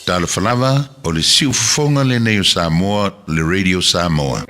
Talofa lava, o le siufofoga lenei o Samoa, le Radio Samoa.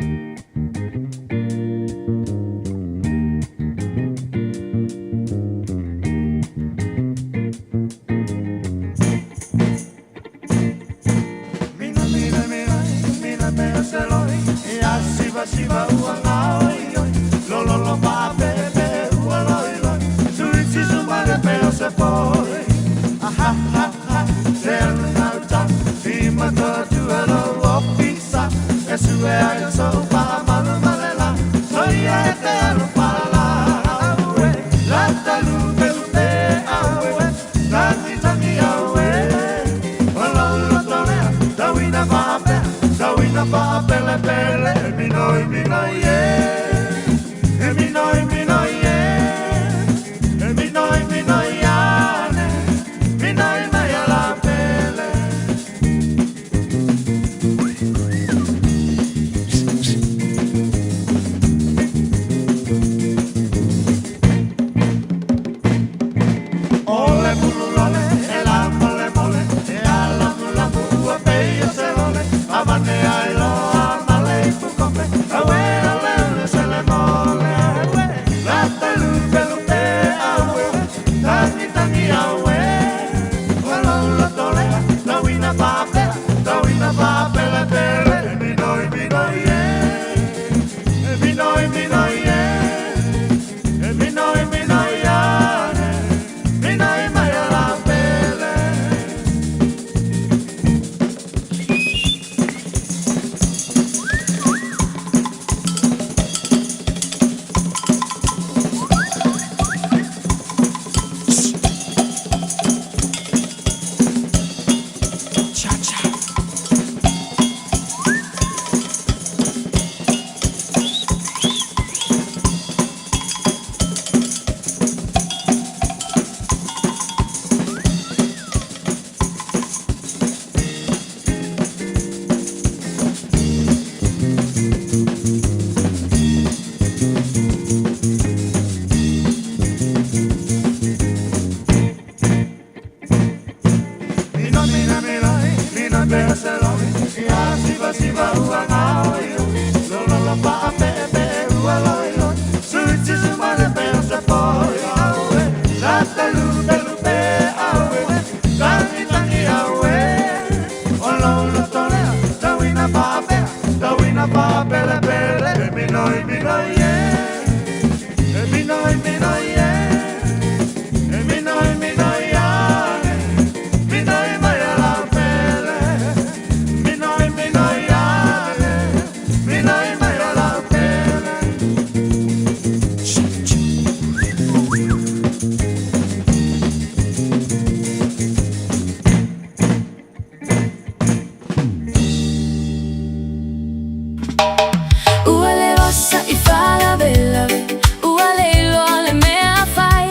Ua le osa i faalavelave, ua le iloa le mea fai,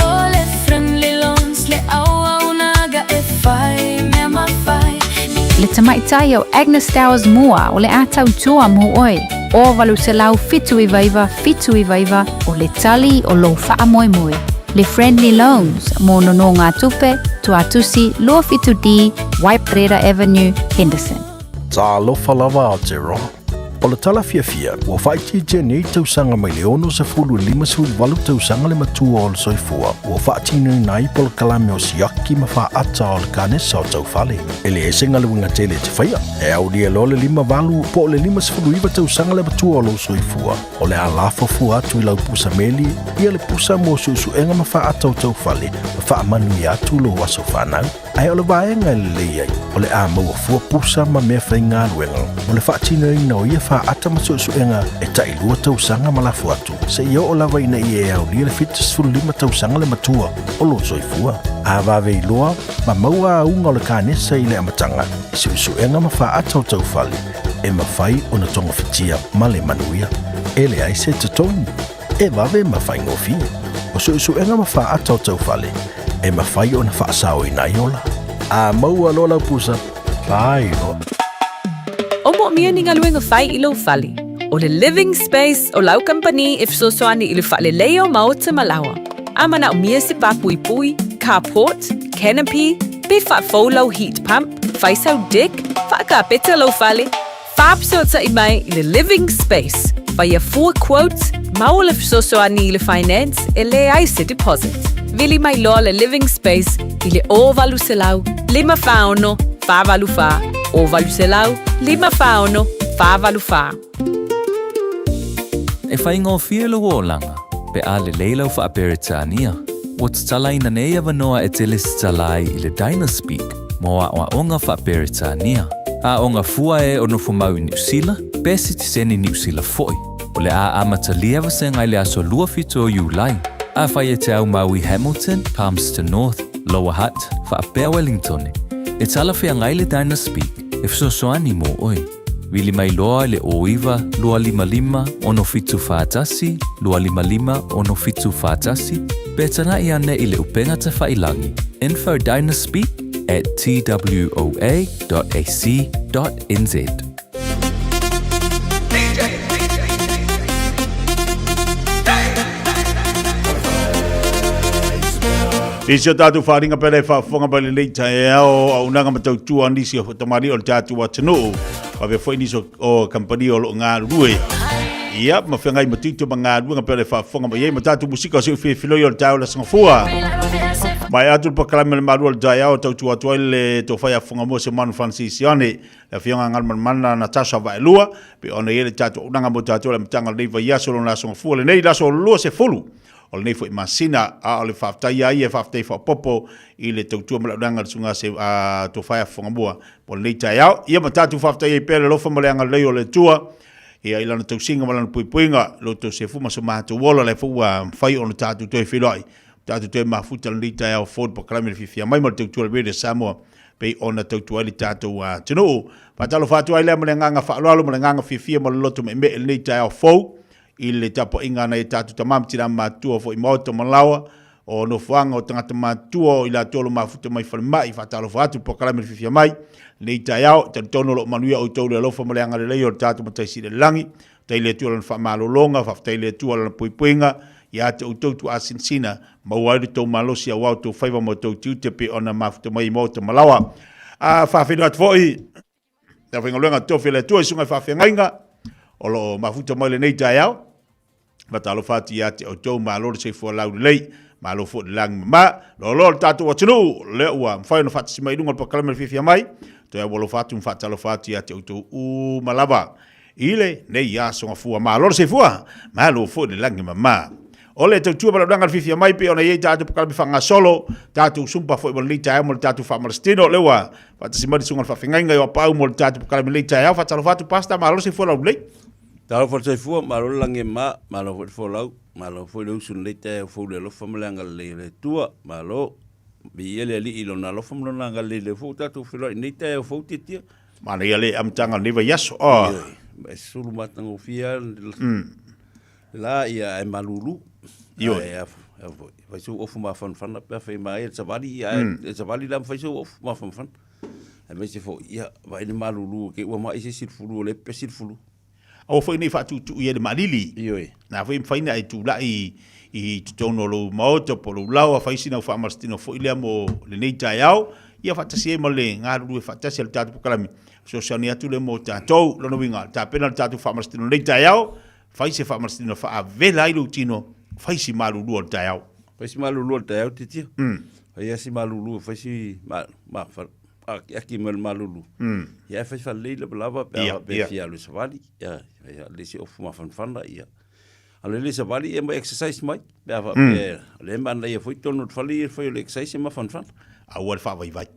o le Friendly Loans le auaunaga e fai mea mafai. Le tamaitai o Agnes Towers Moore o le a tautua mo oe, o 879 799 o le tali o lou faamoemoe. Le Friendly Loans mo nonogatupe, Tuatusi 27D, Waiparera Avenue, Henderson. Talofa lava Aotearoa. O le tala fiafia, ua faaitiitia nei tausaga mai le 60 i le 58 tausaga le matua o le soifua ua faatinoina ai polokalame o siaki ma faata o le kanesa o taufale. E leai se galuega tele e te faia, e aulia loa le 58 po o le 59 tausaga le matua o lou soifua, o le a lafo fua atu i lau pusa meli ia le pusa mo suesuega ma faata o taufale ma faamanuia atu lou aso fanau. Ae o le vaega e lelei ai, o le a maua fua pusa ma mea faigaluega mo le faatinoina o ia faata ma suesuega e tailua tausaga ma lafo atu, seia oo lava ina ia e aulia le 75 tausaga le matua o lou soifua. A vave iloa ma maua auga o le kanesa i le amataga i suesuega ma faata o taufale, e mafai ona togafitia ma le manuia. E leai se totogi. E vave ma faigofie. O suesuega ma faata o taufale, e mafai ona faasaoina ai ola. A maua loa lau pusa, fai loa. O moomia ni galuega fai i lou fale. O le Living Space o lau kamupani e fesoasoani i le faaleleia o maota ma laoa. A manaomia se pā puipui, carport, canopy, pe faafou lau heat pump, Fai sau deck, faakapeta lou fale, faafesootai mai i le Living Space, faia fua quotes, maua le fesoasoani i le finance e leai se deposit. Vili mai loa le Living Space i le 0800 546 484, 0800 546 484. E faigofie lou olaga pe a lelei lau Faa-Peretania. Ua tatalaina nei avanoa e te lesitala ai i le Dynaspeak mo aoaoga Faa-Peretania. Aoga fua e o nofomau i Niusila, pe sitiseni Niusila foi. O le a amatalia vasega i le aso 27 o Iulai. Afai e te aumau i Hamilton, Palmerston North, Lower Hutt, faapea Wellingtone, e talafeagai le Dynaspeak e fesoasoani mo oe. Vili mai loa i le 09 255 6741 255 6741 pe tanaʻi ane i le upega tafailangi infodynaspeak at twoa.ac.nz. I si o tātou whāringa pere whaafonga mai lenei taeao auaunaga ma tautua a nisi o tamalii o le tātou atunuu. Faapea foi nisi o kamupani o lo o galulue. Ia, ma feagai ma tiute ma galuega pea le faafofoga mai ai ma tātou musika o se ufiefiloi o le taeao le Gafua. Mai atu le pakalame le malu o le taeao tautua atu ai le tofai afofoga mo se manu Francis Sione, le afioga Galumalemana Natasha Vaelua, pe ona i ai le tātou auaunaga mo tātou le amataga o lenei vaiaso lona aso Gafua lenei, le aso 20 o lenei foi masina, a o le faafetai a ia e faafetai faaopoopo i le tautua ma le auaunaga a le susuga se a Tofae Afofogamua mo lenei taeao. Ia ma tatou faafetai ai pea le alofa ma le agalelei o le Atua ia i lana tausiga ma lana puipuiga, lo outou sefu ma so matou ola, lea foi ua mafai ona tatou toe feiloai, tatou toe mafuta lenei taeao fou i le pakalame le fiafia mai ma le tautua le Radio Samoa pei ona tautua ai le tatou atunuu. Faatalofa atu ai lea ma le agaga faaaloalo ma le agaga fiafia ma le loto meemee i lenei taeao fou i le tapuaiga a nai o tatou tama ma tina matutua foi i maota ma laoa, o nofoaga o tagata matutua o i latou o lo o mafuta mai falemai. Faatalofa atu i le polokalame le fiafia mai lenei taeao. E talitonu o lo o manuia outou i le alofa ma le agalelei o le tatou Matai Sili i le Lagi. Faafetai i le Atua i Lana faamalologa, faafetai i le Atua i Lana puipuiga ia te outou tuaasinasina, maua ai lo outou malosi aua outou faiva ma outou tiute pei ona mafuta mai i maota ma laoa. A faafeiloai atu foi le aufaigaluega totofi a le Atua i susuga i faafeagaiga o lo o mafuta mai lenei taeao. Faatalofa atu ia te outou, malo le soifua laulelei, malo foi le lagi mama. Loaloa le tatou atunuu, lea ua mafai ona faatasi mai i luga o le pakalame le fiafia mai. Toe aualofa atu ma faatalofa atu ia te outou uma lava i lenei aso gafua. Malo le soifua, malo foi le lagi mama. O le tautua ma le auaunaga le fiafia mai pei ona i ai tatou pakalame faagasolo, tatou sumpa foi mo lenei taeao ma le tatou faamalositino. Lea ua faatasi mai le susuga i le faafeagaiga i Auapaau mo le tatou pakalame i lenei taeao. Faatalofa atu Pastor, malo le soifua laulelei. Talofa le soifua, malo le lagi e ma, malo foi le folau, malo foi le usu i lenei taeao fou i le alofa ma le agalelei o le Atua. Malo. Viia le Alii i Lona alofa ma Lona agalelei, lea foi ua tatou feiloai i lenei taeao fou Tiatia. Manaia le amataga o lenei vaiaso. Oh. Ioe, e sulu matagofie lava le la, ia ae malulu. Ioe. Ae a foi, fai sou ofu mafanafana pe a fai mai e le savali, ia ae le savali la ma fai sou ofu mafanafana. Aemaise foi, ia, vaai le malulu ke ua mai se isi le fulu o lea e pepesi le fulu. Aua foi ne i faatuutuu i ai le maalili. Ioe. Na foi e mafai ona e tulai i totonu o lou maota po o lou laoa, fai sina faamalositino foi lea mo lenei taeao, ia faatasi ai ma le galulue faatasi a le tatou polokalame, fesoasoani atu lea mo tatou. Lona uiga, tapena le tatou faamalositino i lenei taeao, fai se faamalositino faavela ai lou tino, fai si malulu o le taeao. Fai si malulu o le taeao, Titia. Fai lava si malulu, fai si ma, ma, akiaki mai le malulu. Ia ae fai faalelei lavalava pe a faapea e fia alu e savali. Ia, fai faalelei se ofu mafanafana, ia. A o le le savali ia ma exercise mai, pe a faapea o lea e manaia foi totonu o le fale ia le fai o le exercise e mafanafana. Aua le faavaivai.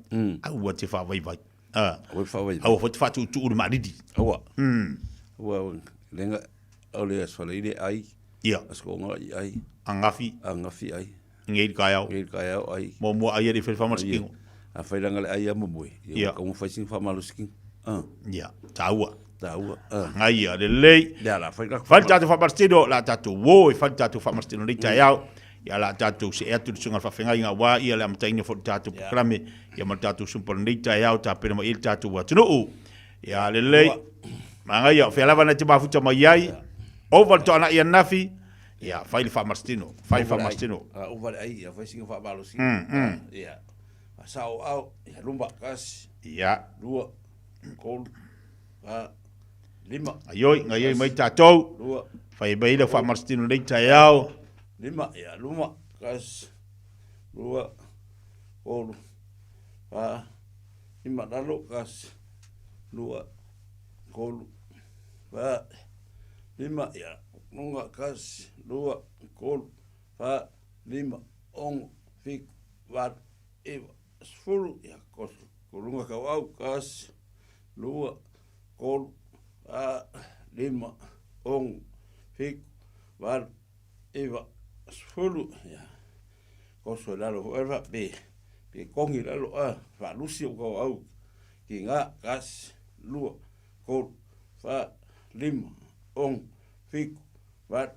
Aua te faavaivai. Aua le faavaivai. Aua foi te faatuutuu le maalili. Aua. Aua, lenga, o le aso Faraile ai. Ia. Aso Toonga i ai. Angafi. Angafi ai. Ngei le taeao. Ngei le taeao ai. Muamua ai e le i fai le faamalositino. A fai langa le ai a momoe. Ia. Ka fai sina faamalositino. Ia, taua. Taua. Ngai lelei. Ia la fai la. Fai le tatou faamalositino, la tatou o e fai le tatou faamalositino nei taeao. Ia la tatou see atu le susuga i le faafeagaiga aua ia le amataina foi o le tatou polokalame ia ma le tatou sumpa lenei taeao tapena mai ai le tatou atunuu. Ia lelei. Manaia, o fea lava na te mafuta mai ai. Ova le toanai ananafi. Ia, fai le faamalositino. Fai le faamalositino. Ova le ai, ia fai sina faamalosi. Ia. Faasao ao, ia luma, kasi. Ia. Lua, tolu, fa, lima. Gaioi, gaioi mai tatou. Lua. Fai mai le faamalositino nei taeao. Lima, ia luma, kasi, lua, tolu, fa, lima, lalo, kasi, lua, tolu, fa, lima, ia luga, kasi, lua, tolu, fa, lima, ono, fitu, valu, iva, sefulu, ia koso, kuluga tauau, kasi, lua, tolu, fa, lima, ono, fitu, valu, iva, sefulu, ia koso i lalo foi le faape, pe kogi i lalo a, faalusi ou tauau, kiga, kasi, lua, tolu, fa, lima, ono, fitu, valu,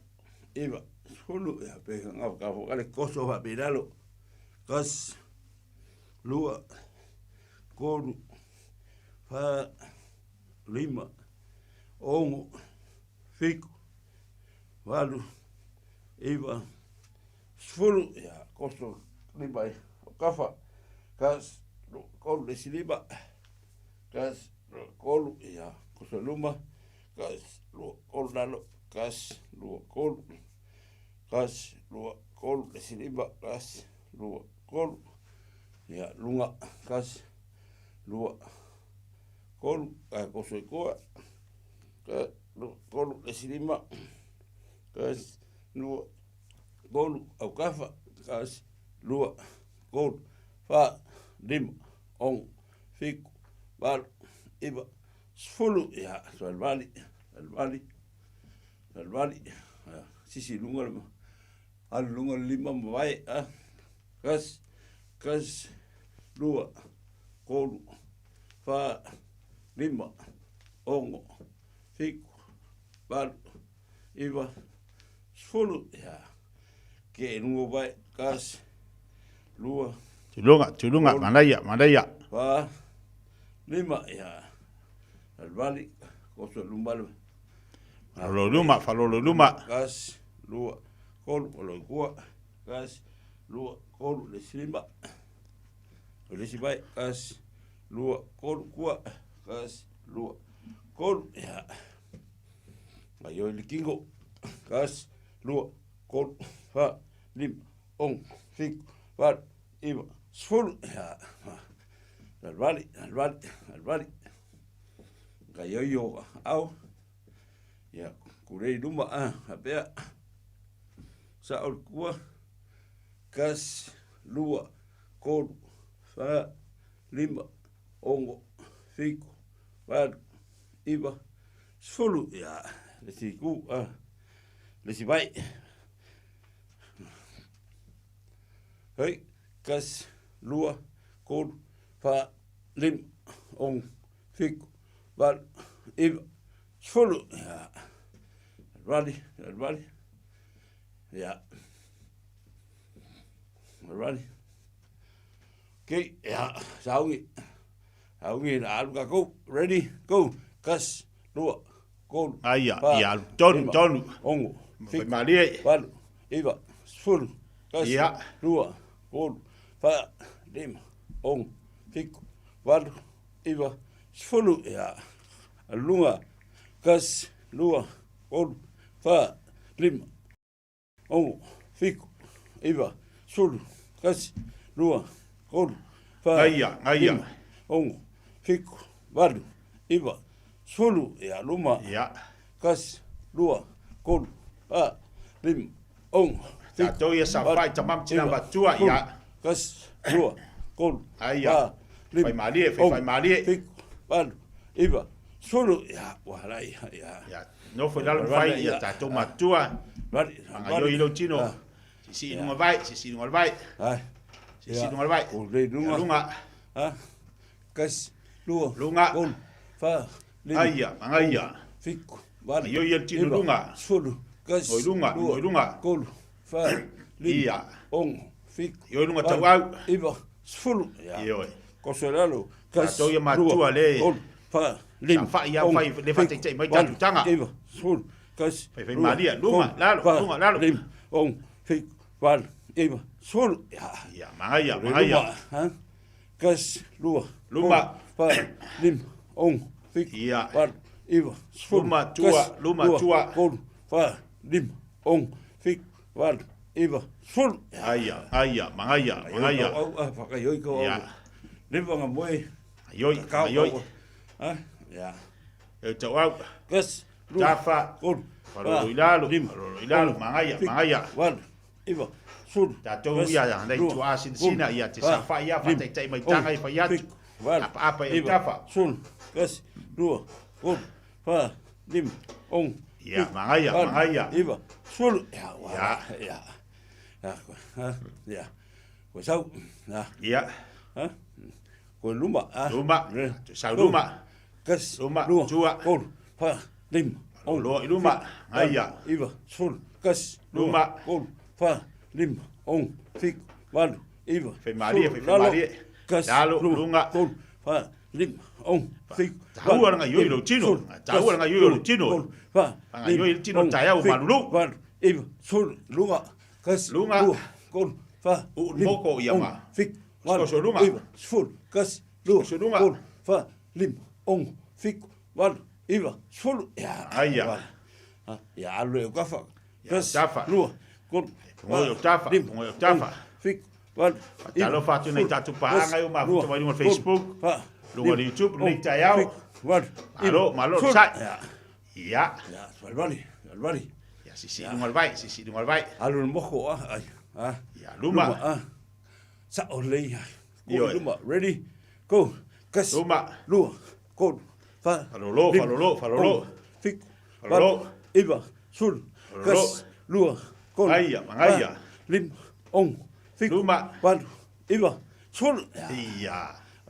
iva, sefulu, ia pe ga ka le koso faape i lalo, kasi, lua, tolu, fa, lima, ono, fitu, valu, iva, sefulu, ia koso lima i kafa, kasi, lua, tolu, le isi lima, kasi, lua, tolu, ia koso luma, kasi, lua, tolu, lalo, kasi, lua, tolu, kasi, lua, tolu, le isi lima, kasi, lua, tolu, ia luga, kasi, lua, tolu, ae koso i tua, ka, lua, tolu, le isi lima, kasi, lua, tolu, aukafa, kasi, lua, tolu, fa, lima, ono, fitu, valu, iva, sefulu, ia, salivali, salivali, salivali, ia, sisi i luga le, alu i luga le lima ma vae, a, kasi, kasi, lua, tolu, fa, lima, ono, fitu, valu, iva, sefulu, ia, ke i luga o vae, kasi, lua, Tuluga, tuluga, manaia, manaia. Fa, lima, ia, salivali, koso i luma le, Falolo luma, falolo luma. Kasi, lua, tolu, olo i kua, kasi, lua, tolu, le isi lima, o le isi vai, kasi, lua, tolu, kua, kasi, lua, tolu, ia, Gaioi le kingo, kasi, lua, tolu, fa, lima, ono, fitu, valu, iva, sefulu, ia, salivali, salivali, salivali, Gaioi o ao, ia, kulei i luma, a, faapea, sao le kua, kasi, lua, tolu, fa, lima, ono, fitu, valu, iva, sefulu, ia, le isi itu, a, le isi vai. Hei, kasi, lua, tolu, fa, lima, ono, fitu, valu, iva, sefulu, ia, vali, vali, ia, vali. Okay, ia, saugi, saugi la alu kakou, ready, go, kasi, lua, tolu, Aia, fa, ia, alu, tonu, lima, tonu. ono, Fai malie. valu, iva, sefulu, kasi, Ia. lua, tolu, fa, lima, ono, fitu, valu, iva, sefulu, ia, alu luga, kasi, lua, tolu, fa, lima, ono, fitu, iva, sefulu, kasi, lua, tolu, fa, Gaia, gaia. lima, ono, fitu, valu, iva, sefulu, ia, luma, Ia. kasi, lua, tolu, fa, lima, ono, fitu, Tatou ia sa valu, fai tamam tina iva, matua, sefulu, ia. kasi, lua, tolu, Aia. fa, lima, Fai malie, fai ono, fai malie. fitu, valu, iva, sefulu, ia, ua lai, ia. Ia, nofo i lalo ma fai, ia tatou matua. Vali, Magaioi lou tino. Ah. Sisii i luga vai, sisii i luga o le vai. Ai. Sisii i luga o le vai. O le luga. Ia, luga. Ha? Kasi, lua, Luga. tolu, fa, lima, Aia, magaia. ono, fitu, valu, Magaioi le tino iva, luga. sefulu, kasi, Ngoi luga, lua, ngoi luga. tolu, fa, lima, Ia. ono, fitu, Ioi luga valu, tauau. iva, sefulu. Ia. Ioe. Koso i lalo, kasi, Tatou ia matua lua, le. tolu, fa, lima, Sa fai ia ono, fai le fitu, faataitai mai valu, tatou taga. iva, sefulu, kasi, Fai fai lua, malie, luga, tolu, lalo, fa, luga, lalo. lima, ono, fitu, valu, iva, sefulu. Ia. Ia, magaia, Le magaia. luma, ha? Kasi, lua, Luma. tolu, fa, lima, ono, fitu, Ia. valu, iva, sefulu, Luma, tua, kasi, luma, lua, tua. tolu, fa, lima, ono, fitu, valu, iva, sefulu. Aia, aia, magaia, magaia. Au, au, whakaioi kau au. Ia. Leva ngā moe. Ioi, Kakao, ioi. kau. Ha? Ia. E tau au. Kasi, lua, Tafa. tolu, Farolo fa, i lalo, lima, farolo i lalo, ono, magaia, fitu, magaia. Valu, iva, sefulu, Tatou kasi, ia, nei lua, tua sinasina, tolu, ia te fa, safai ia, lima, whataitai mai tanga i ono, whai atu. fitu, valu, Apa apa e iva, tafa. sefulu, kasi, lua, tolu, fa, lima, ono, Ia, fitu, magaia, valu, magaia. iva, sefulu. Ia, wa, Ia. ia. Ia, ha, ia. Koe sau, ha. Ia. Ha? Koe luma, ha. Luma. Re. Sau luma. Kasi, Luma, lua, tua. tolu, fa, lima, ono, Loa i luma. fitu, Aia. valu, iva, sefulu, kasi, lua, Luma. tolu, fa, lima, ono, fitu, valu, iva, Fai marie, sefulu, fai lalo, marie. kasi, Lalo, lua, lunga. tolu, fa, lima, ono, fitu, Tahua valu, ranga ioi iva, lau tino. sefulu, Tahua kasi, ranga ioi lua, lau tino. tolu, fa, Ranga lima, ioi lau tino, ono, taeau fitu, malulu. valu, iva, sefulu, lunga, kasi, Lunga. lua, tolu, fa, U lima, moko ia ono, ma. fitu, valu, Skoso lunga. iva, sefulu, kasi, lua, Skoso lunga. tolu, fa, lima, ono, fitu, valu, iva, sefulu. Ia, Aia. valu. Ha, ia, alu e kafa. Ia, Kasi, tafa. lua, tolu, Pongoi o tafa, lima, pongoi o tafa. ono, fitu, valu, iva, Talofa atu nei sefulu, tātou paanga kasi, i o mafuta lua, mai lunga tolu, Facebook, fa, lunga lima, YouTube, ono, nei taeao. fitu, valu, iva, Malo, malo, sefulu. sai. Ia, Ia. ia, valvali, valvali. Ia, sisi lunga le vai, sisi lunga le vai. Alu le moko, ah, ai, ah. Ia, luma. ah. Sa o lei, ah. Go, Ioe. luma, ready, go. Kasi, Luma. lua, tolu, fa, Falolo, lima, falolo, falolo. ono, fitu, Falolo. valu, iva, sefulu, Falolo. kasi, lua, tolu, Aia, magaia. fa, lima, ono, fitu, Luma. valu, iva, sefulu. Ia. Ia.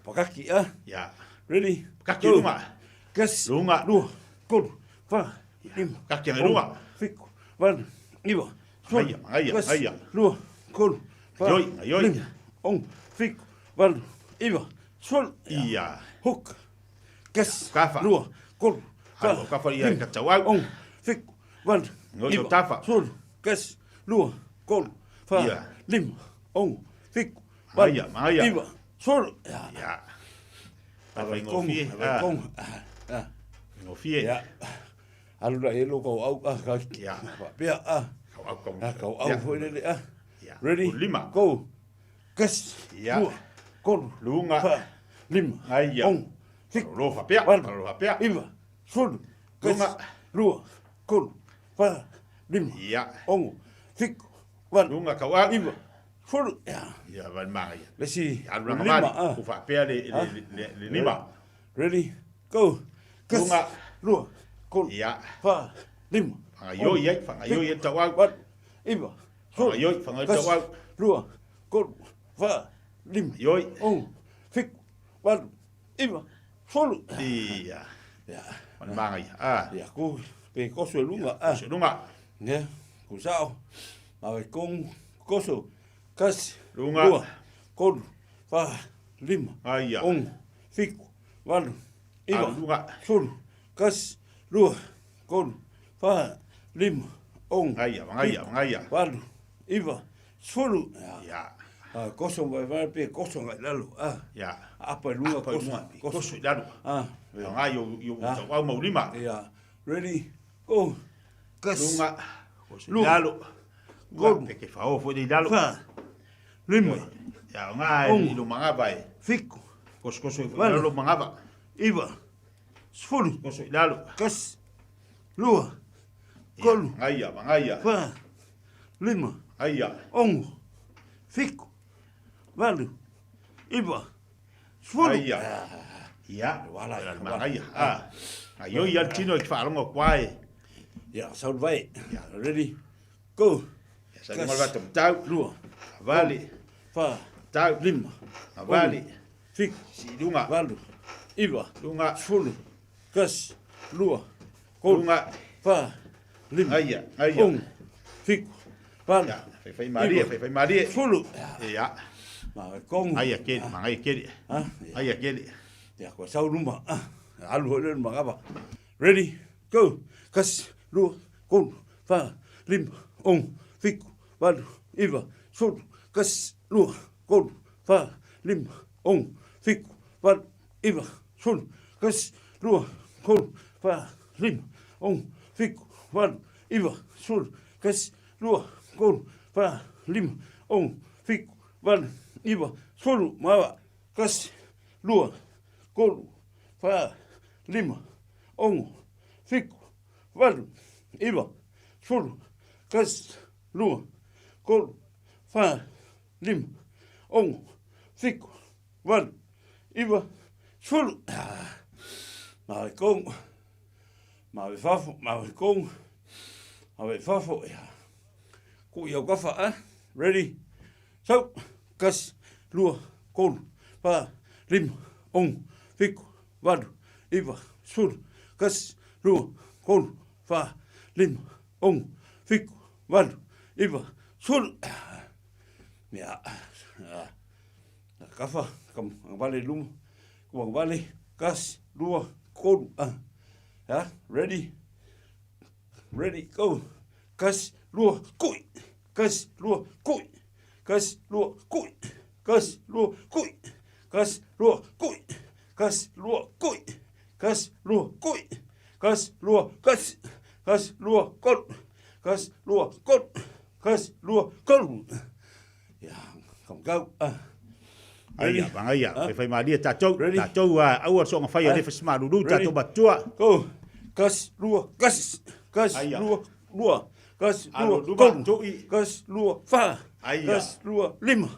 Pakaki, ah. Ia. Ready, Pakaki go. luma. Kasi, Lunga. lua, tolu, fa, lima, Pakaki ang ono, lunga. fitu, valu, iva, sefulu, Magaia, magaia, kasi, magaia. lua, tolu, fa, Ioi, ioi. lima, ono, fitu, valu, iva, sefulu. Ia. Hook. Kasi, Kafa. lua, tolu, fa, Alu, kafa ia lima, ka tau au. ono, fitu, valu, Ngoi iva, o tafa. sefulu, kasi, lua, tolu, fa, Ia. lima, ono, fitu, valu, Magaia, magaia. iva, sefulu. Ia. Ia. Avai Ngofie, kongo, avai ah. kongo. Ah, ah. Ngofie. Ia. Alu la elo kau au, ah, ka. Ia. Pea, ah. Kau au, kau. Ah, kau au Ia. foi lele, ah. Ia. Ready? Lima. Go. Kasi, Ia. lua, tolu, Lunga. fa, lima, Aia. ono, fitu, Falolo fapea, valu, falolo fapea. iva, sefulu, kasi, Lunga. lua, tolu, fa, lima, Ia. ono, fitu, valu, Lunga kau au. iva, sefulu. Ia. Ia, val magaia. Lesi, Ia, alu langa lima, mali. ah. Ku faapea le, le, le, le lima. Ready? Go. Kasi, Lunga. lua, tolu, Ia. fa, lima, Whangaioi ai, whangaioi ai tau au. valu, iva, sefulu, Whangaioi, whangaioi kasi, tau au. lua, tolu, fa, lima, Ioi. ono, fitu, valu, iva, sefulu. Ia. Ia. Val magaia. Ah. Ia, ku, pe koso e lunga, ah. Koso lunga. Ia, ku sao, ma kong, koso, kasi, Lunga. lua, tolu, fa, lima, Aia. ono, fitu, valu, iva, Alu lunga. sefulu, kasi, lua, tolu, fa, lima, ono, Aia, magaia, fitu, magaia. valu, iva, sefulu. Ia. Ia. Ah, koso mai vai pe koso ngai lalo, ah. Ia. Apa i lunga Apa i koso, lunga, koso i lalo. Ah. Ia ngai o o Ah. tau au mau lima. Ia. Ready? Go. Kasi, Lunga. Koso i Lunga. lalo. Tolu. Pe ke whao foi i lalo. fa, lima, Ia, ngai Ono. i lo mangava e. fitu, Koso koso i Valu. lalo mangava. iva, sefulu, Koso i lalo. kasi, lua, Ia, tolu, Magaia, magaia. fa, lima, Aia. ono, fitu, valu, iva, sefulu. Aia. Ia. Wala, Wala, wala. magaia. Ah. Ai oi al tino i whaarongo kwae. Ia, saul vai. Ready? Go. Ia, sa lunga le vata tau. Lua, Vali. fa, Tau. lima, Vali. ono, fitu, Si lunga. valu, iva, Lunga. sefulu, kasi, lua, tolu, Lunga. fa, lima, Aia, aia. ono, fitu, valu, Ia, fai fai marie, fai fai marie. sefulu. Ia. Ma kongo. Aia keri, mangai keri. Ah, ia. Aia keri. Ia, kua sau luma. Ah, alu hoi le mangava. Ready? Go. Kasi, lua, tolu, fa, lima, ono, fitu, valu, iva, sefulu, kasi, lua, tolu, fa, lima, ono, fitu, valu, iva, sefulu, tasi, lua, tolu, fa, lima, ono, fitu, valu, iva, sefulu, tasi, lua, tolu, fa, lima, ono, fitu, valu, iva, sefulu, ma ava, tasi, lua, tolu, fa, lima, ono, fitu, valu, iva, sefulu, tasi, lua, tolu, fa, lima, ono, fitu, valu, iva, sefulu. Ma ave kogo, ma ave fafo, ma ave kogo, ma ave fafo, ia. Ku i au kafa, a? Ready? Sau, tasi, lua, tolu, fa, lima, ono, fitu, valu, iva, sefulu, tasi, lua, tolu, fa, lima, ono, fitu, valu, iva, sefulu. Ia, kafa, agavale i luma, agavale, tasi, lua, tolu, a. Ia, ready? Ready, go. Tasi, lua, kui. Tasi, lua, kui. Tasi, lua, kui. Tasi, lua, kui. Tasi, lua, kui. Tasi, lua, kui. Tasi, lua, kui. Tasi, lua, tasi. Tasi, lua, tolu. Tasi, lua, tolu. Tasi, lua, tolu. Ia, kamakau. Ah. Aia, vagaia, Ah. fai fai malie tatou, Ready? tatou a aua soonga fai a le fasimalulu, tatou matua. Go. Tasi, lua, tasi. Tasi, Aia. lua, lua. Tasi, Alo, lua, luma, tolu. tu'i. Tasi, lua, fa. Aia. Tasi, lua, lima.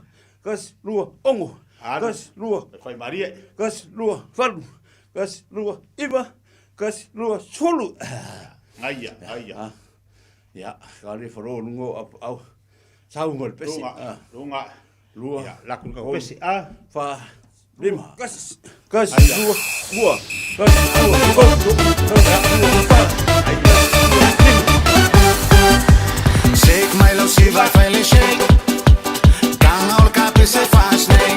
Tasi, lua, ono. Alo. Tasi, lua, Fai fai malie. tasi, lua, valu. Tasi, lua, iva. Tasi, lua, sefulu. Aia, aia. Ia, ka le faro lungo au au. Sau ngol pesi. Lunga, Ah. lunga. Lua. Ia, laku ka pesi a. Fa, lima, tasi, tasi, lua, lua, tasi, lua, tolu, tasi, lua, fa, Shake my love, si vai fai shake. Tanga ol kapi se fast nei.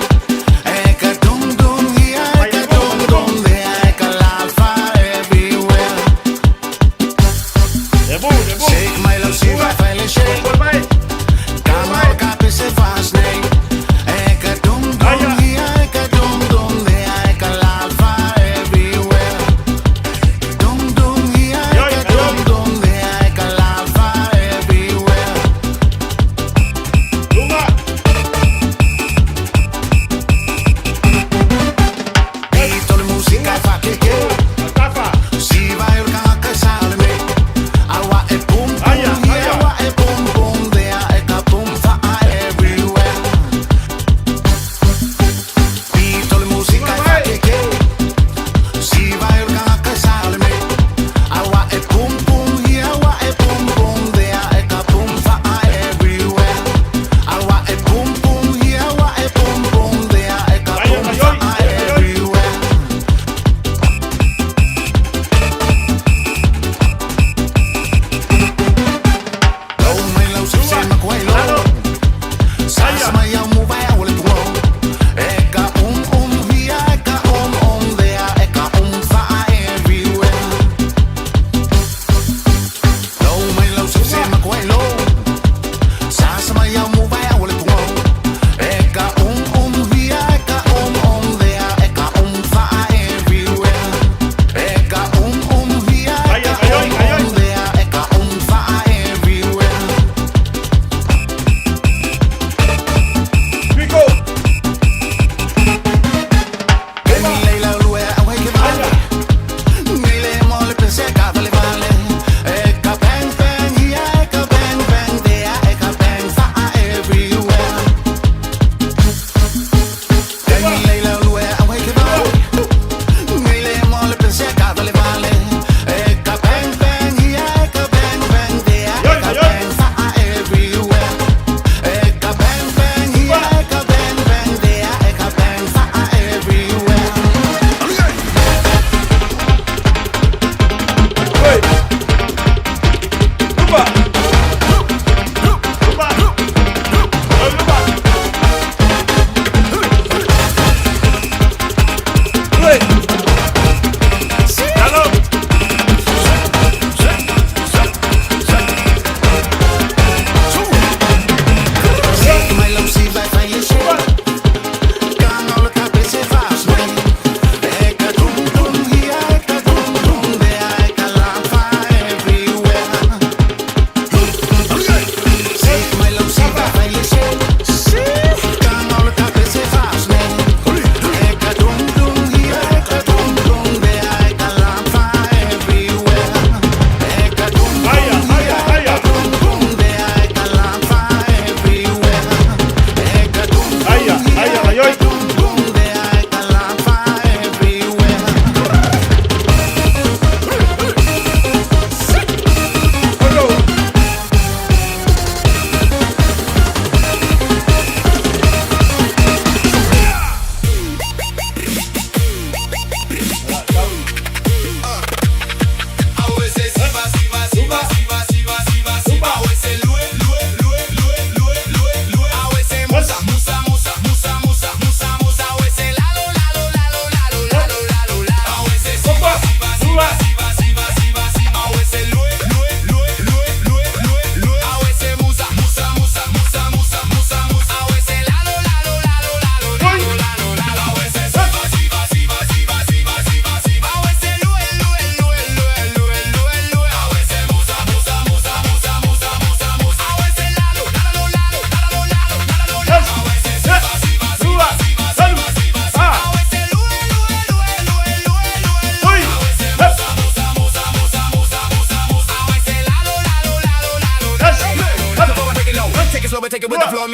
Eka dum dum here, eka dum dum there, eka lava everywhere. Shake my love, si vai fai shake. Tanga ol kapi se fast nei. Eka dum dum here, eka dum dum there, eka lava everywhere. Dum dum here, eka dum dum there, eka lava everywhere. Lunga.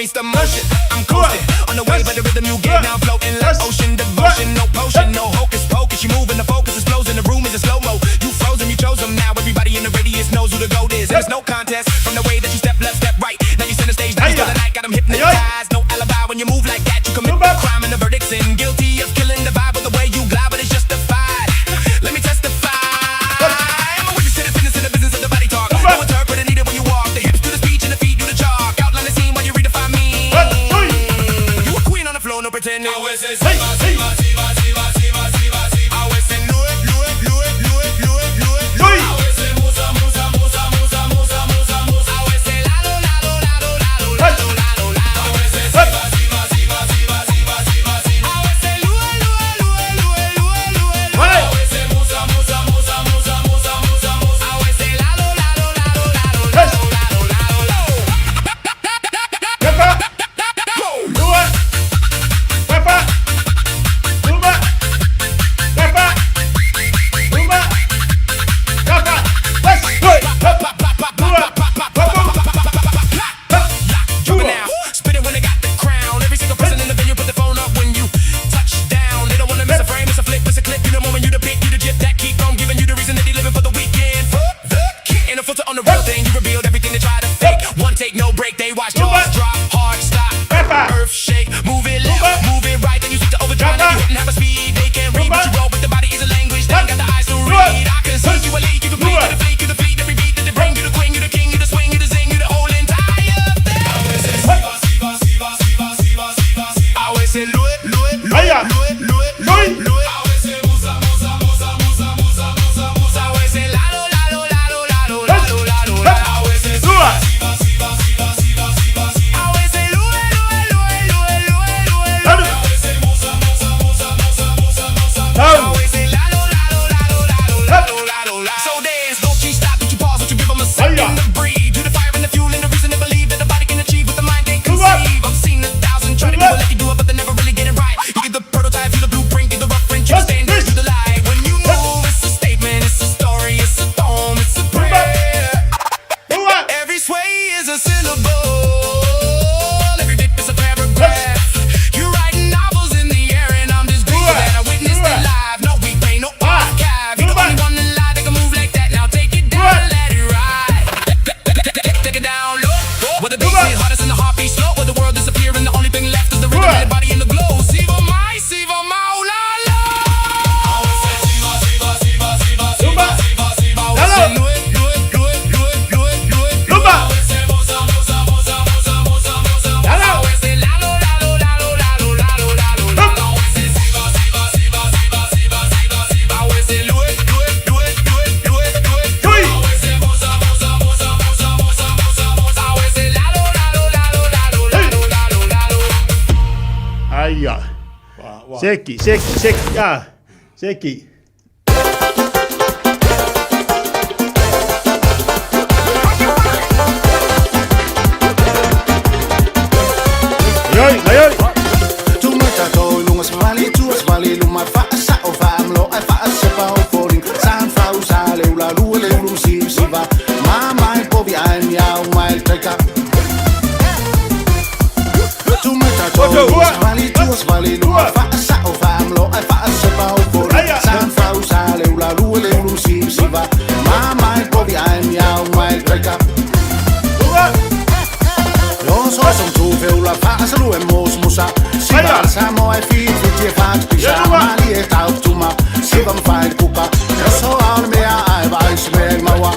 me some motion. I'm coasting on the wave of the rhythm you gave. Now I'm floating like ocean devotion. No potion, no hocus pocus. You move and the focus is flows in the room is a slow mo. You froze 'em, you chose 'em. Now everybody in the radius knows who the goat is. And it's no contest from the way that you step left, step right. Now you center stage, now you still the night. Got 'em hypnotized. No alibi when you move like that. You commit the crime and the verdict's in. Guilty of killing the vibe, but the way you glide, but it's justified. Let me testify. I'm a witness to the fitness and the business of the body talk. No interpreter needed when you walk. The hips do the speech and the feet do the chalk. Outline the scene while you redefine me. You a queen on the floor, no pretending. Drop it now. Spit it when they got the crown. Every single person in the venue put the phone up when you touch down. They don't wanna miss a frame. It's a flick, it's a clip. You the moment, you the pick, you the jip that keep on giving you the reason that they living for the weekend. Fuck the kick and a filter on the real thing. You revealed everything they try to fake. One take, no break. They watch jaws drop, hard stop, earth shake. Move it left, move it right. Then you switch to overdrive. Now you hitting half a speed. They can't read, but you roll with the body is a language. They ain't got the eyes to read. I can see you a leak, you complete, you the fleek, you the fleet, every beat that they bring. You the queen, you the king, you the swing, you the zing, you the whole entire thing. So dance, don't you stop, don't you pause, don't you give 'em a second to breathe. Do the fire and the fuel and the reason to believe that the body can achieve what the mind can't conceive. I've seen 1,000 try to do it like you do it, but they never really get it right. You get the prototype, you the blueprint, you the reference, you the standard, you the light. When you move, it's a statement, it's a story, it's a poem, it's a prayer. Every sway is a syllable. Every dip is a paragraph. You're writing novels in the air, and I'm just grateful that I witnessed it live. No replay, no archive. You're the only one alive that can move like that. Now take it down and let it ride. Take it down low. Where the bass hit hardest and the heartbeat slow. Where the world disappear and the only thing left is the rhythm and the body and the glow. Siva mai, siva maula la. Aia. Seki, seki, seki, ah. Seki. Ioi, ioi. Tu me tatou i luga savali i tua savali i luma faasao faamalo ae faasepa o foliga sa fau sa le ulalua le ulu ma sivasiva mama e povi ae miau mai le taika. Tu me tatou i luga savali i tua savali i luma faasao faamalo ae faasepa o foliga sa fau sa le ulalua le ulu ma sivasiva mama e povi ae miau mai le taika. Yo so som tu feula faasalu e musa Siva samo e fi fi tie fat pisa mali e tau tuma siva mfai kuka Yo so aun mea ai vai sme maua.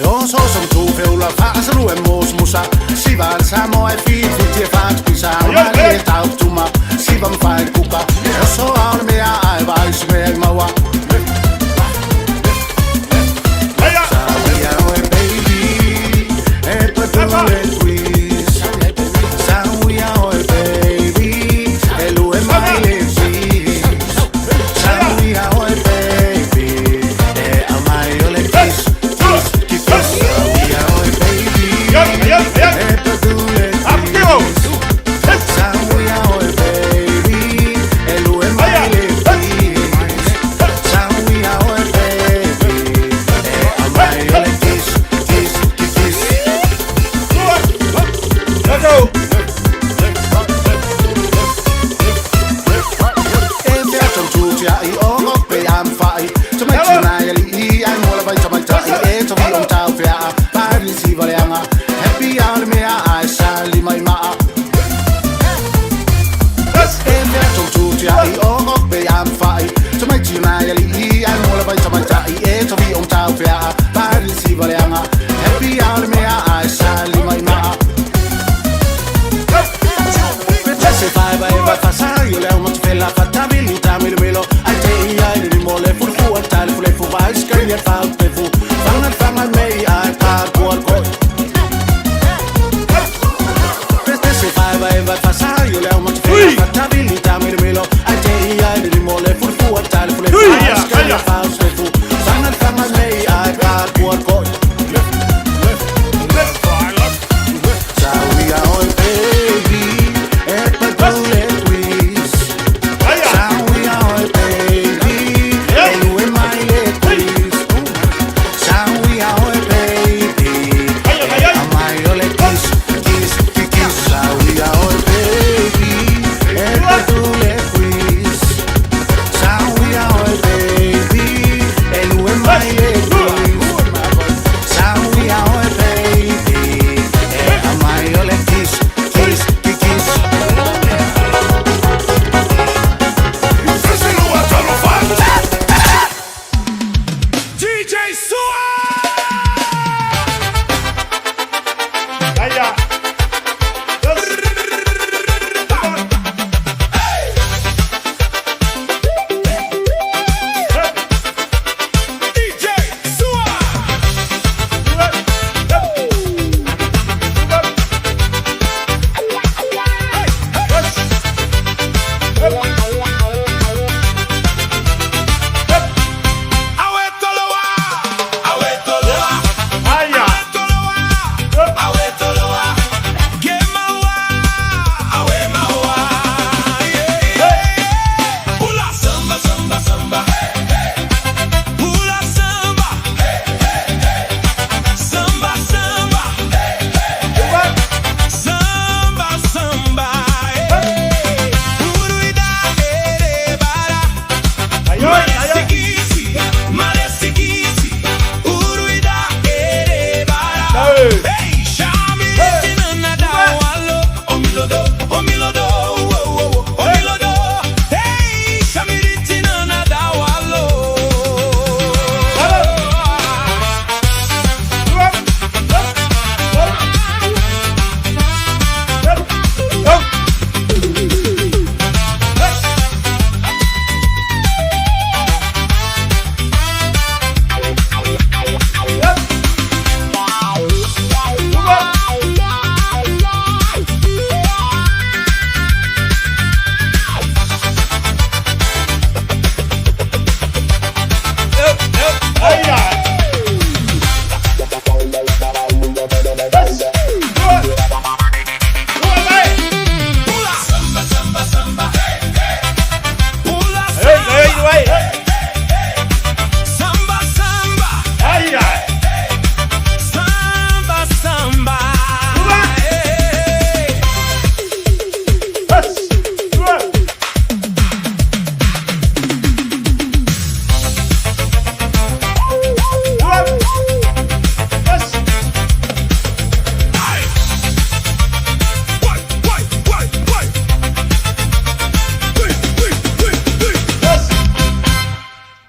Yo so som tu feula faasalu e musa Siva samo e fi fi tie fat pisa mali e tau tuma siva mfai kuka Yo so aun mea ai vai sme maua. feaa Parisi valeanga Happy hour mea ai sa lima i maa Se fai vai vai fa sa yo le mo te fela fa tabili ta milo milo ai te i ai le mo le fu fu ta le fu le fu vai skri fa te fu fanga fanga me ai pa ko ko Se fai vai vai fa sa yo le mo te fela fa tabili ta milo milo ai te i ai le mo le fu fu ta le fu le fu vai skri fa te fu fanga fanga me ai pa ko ko DJ Sua! DJ Sua! Samba, samba, hey. Uruida, ere, bara. Maresigisi, maresigisi, uruida, ere, bara. Hey, shamiriti nana da walo, omilodo, omilodo, oh, oh, oh, omilodo. Hey, shamiriti nana da walo. Samba, samba, samba, hey, hey. Pula samba, samba, samba, samba, samba, hey, hey.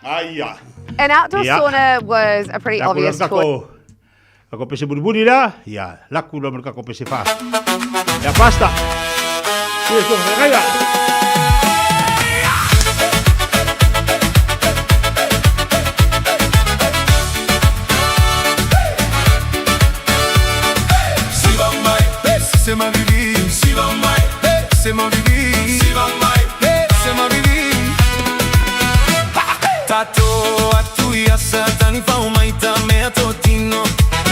Aia. An outdoor Ia. sauna was a pretty Tako obvious la choice. Kako, kako pese buriburi la, ia, laku la mo kako pese fa. Ia, basta. Ia, ia. C'est ma vie, c'est ma vie, c'est ma vie. Tato atu ia satani fau mai ta mea totino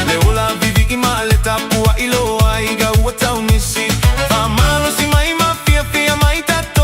Le ola vivi i ma le tapua i loa i ga ua tau nisi Whamalo si mai ma fia fia mai tato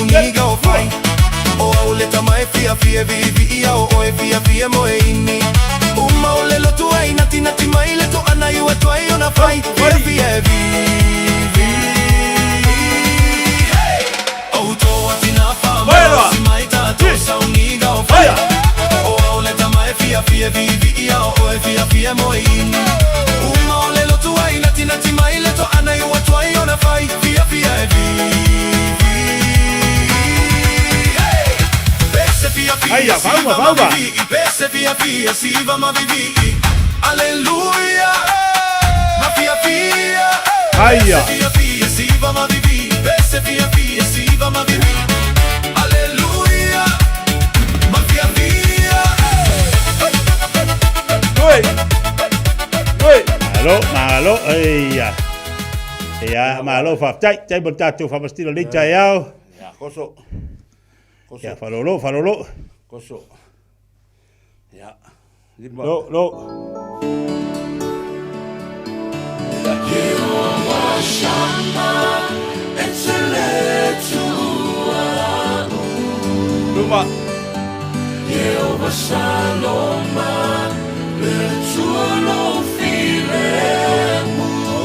sauniga o fai. O au le tama e fiafia e viivii a o oe fiafia mo e ini. Uma o le lotu ai natinati mai le toʻana i ua tuai ona fai. Fiafia e viivii. Hey! O toa tina whamalosi mai tatou sauniga o fai. O au le tama e fiafia e viivii a o oe fiafia mo e ini. Uma o le lotu ai natinati mai le toʻana i ua tuai ona fai. Fiafia e viivii. Hey! Pese fiafia Aia, siva fauma, ma fauma. vivii. Pese fiafia siva ma vivii. Aleluia! Ma fiafia! Aia. Pese fiafia siva ma vivii. Pese fiafia siva ma vivii. Aleluia! Ma fiafia! Oi! Oi! Malo, malo, eia. Ia, malo, faafetai. Tai mo le tatou faamasino lenei taeao. Ia, koso. Koso. Ia, falolo, falolo. Koso. Ia. Lima. Lo, lo. Luma.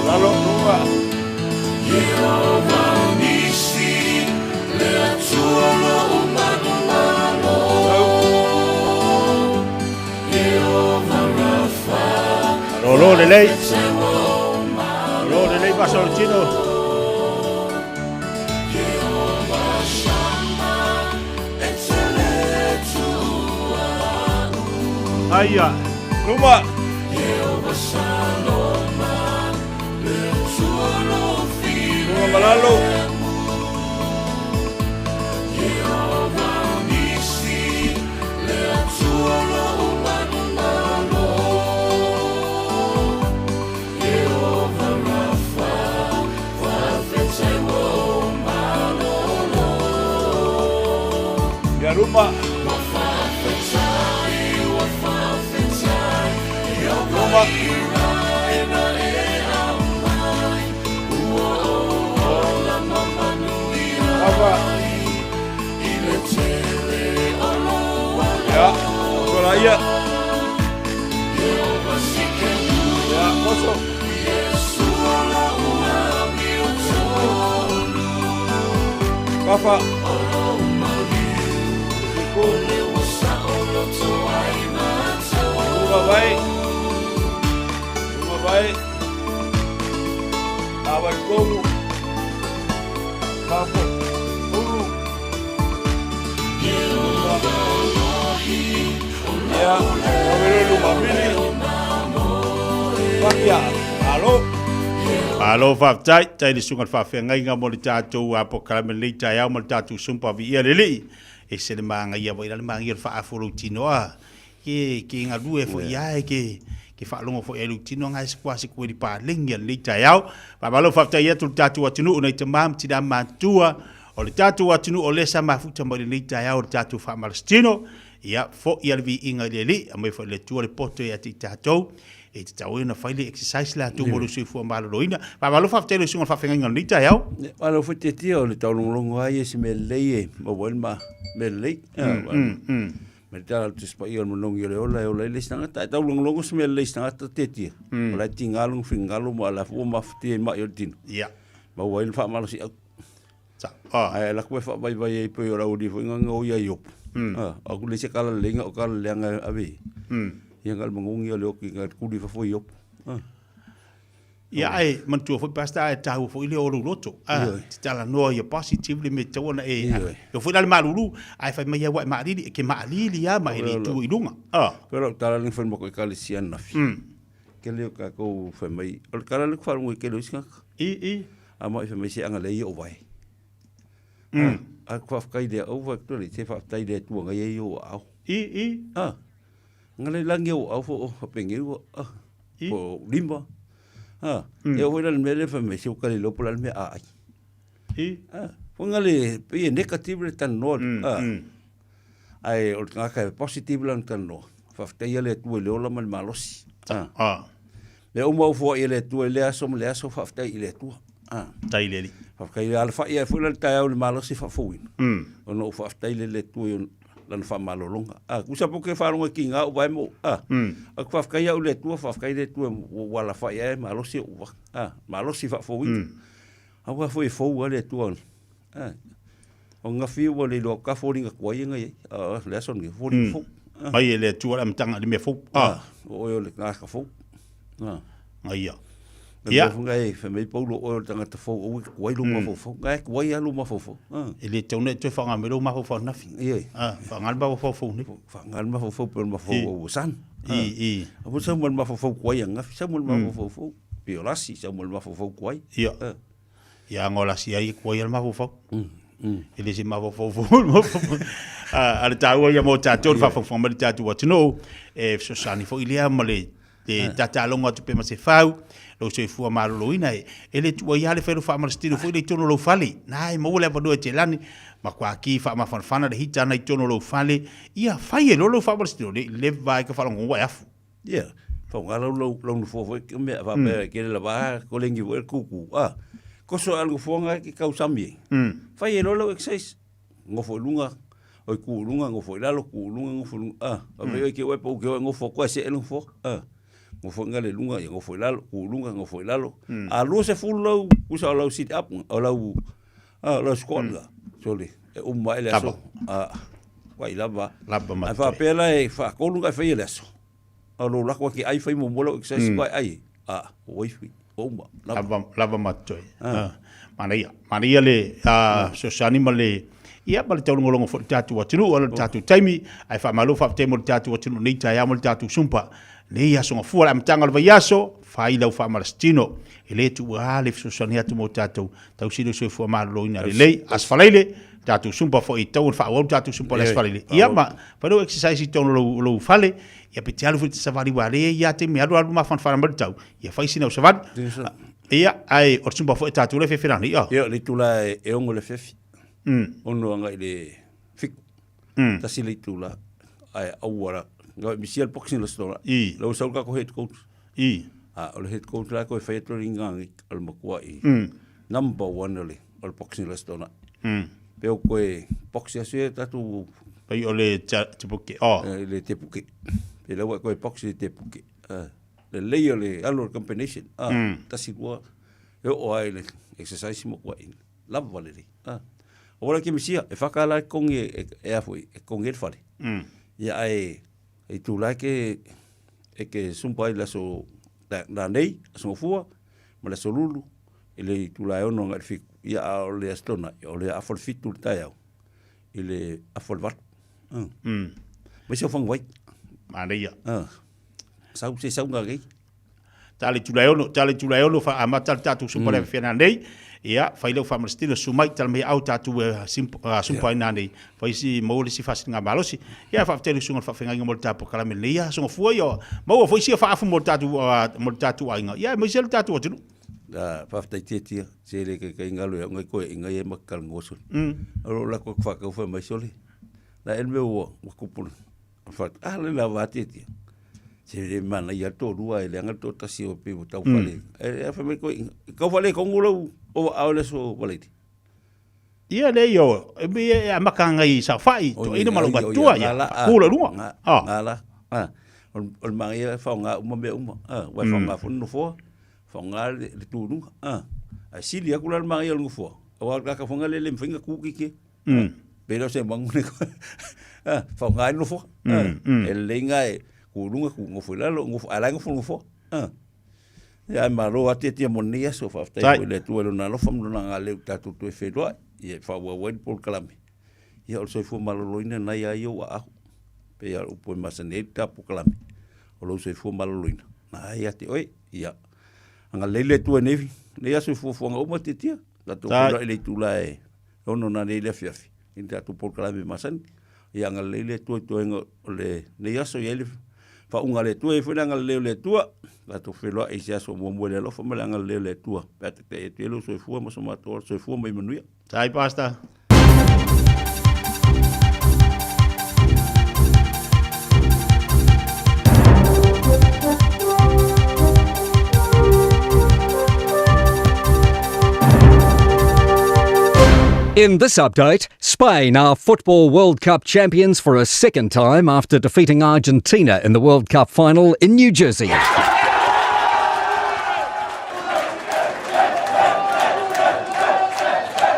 Lalo, luma. Malolo lelei. Malolo lelei vasa o le tino. Aia. Luma. Luma malalo. Ia luma. Luma. Ava. Ia. Kola ia. Ia, koso. Kafa. Siku. Luma vai. Luma vai. Ava i komu. Kafo. Ulu. Ia. Ave luma mili. Pakia. Alo. Malo faafetai, tai le susuga i le faafeagaiga mo le tatou polokalame lenei taeao ma le tatou sumpa viia le Alii. E se le magaia foi la le magaia o le faaafu o lou tino a ke ke galue foi ia e ke ke faalogo foi ai lou tino ga e se kuasi kueli paleni a lenei taeao. Faamalo faafetai atu le tatou atunuu nai tama ma tina matutua o le tatou atunuu o lea sa mafuta mai lenei taeao le tatou faamalositino. Ia, foi a le viiga i le Alii, aumai foi le Atua le poto ia te i tatou, e tatau ai ona fai le exercise latou mo lou soifua maloloina. Faamalo faafetai i lau susuga i le faafeagaiga o lenei taeao. Malo foi Tetia o le taulogologo lava ia i se mea lelei e maua ai le ma mea lelei. Ma le tala o le Tusi Paia o le manogi o le ola e ola ai le isi tagata. Ae taulogologo se mea lelei i se tagata Tetia, o la e tiga lona finagalo ma o la foi ua mafatia i mai o le tino. Maua ai le faamalosiau. Ae ala ku e faavaivai ai pei o le aualii foi nga o ia Iopu. A ku le se kala lelei nga o kala leaga e ave i. Ia nga le magogi o le oki nga kuli fafo Iopu. Ia ae manatua foi Pastor ae taua foi le o lou loto. Te talanoa ia positive le mea e tatau ona e e oo foi la le malulu ae fai mai au e maalili e ke maalili lava ma e le tu i luga. Pei o lau tala lea na fai ma ko Ekalesia ananafi. Kele o tatou fai mai o le tala lea ku faalogo i kele o isi tagata. I. A mai fai mai se agalelei ia o vae. A ku faafetai lea au fai atu le se faafetai le Atua ngai ai o aao. I. A ngalei langi o aao fo o pengeu a po lima. A e o foi la le mea lea fai mai se o kale lopo la le mea a ai. I. A fo ngale pe e negative le talanoa. A ae o le tagata e positive lana talanoa. Faafetai ia le Atua i le ola ma le malosi. A. Mea uma ua foai e le Atua i lea aso ma lea aso, faafetai i le Atua. Tai le Alii. Faafetai e alafai ai foi la le taeao i le malosi faafouina. Ona ou faafetai lea i le Atua i Lana faamalologa. A, tusa po ke faalogo e tiga ou vae mo, a, aku faafetai au i le Atua, faafetai i le Atua ua ou alafai ai malosi ou va, a, malosi faafouina. Aua foi e fou lava le Atua, a, o gafi ua le iloa ka foliga tuai e i ai, a o le aso lenei, foliga fou. Mai e le Atua le amataga i le mea fou. A, o oe o le tagata fou. A. Ia. Ia. Ngai fai mai Paulo oe o le tagata fou aua e te tuai lou mafaufau. Ngai e tuai lava lou mafaufau. E le tatau ona e toe faaaoga mai lou mafaufau ananafi. Ioe. Faaaoga le mafaufau fou nei. Faaaoga le mafaufau pei o le mafaufau ua sana. I, i. Aua sau ma le mafaufau tuai ananafi, sau ma le mafaufau fou. Pei o lasi, sau ma le mafaufau tuai. Ia. Ia aga o lasi ai e tuai ai le mafaufau. E le se mafaufau fou le mafaufau. A le taua ia mo tatou le faafogafoga mai le tatou atunuu, e fesoasoani foi lea ma le te tatalogo atu pe ma se fau, lou soifua maloloina e, e le tuua ia le fai lou faamalositino foi lea i totonu o lou fale. Na e maua le avanoa e te lani, matua ki faamafanafana le hita ana i totonu o lou fale, ia fai e loa lou faamalositino, le i leva ai ka faalogologo e afu. Ia, faaaoga lau lau lau nofoa foi ke mea faapea ke le lava kolegi foi le kuku. Ah, koso a le nofoa nga ke tausami ai. Fai e loa lau exercise. Nofo i luga, oi ku i luga, nofo i lalo, ku i luga, nofo i luga, a. Fai mai oi ke oe pau ke oe nofo atu ae see le nofoa, a. Nofo i gale i luga, ia nofo i lalo, ku i luga, nofo i lalo. A 20 lau, tusa o lau sit up, o lau, a, lau squat la, sole, e uma ai le aso, a, vai lava. Lava ma Ae faapea la e faatolu ona e faia i le aso, a o lou lako e te ai fai muamua lau exercise faatoa e ai, a, ua ifi. Ua uma. Lava, lava ma totoe. Ah. Manaia. Manaia le fesoasoani ma le ia ma le taulogologo foi i le tatou atunuu ala le tatou taimi ae faamalo faafetai mo le tatou atunuu nei taeao ma le tatou sumpa nei aso gafua le amataga o le vaiaso fai lau faamalasitino e le tuua le fesoasoani atu mo tatou tausi le soifua maloloina lelei aso falaile tatou sumpa foi e tatau ona faaauau le tatou sumpa le aso falaile ia ma fai lau exercise i totonu o lou fale ia pe te alu foi te savali ua le ia taimi alu alu mafanafana mai le tau ia fai sina au savali ia ae o le sumpa foi tatou le fefe lani ia le itula e 6 le fefi ono agai le 7 tasi le itula ae aua la misia le boxing le aso i lau sau ka ko head coach i a o le head coach la ko e fai atu le inga o le matua i number one o le o le boxing le aso pe o koe box aso e tatou pai o le tepuke o le tepuke pe lau koe box le tepuke lelei o le alu o le combination a tasi lua e oo ai le exercise mo kua ina lava lelei a o wala ke misia e whakala e kongi e, e a foi e kongi e le fale ia ae e tū la ke e ke sumpa ai le aso la nei aso gafua ma le aso lulu i le itula e 6 agai le 7 ia a o le aso tona o le afa o le 7 le taeao i le afa o le 8 mai se o faguvai manaia sau se sau ngā kei. Tale itula e ono, tale itula e ono fa amata le tatou sumpa le afefiana nei. Ia, fai leu faamalositino susu mai tala mai au tatou e sumpa ai nanei. Fai si maua le isi faasiliga malosi. Ia, faafetai i le susuga o le faafeagaiga mo le tatou polokalame lenei aso gafua. Ia, maua foi sia faaafu mo le tatou, mo le tatou aiga. Ia, aemaise le tatou atunuu. Faafetai tiatia, se le kai kai galo ia ngai koe inga ia makal ngo sole. O lo la ko fa ka fa mai sole. La el me ua ua kupu. Fa ah le la va tiatia. Se le mana ia to lua e le anga to tasi o pe tau fale. E fa mai ko kau fale ko ngulo o a le so valeti. Ia le io, e me e amaka ngai sa fai, to ina malo matua ia. Kula lunga. Ah. Ngala. Ah. O le mangia fa nga uma me uma. Ah, wa fa nga fo no fo. Fa nga le tu lunga. Ah. Ai sili aku la le mangia le fo. Wa ka ka fo nga le le mfinga ku ki ki. Pe leo se mangu ne ko. Ah, fa nga no fo. E le nga e ku lunga ku ngofo lalo ngofo ala ngofo ngofo. Ah. Ia e malo ati tia mo nei aso faafetai foi le Atua i lona alofa ma lona agalelei ua tatou toe feiloai ia e faaauau ai le polokalame. Ia o le soifua maloloina lena ia ia ua aahu. Pei lava o le upu e masani ai le ta polokalame, o lou soifua maloloina na ia te oe. Ia agalelei le Atua i nei, nei aso i fuafuaga uma tiatia. Tatou feiloai i le itula e 6 nanei i le afiafi i le tatou polokalame masani. Ia agalelei le Atua i toega o lenei aso, i ai le faauga a le Atua, e i ai foi le agalelei o le Atua. Tatou feiloai i se aso muamua i le alofa ma le agalelei o le Atua pe a taitai atu ai lou soifua ma so matou ola. Soifua ma ia manuia. Tai Pastor. In this update, Spain are Football World Cup champions for a second time after defeating Argentina in the World Cup final in New Jersey.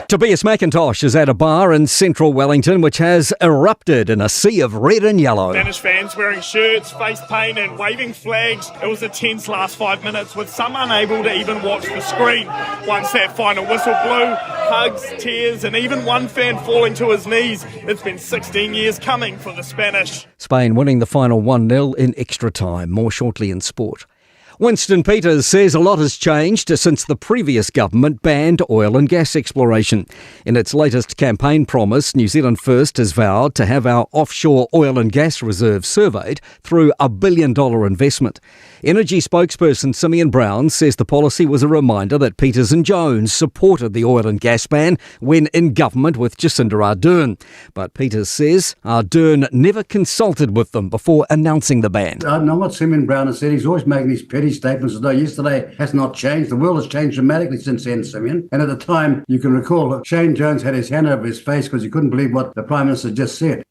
Tobias McIntosh is at a bar in central Wellington, which has erupted in a sea of red and yellow. Spanish fans wearing shirts, face paint, and waving flags. It was a tense last 5 minutes, with some unable to even watch the screen. Once that final whistle blew, hugs, tears, and even one fan falling to his knees. It's been 16 years coming for the Spanish. Spain winning the final 1 0 in extra time. More shortly in sport. Winston Peters says a lot has changed since the previous government banned oil and gas exploration. In its latest campaign promise, New Zealand First has vowed to have our offshore oil and gas reserves surveyed through a billion dollar investment. Energy spokesperson Simeon Brown says the policy was a reminder that Peters and Jones supported the oil and gas ban when in government with Jacinda Ardern. But Peters says Ardern never consulted with them before announcing the ban. I know what Simeon Brown has said. He's always making these petty statements as though yesterday has not changed. The world has changed dramatically since then, Simeon. And at the time, you can recall that Shane Jones had his hand over his face because he couldn't believe what the Prime Minister just said.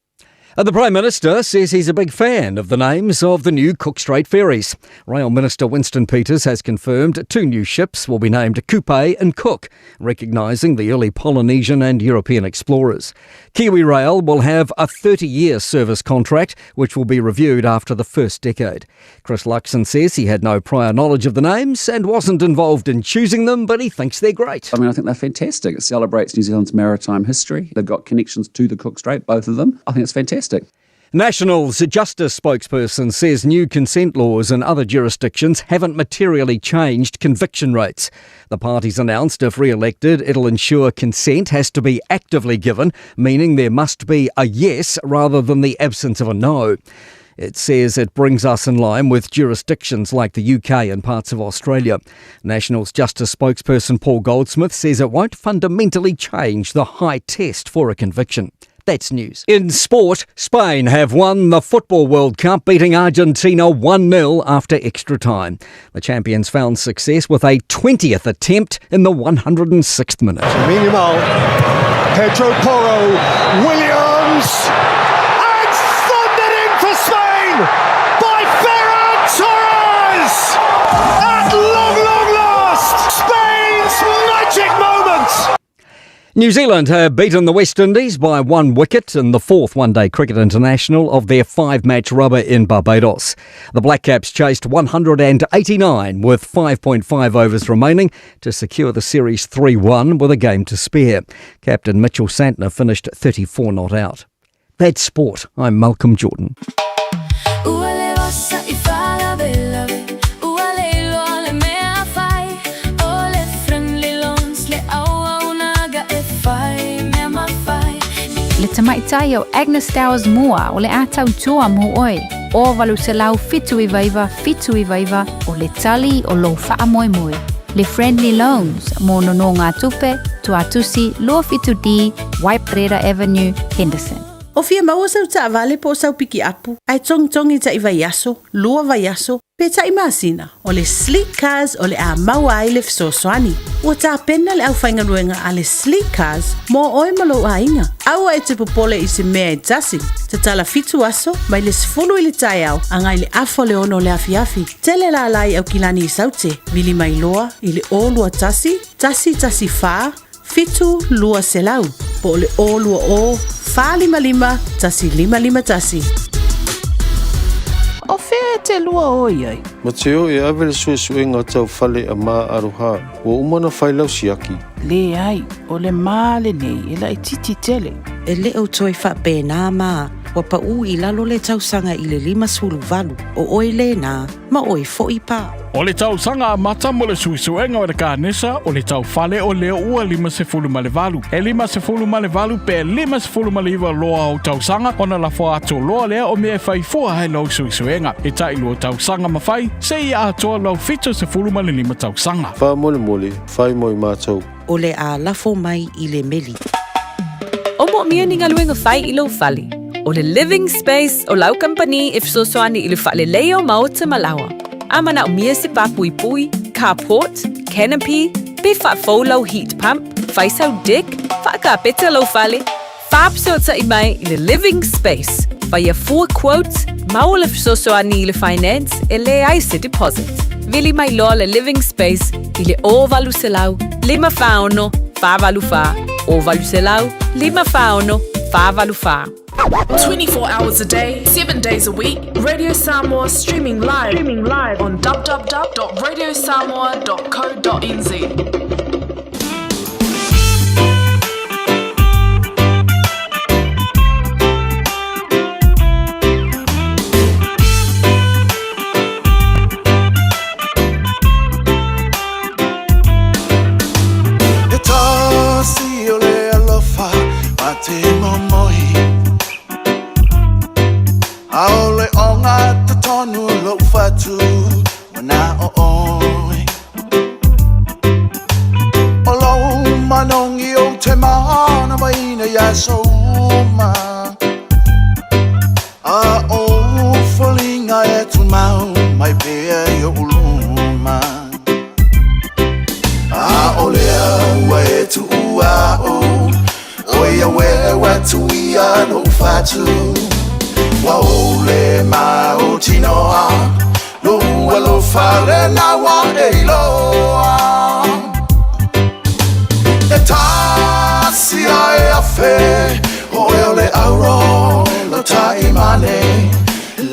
The Prime Minister says he's a big fan of the names of the new Cook Strait ferries. Rail Minister Winston Peters has confirmed two new ships will be named Kupe and Cook, recognising the early Polynesian and European explorers. Kiwi Rail will have a 30-year service contract, which will be reviewed after the first decade. Chris Luxon says he had no prior knowledge of the names and wasn't involved in choosing them, but he thinks they're great. I mean, I think they're fantastic. It celebrates New Zealand's maritime history. They've got connections to the Cook Strait, both of them. I think it's fantastic. National's Justice spokesperson says new consent laws in other jurisdictions haven't materially changed conviction rates. The party's announced if re-elected, it'll ensure consent has to be actively given, meaning there must be a yes rather than the absence of a no. It says it brings us in line with jurisdictions like the UK and parts of Australia. National's Justice spokesperson Paul Goldsmith says it won't fundamentally change the high test for a conviction. That's news. In sport, Spain have won the Football World Cup, beating Argentina 1-0 after extra time. The champions found success with a 20th attempt in the 106th minute. Minimal. Pedro Porro, Williams, and thundered in for Spain by Ferran Torres! At long, long last, Spain's magic moment! New Zealand have beaten the West Indies by 1 wicket in the fourth one-day cricket international of their 5-match rubber in Barbados. The Black Caps chased 189 with 5.5 overs remaining to secure the series 3-1 with a game to spare. Captain Mitchell Santner finished 34 not out. That's sport. I'm Malcolm Jordan. Ua le osa i faalavelave, ua le iloa le mea fai, o le Friendly Loans le auaunaga e fai mea ma fai. Le tamaitai o Agnes Towers Moa o le a tautua mo oe, o 879 79 o le tali o lou faamoemoe. Le Friendly Loans mo nonogatupe, Tuatusi, 27D, Waiparera Avenue, Henderson. O fia maua sau taavale po o sau pikiapu, ae togitogi ta'i vaiaso, lua vaiaso, pe ta'i masina, o le Sleek Cars o le a maua ai le fesoasoani. Ua tapena le aufaigaluega a le Sleek Cars mo oe ma lou aiga. Aua e te popole i se mea e tasi. Tatala 7 aso, mai le 10 i le taeao, agai le afa o le 6 o le afiafi. Tele lala i Aukilani i Saute, vili mai loa i le 021 114 7200 po o le 020 455 1551. O fea e te lua o i ai? Mateo e ave le suesuega tau fale a Ma Aroha, ua uma ona fai lau siaki. Leai, o le ma lenei e laitiiti tele. E le o toe faapena ma ua paʻū i lalo le tausaga i le 58, o oe lena, ma oe foi pa. O le tausaga amata mo le suesuega o le kanesa o le taufale o lea ua 58. E 58 pe 59 loa o tausaga ona lafo atu loa lea o mea e fai fua ai lau suesuega. E tai lua tausaga ma fai, seia atoa lau 75 tausaga. Faamolemole, fai mo i matou. O le a lafo mai i le meli. O moomia ni galuega fai i lou fale. O le Living Space o lau kamupani e fesoasoani i le faaleleia o maota ma laoa. A manaomia se pāpuipui, carport, canopy, pe faafou lau heat pump, fai sau deck, Faakapeta lou fale, faafesootai mai i le Living Space. Faia fua quote, maua le fesoasoani i le finance e leai se deposit. Vili mai loa le Living Space i le 0800 546 484, 0800 546 484. 24 hours a day, 7 days a week, Radio Samoa streaming live, streaming live on www.radiosamoa.co.nz. E tasi o le alofa ma te momoi Aole o ngā tonu lou fatu Wana o oi O lou manongi o te mana maina ia souma A o folinga e tumau mai pea i o uluma A o lea ua e tuua o O ia we wa tuia no fatu Wa o le ma o tinoa Lo ua lo fale na wa e iloa E tasi a e afe O e o le auro Lo taimane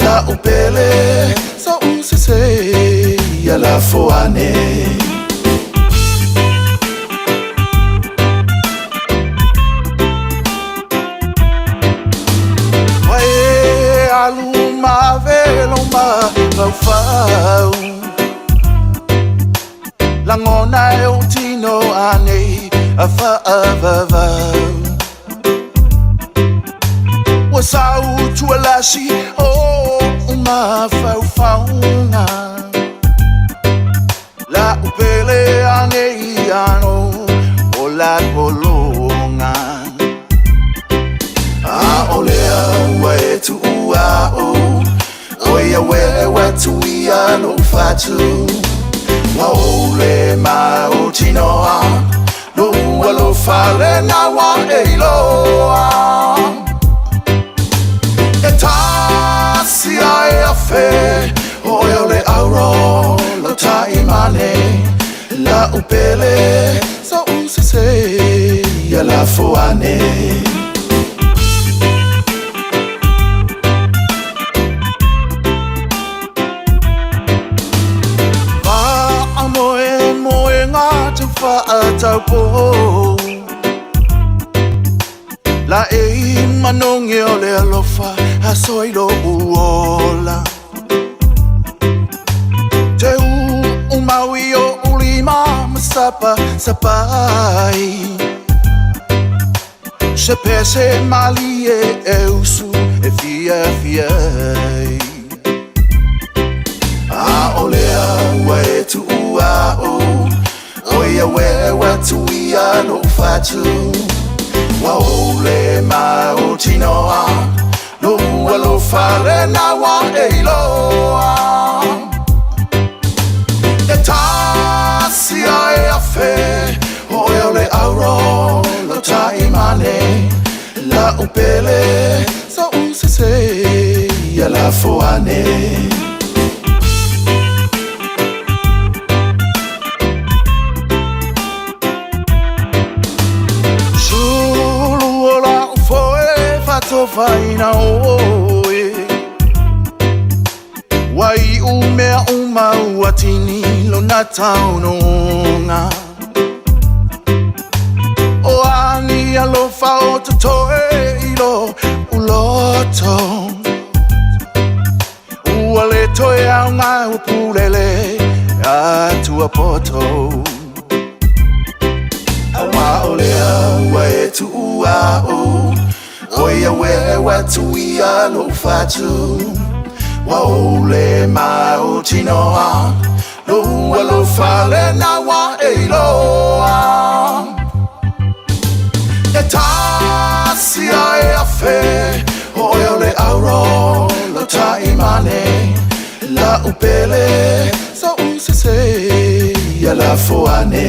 La upele Sa usese Ia la foane Ua e alu ma velo ma faufau Lagona e o tino anei a faavavau Ua sau tualasi o mafaufauga La upele anei ano o la pologa A o lea ua e tuua o O ia we ua tuia lou fatu Ua ou le ma o tinoa Lou alofa lena ua e iloa E tasi a e afe O oe o le auro Lau taimane La upele Sa usese Ia lafo ane. Faamoemoega tau faataupou Laei manogi o le alofa aso i lou ola Te uumau i ou lima ma sapasapai Se pese malie e usu e fiafia ai A o lea ua e tuua o O ia we ua tuia lou fatu Ua ou le ma o tinoa Lou alofa lena ua e iloa E tasi a e afe O oe o le auro Lau taimane Lau pele Sa usese Ia lafo ane. Sulu o lau foe faatofaina oe Ua iu mea uma ua tini lona taunuuga O a ni alofa o totoe i lou loto Ua le toe aoga ua pulele atua poto Aua o lea ua e tuua o O ia we ua tuia lou fatu Ua ou le ma o tinoa Lou alofa lena ua e iloa E tasi a e afe O oe o le auro Lau taimane Lau pele Sa usese Ia lafo ane.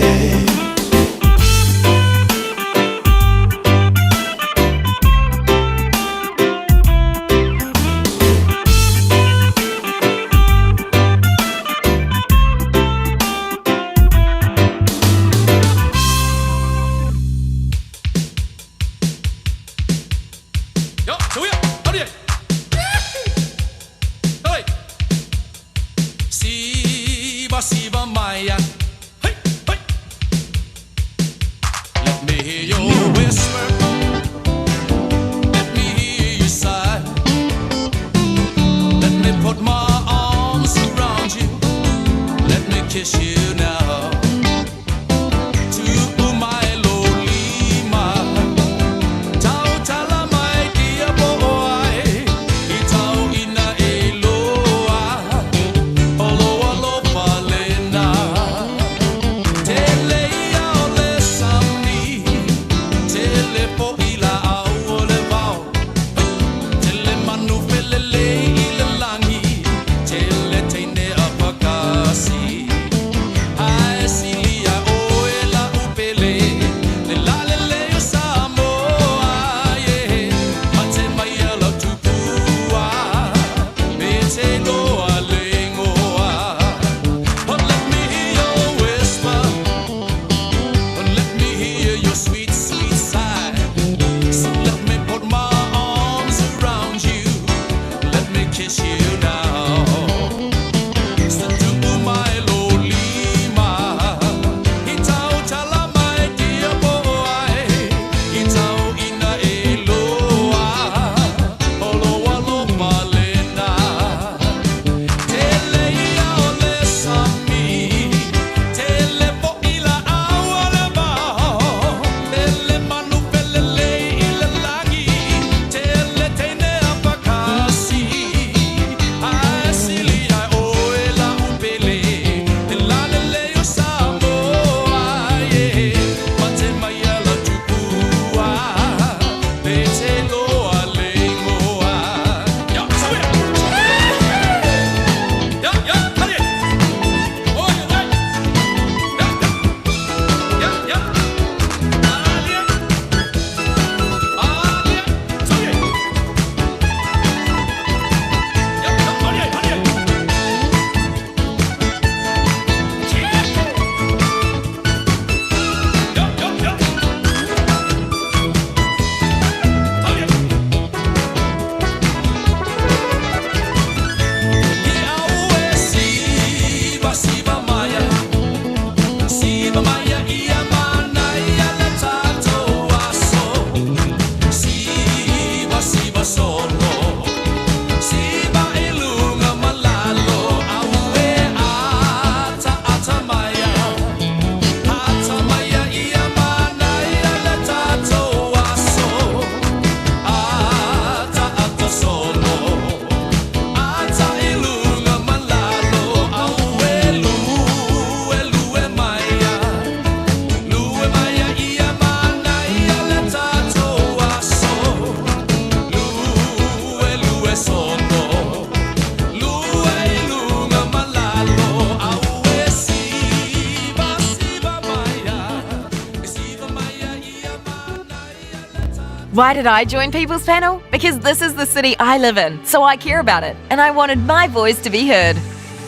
Why did I join People's Panel? Because this is the city I live in, so I care about it, and I wanted my voice to be heard.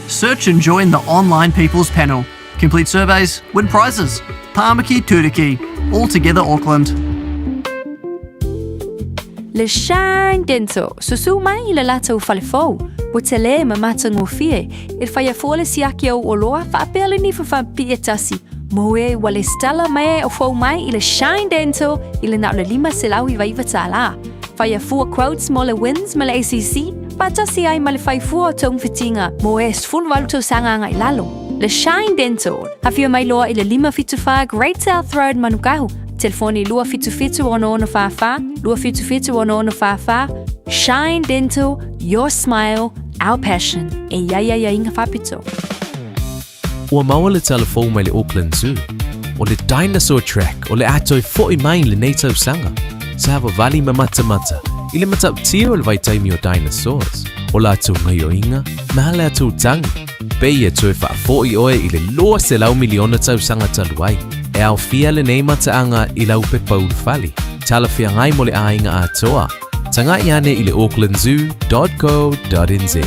Search and join the online People's Panel. Complete surveys, win prizes. Tāmaki Turuki. All together Auckland. Le Shine Dental, susu mai i le latou fale fou, ua tele ma matagofie, e faia fua le siaki o oloa faapea le nifa faapipii e tasi, mo e ua lesitala mai ai o fou mai i le Shine Dental i le na o le $599 tala. Faia fua quotes mo le WINZ ma le ACC, faatasi ai ma le fai fua o togafitiga mo e 18 tausaga agai i lalo. Le Shine Dental, afio mai loa i le 574 Great South Road Manukau, Telefoni 277 6644, 277 6644, Shine Dental, your smile, our passion. E i ai aiaiga faapito. Ua maua le tala fou mai le Auckland Zoo, o le Dinosaur Track o le a toe fo'i mai i lenei tausaga. Savavali ma matamata i le matautia o le vaitaimi o dinosaurs, o latou gaioiga ma latou tagi. Pei e toe faafo'i oe i le 200 miliona tausaga talu ai. E aofia lenei mataaga i lau pepa ulufale, talafeagai mo le aiga atoa. Taga'i ane i le aucklandzoo.co.nz.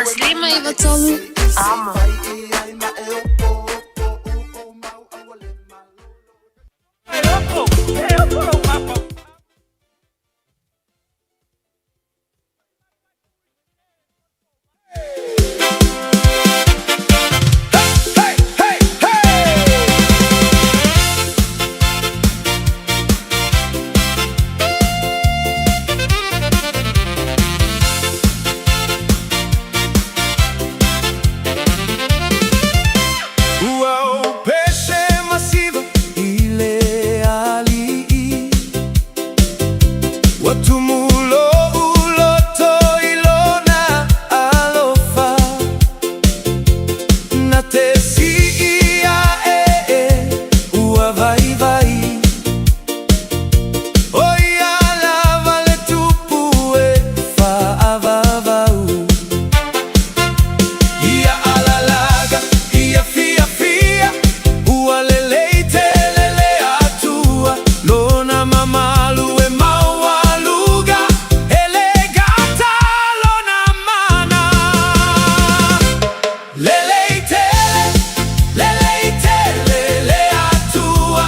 1 5 93. Amo. Ua ou pese masiva i le aliʻi Ua tumu loʻu loto i lona alofa Na te siʻi aʻe e ua waiwai ʻO ia lava le tupu e faʻavavau Ia alalaga, ia fiafia, ua lelei tele le Atua, lona mamalu e maualuga, e le gata lona mana. Lelei tele, lelei tele le Atua,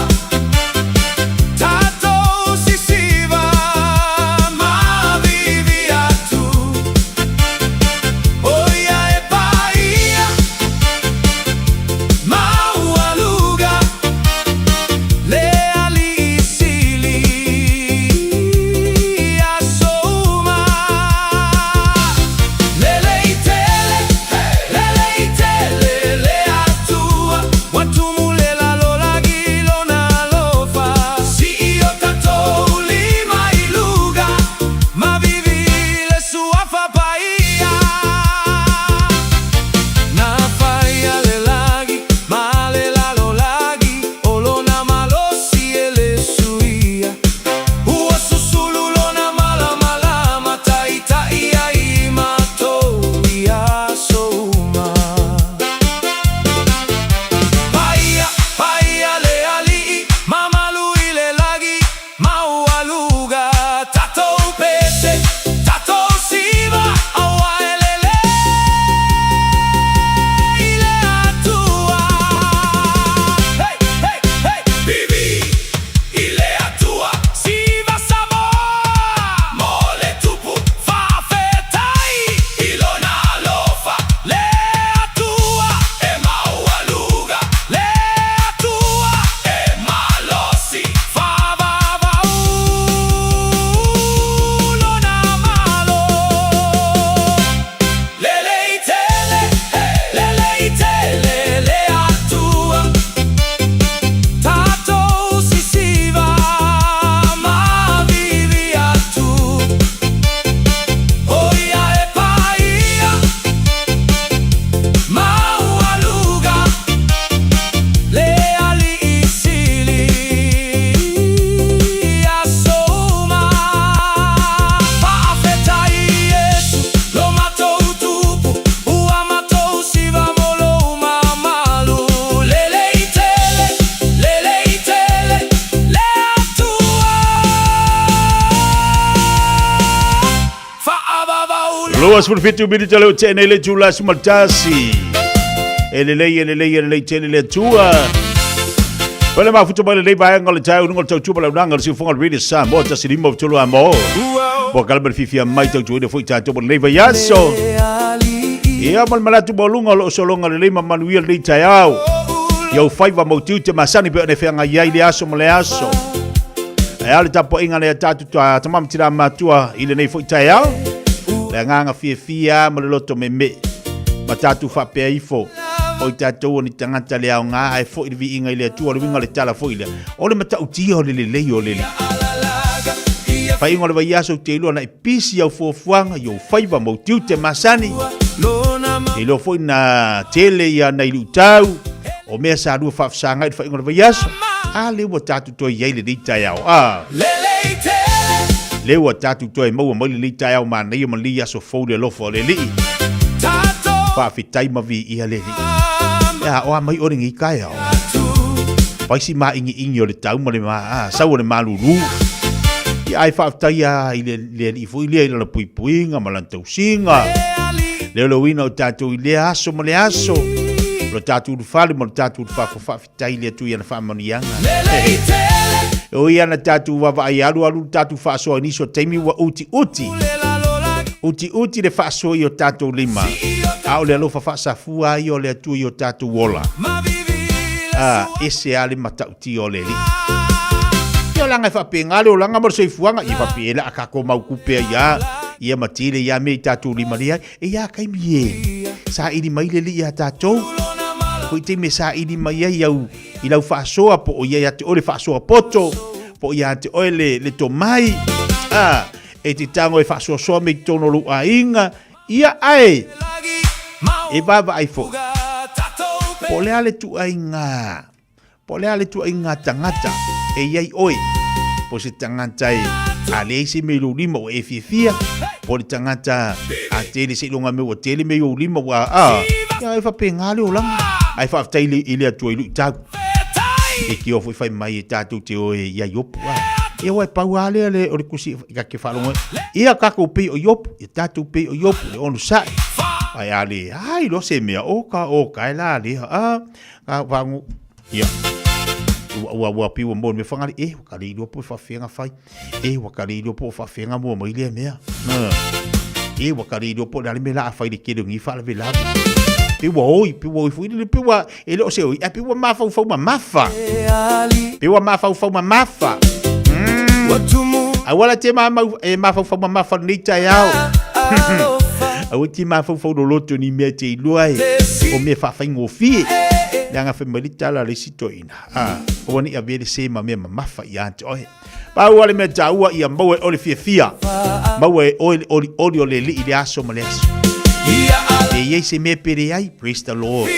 tatou sisiva ma vivi atu. ʻO ia e paia maualuga le aliʻi sili i aso uma. Lelei tele, lelei tele le Atua, ua tumu le lalolagi i lona alofa. Siʻi o tatou lima i luga, ma vivi le suafa paia. Na faia le lagi ma le lalolagi, o lona malosi e le suia. Ua susulu lona malamalama, taitaʻi ai matou i aso uma. Paia, paia le aliʻi, mamalu i le lagi, maualuga. Tatou pese, tatou siva, aua e lelei le Atua. Hey, hey, hey! Vivi i le Atua. Siva Samoa! Mo le tupu faafetai i lona alofa. Le Atua e maualuga. Le Atua e malosi. Faavavau lona malo. Lelei tele, lelei tele le Atua. Tatou sisiva ma vivi atu. ʻO ia e paia maualuga le aliʻi sili i aso uma. Faafetai Iesu lo matou tupu, ua matou siva mo lou mamalu. Lelei tele, lelei tele le Atua. Faavavau 27 minute leo tene le itula 11. E lelei, e lelei, e lelei tele le Atua. Pele mafuta mai lenei vaega o le taeao i luga o le tautua ma le auaunaga o le siufofoga o le Radio Samoa 153 a mo. Ua kala ma le fiafia mai tautuaina foi tatou mo lenei vaiaso. Ia ma le manatu maualuga o lo o sologa lelei ma manuia lenei taeao. I ou faiva ma ou tiute masani pei ona e feagai ai le aso ma le aso. Ae a le tapuaiga a tatou tama ma tina matua i lenei foi taeao. Le agaga fiafia ma le loto meemee. Ma tatou faapea ifo, o i tatou o ni tagata le aoga ae foi le viiga i le Atua. O le uiga o le tala foi lea, o le matautia o le lelei o le Alii. Faaiuga o le vaiaso ou te iloa na e pisi au fuafuaga i ou faiva ma ou tiute masani. Te iloa foi na tele ia nai luitau o mea sa lua faafesagai i le faaiuga o le vaiaso. A lea ua tatou toe i ai lenei taeao. A lea ua tatou toe maua mai lenei taeao manaia ma lenei aso fou i le alofa o le Alii. Faafetai ma viia le Alii. E a, o a mai oe lenei taeao. Fai si māʻigiʻigi o le tau ma le sau o le malulu. Ia, ae faafetai lava i le Alii foi lea i lana puipuiga ma lana tausiga. Leoleuina o tatou i lea aso ma le aso, o lo tatou ulufale ma lo tatou ulufafo faafetai i le Atua i ana faamanuiaga. E ui ana tatou vaavaai alualu le tatou faasoa i nisi o taimi ua utiuti, utiuti le faasoa i o tatou lima, a o le alofa faasafua ia o le Atua i o tatou ola. A, ese lava le matautia o le Alii. Ia o laga e faapena le olaga ma le soifuaga, ia faapea e laa kako mau kupe ai a, ia ma tele ia mea i tatou lima leai. E ia taimi e saili mai le Alii iā tatou. Foi taimi e saili mai ai au i lau faasoa po o ia ia te oe le faasoa poto, po o ia te oe le, le tomai. A, e te tago e faasoasoa mai totonu o lou aiga, ia ae e vaavaai foi. Po o le a le tuaiga Po o le a le tuaiga tagata e i ai oe, po o se tagata e a leai se mea i lou lima ua e fiafia, po o le tagata a tele seiloga mea ua tele mea i ou lima ua a, ia e faapena le olaga. Ae faafetai i le Atua i luitau. E tio foi fai mai e tatou te o e ia Iopu a. Ia aua e pau lava lea le o le tusi ta te faalogo ai. Ia tatou pei o Iopu, ia tatou pei o Iopu le onosai. Ae a leai loa se mea, oka oka e la lea a. A vagu ia ua ua ua pi ua mo me whangali e ua kare ilua po whawhenga whai e ua kare ilua po whawhenga mua mai lea mea e ua kare ilua po le me la a whai le kere ngi wha la la pe ua oi pe ua oi fui le pe ua e le o se oi a pe ua mafaufau mamafa pe ua mafaufau mamafa Aua la te mamau e mafaufau mamafa nei taeao. Aua te mafaufau loloto ni mea te iloa e o mea faafaigofie. Leaga fai mai le tala a le isi toeaina. Ah, aua ne i avea le se ma mea mamafa ia te oe. Pau lava le mea taua ia maua e oe le fiafia. Maua e oe le olioli o le Alii i le aso ma le aso. E i ai se mea pe leai, praise the Lord.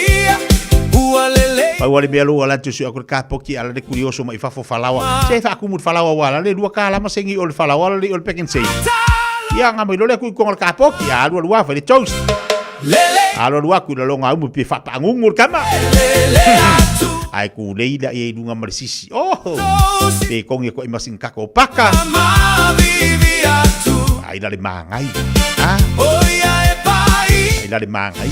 Pau lava le mea lou ala atu sui aku le kapoki ala le kurioso mai fafo falaoa. Se faakumu le falaoa ua ala le lua kala ma sengi o le falaoa ala le o le pack and save. Ia nga mai lole aku i konga le kapoki a alu alu afa le toast. Alu alu aku i lalonga umu pe faapaangungu le kama. Ae ku lei la ia i lunga ma le sisi. Oh! Pe kongi ko i masin kako paka. Ai la le magai. Ah. Ai la le magai.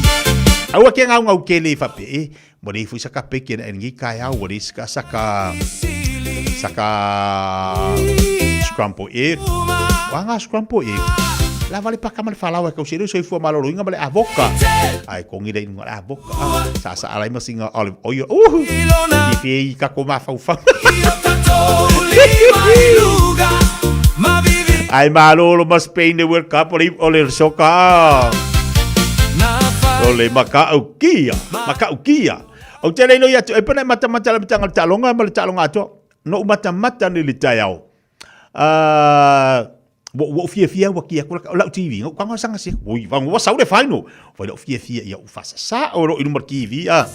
Aua ke ngau ngau ke le fape e. Mo le fui saka peke na ngi kai au mo le saka saka saka scramble egg. Wa nga scramble egg. La vale paka ma le falawa e kau se soifua maloloinga ma le avoka. Ai kongi le inunga le avoka. Sa sa alai ma singa olive oil. Uhu. I fie i kako mafaufau. Ai malolo ma Spain le World Cup o le, o le soka. O le makaukia. Makaukia. O te leilo ia tu e pene mata mata le tanga le talonga ma le talonga atoa. No matamata ni le taiao. Ua ua ou fiafia ua ki aku lau TV, ngau kanga sanga se. Oi, vang ua sau le final. Fai lau fiafia ia u fasa o lo i luma TV a.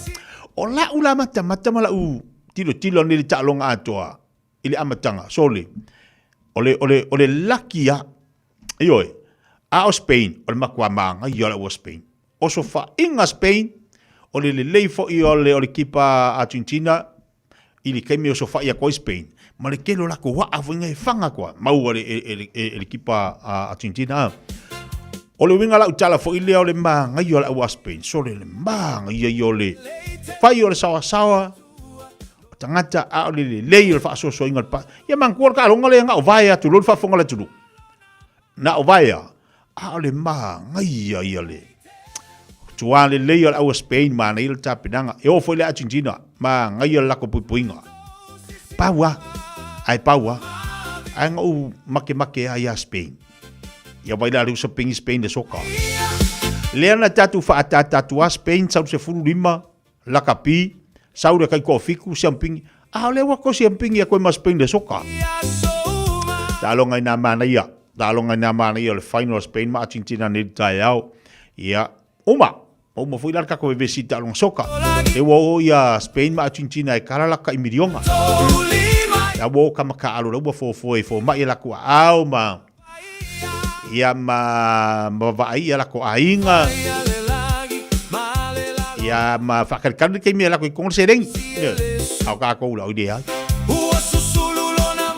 O lau la mata mata ma lau tilo tilo ni le taaloga atoa i le amataga sole. O le o le o le laki a. Ioe. A o Spain, o le matua māgaia o le ua Spain. O sofainga Spain, o le lelei foi o le o le kipa Argentina i le taimi e osofai atu ai Spain, ma le tele o latou aa foi e faga atu maua e, e, e, e, e le kipa a Argentina. O le uiga lau tala foi lea o le magaia o le au a Spain, sole le magaia ia o le fai o le saoasaoa, o tagata a o le lelei o le faasoasoaina o le pa. Ia manatua le taaloga lea na o vae atu loa le faafofoga a le atunuu. Na o vaea, a o le magaia ia le tuā lelei o le au a Spain, manaia le tapenaga. E oo foi le Argentina, magaia le lako puipuiga. Pau a, ae pau a. Ae na ou makemake a iā Spain. Ia vai la leu sapingi Spain le soka. Lea na tatou faaataata atu a Spain sau 15, lakapi, sau le kai toafitu siampingi. A o lea ua toe siampingi atu ai ma Spain le soka. Taaloga i nā manaia, taaloga i nā manaia o le final a Spain ma Argentina nei le taeao. Ia, uma, uma foi la le tatou vevesi i taaloga soka. Lea ua oo ia Spain ma Argentina e kala laka i miliona. La ua oo kama kaalo la ua fofoe fomai e latou aao ma Ia ma ma vaai ia lako aiga. Ia ma whakalikali le taimi e lako i kongo se rengi. A o kākou la o i leai.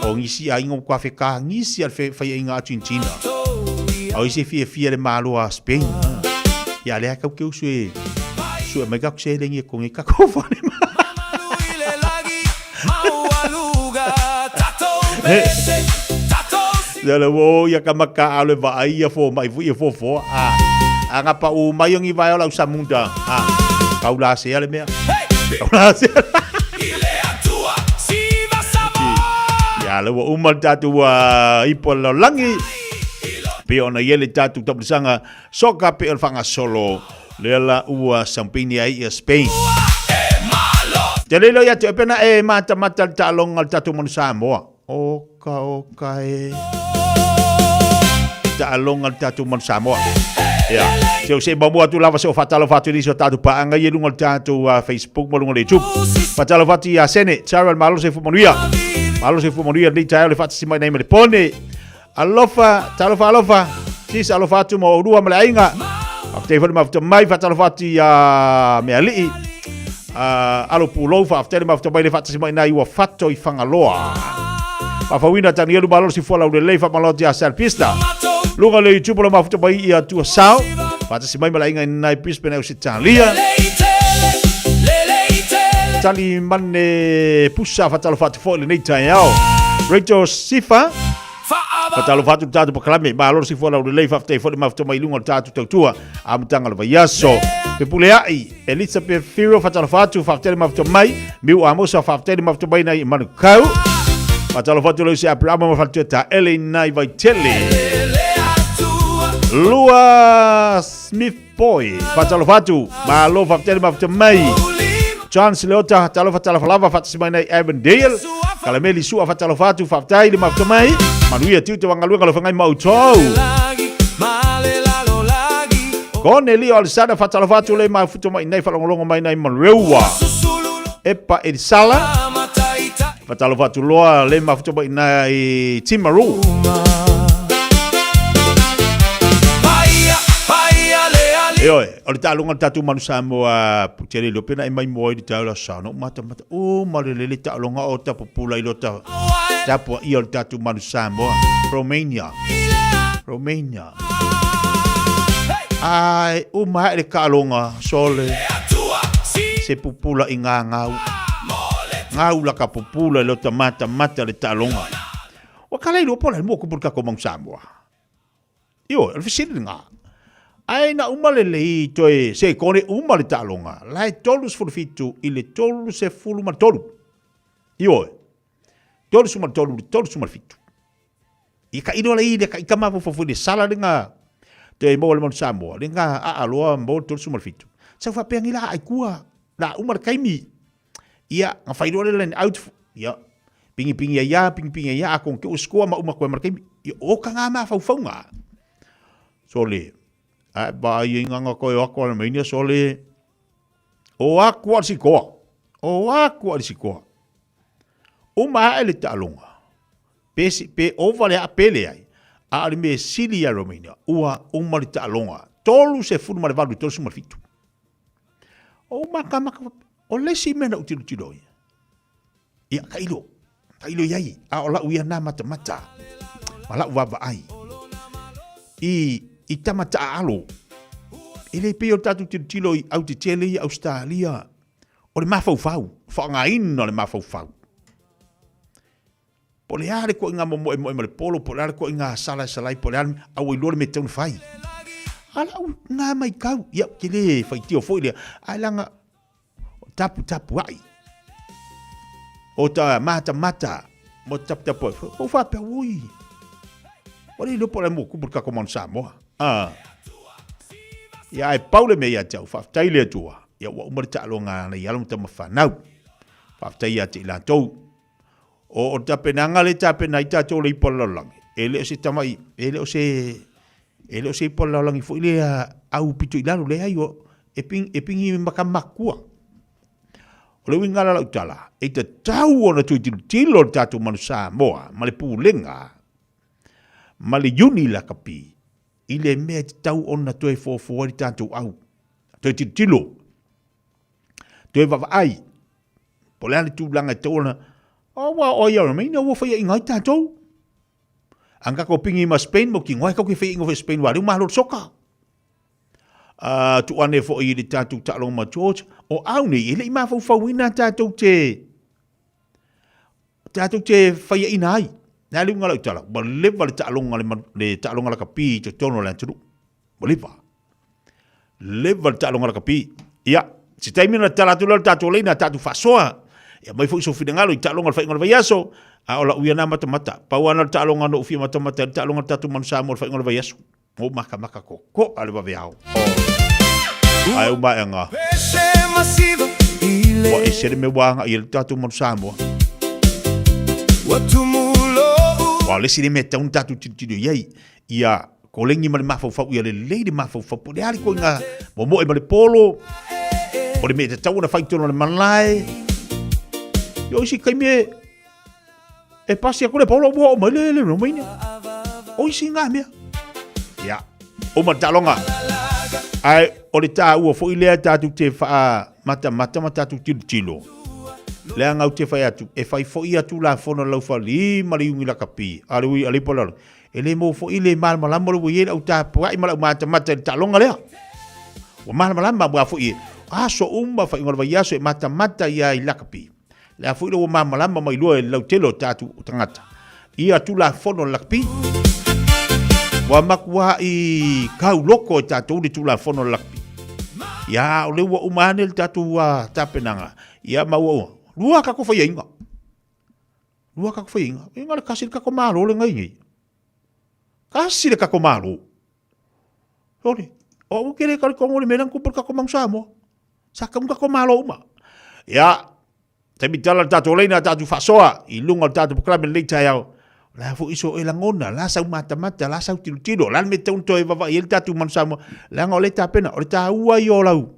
O ngisi aiga o kua wheka ngisi a le whai aiga Argentina. A o isi fiafia le malo a Spain. Ia lea kau ke usu e sue mai kako seleni e konge kako fale ma. Ia le wo ia ka maka a le va ai ia fo mai fu ia fo fo a. A nga pa u mai ngi vai o lau samunda a. Kau la se ale mea. Kau la se. Ia le ua uma le tatou ipo le lalolagi. Pei ona i ai le tatou tapulisaga soka pei o le faagasolo lea la ua sampini ai ia Spain. Te lilo ia te pena e matamata le taaloga o le tatou manu Samoa. Oka oka e. Taaloga le tatou manu Samoa. Ia. Se o se maua atu lava se o faatalofa atu i nisi o tatou paaga ia i luga o le tatou Facebook ma luga o le YouTube. Faatalofa atu ia Sene, Sarah Malo Soifua Manuia. Malo Soifua Manuia lenei taeao le faatasi mai nei ma le pone. Alofa, talofa alofa. Sis alofa atu ma oulua ma le aiga. Faafetai foi le mafuta mai, faatalofa atu ia Mealii. Alo Pulou, faafetai le mafuta mai le faatasi mai nai ua fato i Fagaloa. Faafauina Tanielu Malo Sifua Laulelei, faamalo atu ia Salpista. Luga le YouTube o le mafuta mai ia Tua Sao. Faatasi mai ma le aiga i nai Brisbane Ausetalia. Tali mane pusa faatalofa atu foi lenei taeao. Rachel Sifa, Faatalofa atu le tatou pakalame, malo le soifua laulelei, faafetai foi le mafuta mai i luga o le tatou tautua amataga o le vaiaso. Fepuleai, Elizabeth Firo, faatalofa atu, faafetai le mafuta mai, Miu Amosa, faafetai le mafuta mai nai Manukau. Faatalofa atu le usi Aperama ma faletua Taele i nai Vaitele. Lua Smith Boy, faatalofa atu, malo faafetai le mafuta mai. John Sileota, talofa talofa lava, faatasi mai nai Avondale. Kalameli Sua, faatalofa atu, faafetai le mafuta mai. Manuia tiute wa galuega lo whangai mau tau. Kone Leo Alisana, faatalofa atu le mafuta mai nei whalongolongo mai nei Marewa. Epa Elisala, faatalofa atu loa le mafuta mai nei Timaru. Ioe, o le taaloga o le tatou Manu Samoa tele leo pena e mai moa i le taeao le aso sa ona ou matamata o malele le taaloga o tapupula i lota tapuaia o le tatou Manu Samoa Romania Romania Ai uma ae le taaloga sole se pupula i ngā ngau ngau la ka pupula i lota matamata le taaloga Ua kala i lua po la mua kupu le tatou Manu Samoa. Ioe, o le fesili lena. Ae na uma lelei toe se kone uma le taaloga, la e 37 i le 33. Ioe, 33 i le 37. I ka ilo lei le ka ika mafofofo i le sala lenga toe maua le Manu Samoa, lenga aaloa mo le 37. Sau faapea ngi la ai kua, la uma le taimi. Ia, nga whai roa le line out, ia, pingi pingi ai ia, pingi pingi ai ia, a kong ke uskoa ma uma koe ma le taimi. Ia, o ka ngā mā whauwhaunga. So le, a ba ai ngā ngā koe o ako ala meinia, so le, o aku al sikoa, o aku al sikoa. Uma ae le taaloga, pe, pe ova le a pele ai, a o le me sili ia Romania, ua uma le taaloga, 38 37. O makamaka, o le isi mea na ou tilotilo ai, ia, tailo, tailo i ai, a o lau ia nā matamata, ma lau vaavaai, i, i tama taaalo, e le pei o le tatou tilotilo i Aotetele ia, Ausetalia, o le mafaufau, faaaogaina o le mafaufau. Po o le a le koʻiga momoemoe ma le polo, po o le a le koʻiga sala e salai, po o le a le, a ua iloa le mea e tatau ona fai. A lau ngā maitau, ia, ou te le faitio foi lea, ae leaga taputapuai, o ta matamata mo te taputapuai, ua ou faapea, ui, ua le iloa po o le a mua kupu le tatou Manu Samoa. Ah. Ia, ae pau le mea ia te au, faafetai i le Atua, ia ua uma le taaloga a nai alo ma tama fanau. Faafetai ia te i latou. O, o le tapenaga lea e tapena ai tatou le ipu a le lalolagi, e le o se tamai, e le o se, e le o se ipu a le lalolagi foi lea au pito i lalo, leai, o, e ping, e pingi ma ka makua. O le uiga la lau tala, e tatau ona toe tilotilo le tatou Manu Samoa ma le Pulega ma le Iuni Lakapi i le mea e tatau ona toe foafoa ai le tatou au. Toe tilotilo, toe vaavaai, Po o le a le tulaga e tatau ona, aua o ai a Romania ua faiaina ai tatou. A na tatou pigi ma Spain, mautinoa e tatou te faiaina foi e Spain aua o lea ua malo le soka. Tuu ane foi i le tatou taaloga ma George, o au nei, e le i mafaufauina tatou te, tatou te faiaina ai. Le a le uiga o lau tala, ua leva le taaloga, le taaloga lakapi i totonu o le atunuu. Ua leva. Leva le taaloga lakapi. Ia, se taimi ona tatala atu lea o le tatou laina, tatou faasoa. Ia aumai foi sou finagalo i taaloga o le faaiuga o le vaiaso, a o lau ia na matamata. Pau lava na o le taaloga na ou fia matamata ai, le taaloga a le tatou Manu Samoa i le faaiuga o le vaiaso. Ua ou makamaka kokoa le vaveao. Ae uma ae aga. Ua ese le mea ua agai ai le tatou Manu Samoa. Aua o le isi lea mea e tatau ona tatou tilotilo i ai, ia koleni ma le mafaufau ia lelei le mafaufau po o le a le ituaiga momoe ma le polo, o le mea e tatau ona fai i totonu o le malae. Ia o isi taimi e e pasi atu le polo ua oo mai le le Romania. O isi ngā mea. Ia, uma le taaloga. Ae o le taua foi lea tatou te faamatamata ma tatou tilotilo. Leaga ou te fai atu, e fai foi ia Tulafono a le Laufali ma le Iuni Lakapi, a le ui a le ipo lalo. E le maua foi le malamalama o le ua i ai lau tapuai ma lau matamata i le taaloga lea. Ua malamalama aua foi e aso uma faaiuga o le vaiaso e matamata ia i lakapi. Le a foi le ua malamalama mai loa e le lautele o tatou tagata ia Tulafono o le lakapi. Ua matuai kauloko e tatou le Tulafono o le lakapi. Ia, o lea ua uma ane le tatou tapenaga, ia ma ua lua tatou faiaiga. Lua tatou faiaiga. E na o le tasi le tatou Malo lenei nei. Tasi le tatou Malo. Sole, o au ou te le talitonu i le mea lea na tupu i le tatou Manu Samoa. Sa tatau ona tatou malo uma. Ia, taimi tala le tatou laina, tatou faasoa i luga o le tatou polokalame i lenei taeao. O le a foi so oe lagona, o le a sau matamata, o le a sau tilotilo, o le a le mea e tatau ona toe vaavaai i ai le tatou Manu Samoa, leaga o lea e tapena, o le taua ia o lau,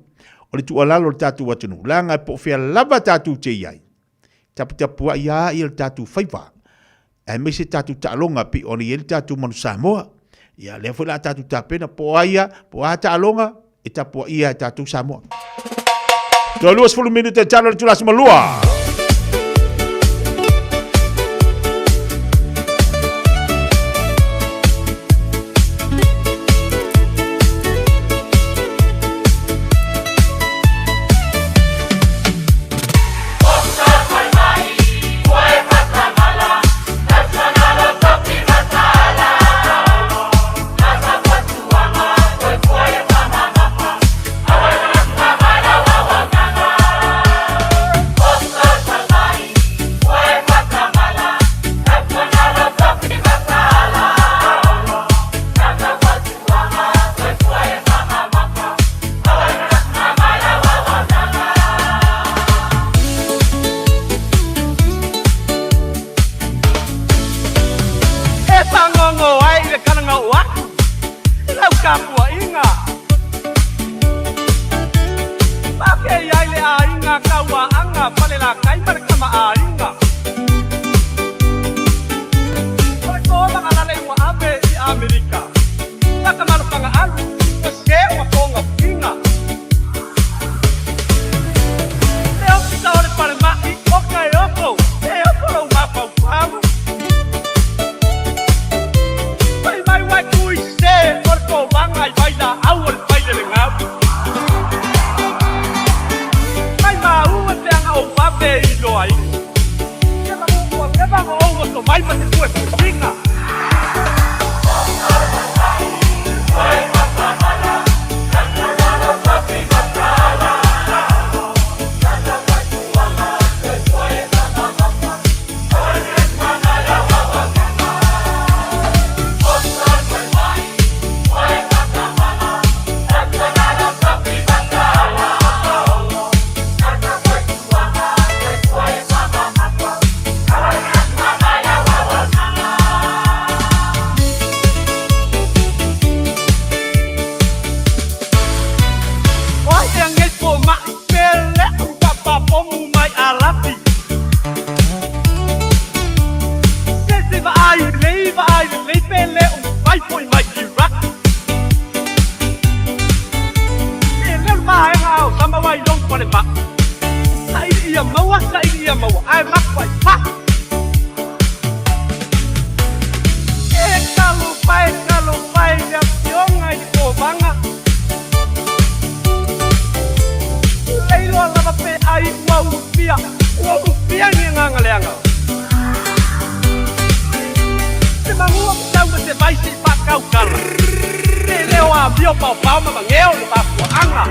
o le tuualalo i le tatou atunuu, leaga po o fea lava tatou te i ai, Taputapuai lava ia le tatou faiva, aemaise tatou taaloga pei ona i ai le tatou Manu Samoa. Ia, lea foi la a tatou tapena, po o ai a, po o a taaloga, e tapuaia e tatou Samoa. Toe 20 minute e talo le itula 12. E pāgogo ai i le kalaga o aku i lau tapuaiga. Pakei ai le aiga Kauaʻaga Falelatai ma le kamaʻāina. O le tolaga lalei ua ave i Amerika. Fatamalo-pagaalu, ua se ua togafiga. Le ofisa o le falemai o Kaeoko, e oko lou mafaufau. Fai mai ua e tui se o le tovaga i vailaau o le failele-gau. Mai maua peaga ou vave i loaina. Ai ua ulufia, ua ulufia ni agaga leaga. Se magua ma tau ma se vai seʻi faakaukala. E lē o amio paopao ma mageo le mafuaaga.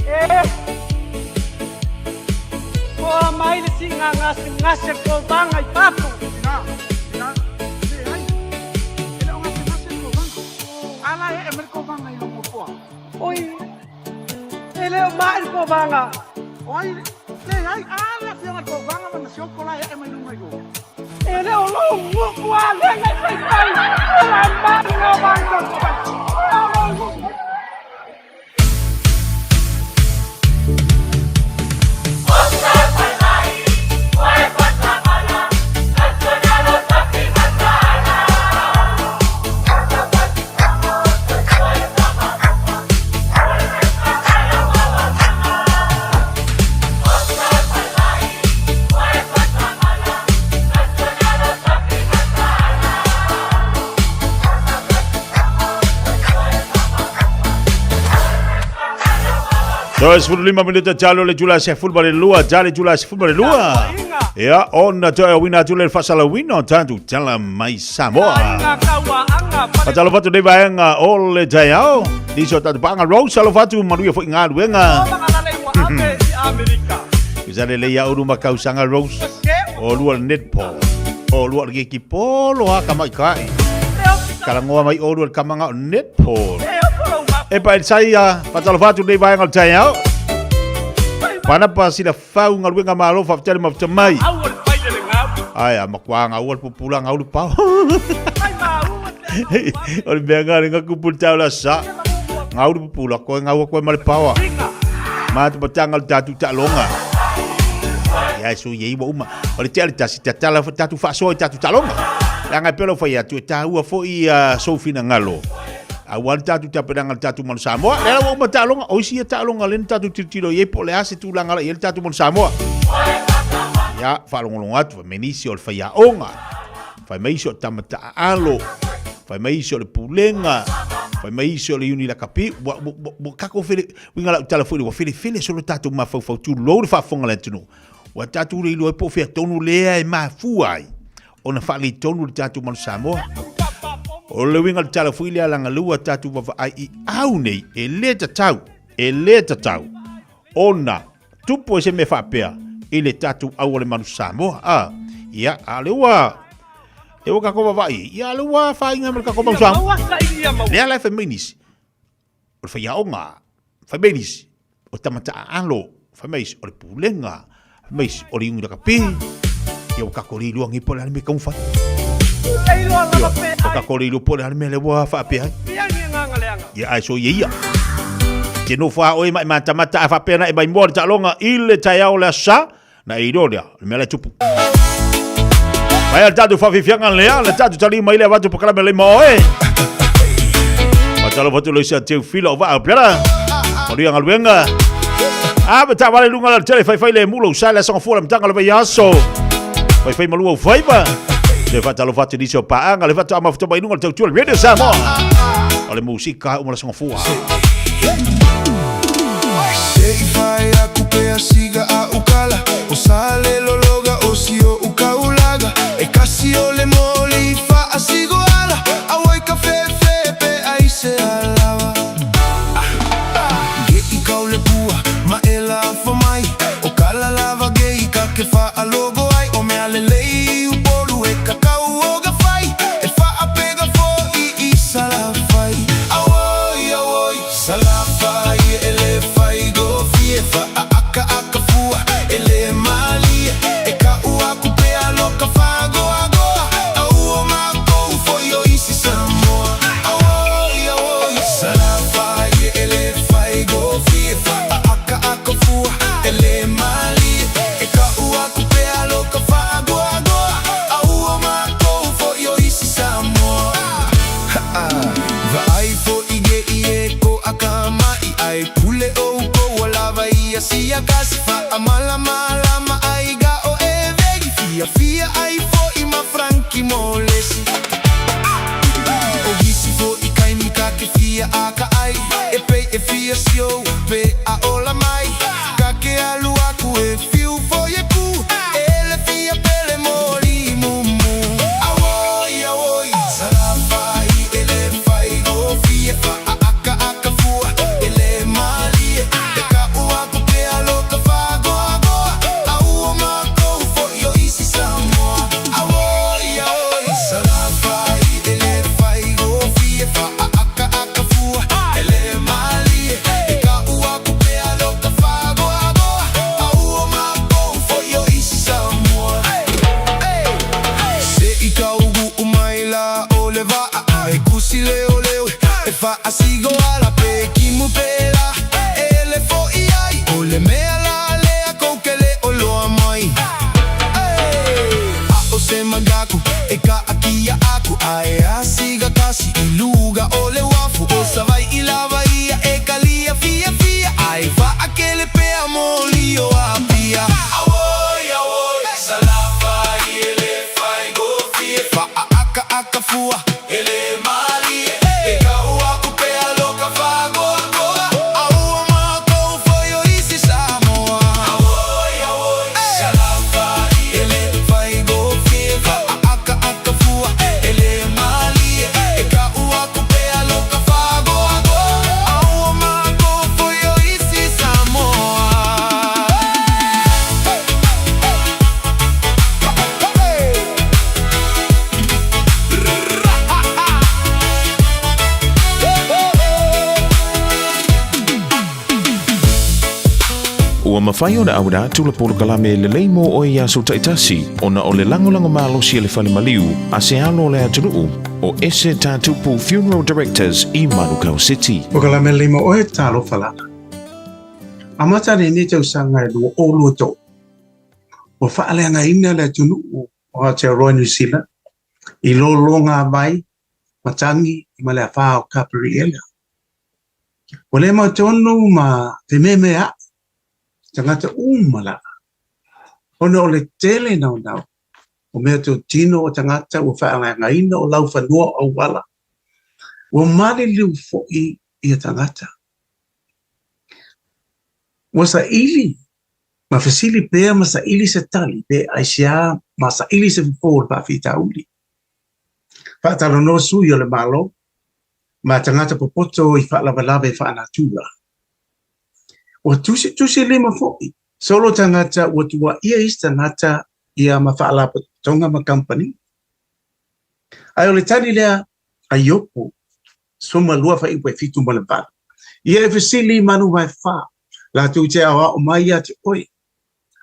E Toa mai le siiga gasegase kovaga i fafo. Oi, e le o mai le kovaga. E le o lou gupu a lega i faifai. O la maga o maga o. Toe 15 minute talo le tula se fulba le lua, tale tula se fulba le lua. Ia, ona toe awina atu le fasalauina o tātou tala mai Samoa. Fatalo fatu nei vaega o le taeao. Nisi o tātou paanga Rose, alo fatu manuia foi galuega. Isa le lei uru ma kausaga Rose. O lua le netball. O lua le keiki polo a ka mai kai. Kalangoa mai o lua le kamanga o netball. E pa el sai a fatalo fatu nei vaega o le taeao. Panapa sila fau galuega malo faafetai ma mai. Ai a makuanga ua le pupula ngau le pao. O le mea ngā le ngaku pultau la sa. Ngau le pupula koe ngau koe ma le paoa. Ma tu patanga le tatu taaloga. Ia e sui ei ua uma. O le tea le tasi tatala fo tatu faasoa i tatu taaloga. Leaga e pei ona fai atu e taua foi sou finagalo. Aua le tatou tapenaga le tatou Manu Samoa. Lea la ua uma taaloga, o isi ia taaloga lea na tatou tilotilo i ai po o le a se tulaga la i ai le tatou Manu Samoa. Ia, faalogologo atu, fai mai nisi o le faiaoga, fai mai isi o le tama taaalo, fai mai isi o le pulega, fai mai isi o le uni lakapi. Ua, ua, ua, ua kako fele, uiga lau tala foi ua felefele solo tatou mafaufau tulou le faafofoga a le atunuu. Ua tatou le iloa ai po o fea tonu lea e mafua ai ona faaletonu le tatou Manu Samoa. O le uiga o le tala foi lea leaga lea ua tatou vaavaai i au nei, e le tatau, e le tatau ona tupu ai se mea faapea i le tatou au o le Manu Samoa. A, ia, a o lea ua, lea ua tatou vaavaai, ia, lea ua afaina ma le tatou Manu Samoa. Lea la e fai mai nisi, o le faiaoga, fai mai nisi, o tama taaalo, fai mai isi, o le pulega, fai mai isi, o le iugi lakapi. Ia ua kako le iloa nei po o le a le mea e taumafai. Ia, ua kako le iloa po o le a le mea lea ua faapea ai. Ia, ae soia ia. Te nofo a oe ma e matamata a faapea na e mai moa le taaloga i le taeao o le aso Sa, na e iloa lea, le mea la e tupu. Mai a le tatou faafiafiaga lea, le tatou tali mai le avatu pakalame le ma oe. Fatalo fatu le isia teu fila o vaa pera. Manuia galuega. A ma ta vale lunga la tele fai fai le mulo sa le songa fua le mtanga le vai aso. Fai fai malua u faiva. Te fatalo fatu nisi o paanga le fatu ama futa mai lunga le tautua le Radio Samoa. O le musika uma le songa fua. Salafai e le faigofie, faaakaaka fua e le malie. Ai foʻi geʻi e ko aka maʻi ai pule ʻoukou ua lawa ia sia kasi faʻamalamalama ai ga o e vegi fiafia ai foʻi ma Franki Molesi. O hisi foʻi kaimi ka ke fia a ka ʻai e pei e fia sio pe a ola mai ka ke alu aku e fiu foi e ku e le fia pele moli mumu. Auoi, auoi, salafai e le fai gofie faʻaakaaka fua e le malie e kaʻu aku ke aloka fagoagoa a ua makou foʻi o isi Samoa. Auoi, auoi, salafai e le fai gofie faʻaakaaka fua e le malie e kaʻu aku ke aloka fagoagoa a ua makou foʻi o isi Samoa. Se i kauguʻu mai la o le waʻa a e kusi leoleo e faʻasigo ala pe kimu pela e le foʻi ai o le mea la lea kou ke leo loa mai. Aʻo se magaku e kaʻakia aku a e asiga kasi i luga o le uafu o Sawaiʻi lawa ia e kalia fiafia a e waʻakele pea molio Apia. Auoi, auoi, salafai e le faigofie faʻaakaaka fua e le malie e kau aku pea loka fagoagoa a ua makou foi o isi Samoa. Auoi, auoi, salafai e le faigofie faʻaakaaka fua e le malie e kau aku pea loka fagoagoa a ua makou foi o isi Samoa. Ua mafai ona auina atu le polokalame lelei mo ʻoe i aso taitasi ona o le lagolago malosi a le Fale Maliu a se alo o le atunuu ʻo Ese Tatupu Funeral Directors i Manukau City. Polokalame lelei mo ʻoe, talofa lava. Amata lenei tausaga e 2023, ua faaleagaina le atunuu o Aotearoa New Zealand i lologa vai matagi ma le afā o Kaperiela. Ua le mautonu ma fememeaʻi tagata uma lava, ona o le tele naunau o mea totino o tagata ua faaleagaina o laufanua o auala, ua maliliu foʻi ia tagata. Ua saili ma fesili pea ma saili se tali pe aisea ma saili se fofo o le faafitauli. Faatalanoa sui o le Malo ma tagata popoto i faalavelave faanatura. Ua tusitusi lima foi solo tagata ua tuaia isi tagata ia ma faalapotopotoga ma kamupani. Ae o le tali lea a Iopo 12 faaiupu e 78. Ia e fesili i manu vaefa, latou te aoao mai ia te oe.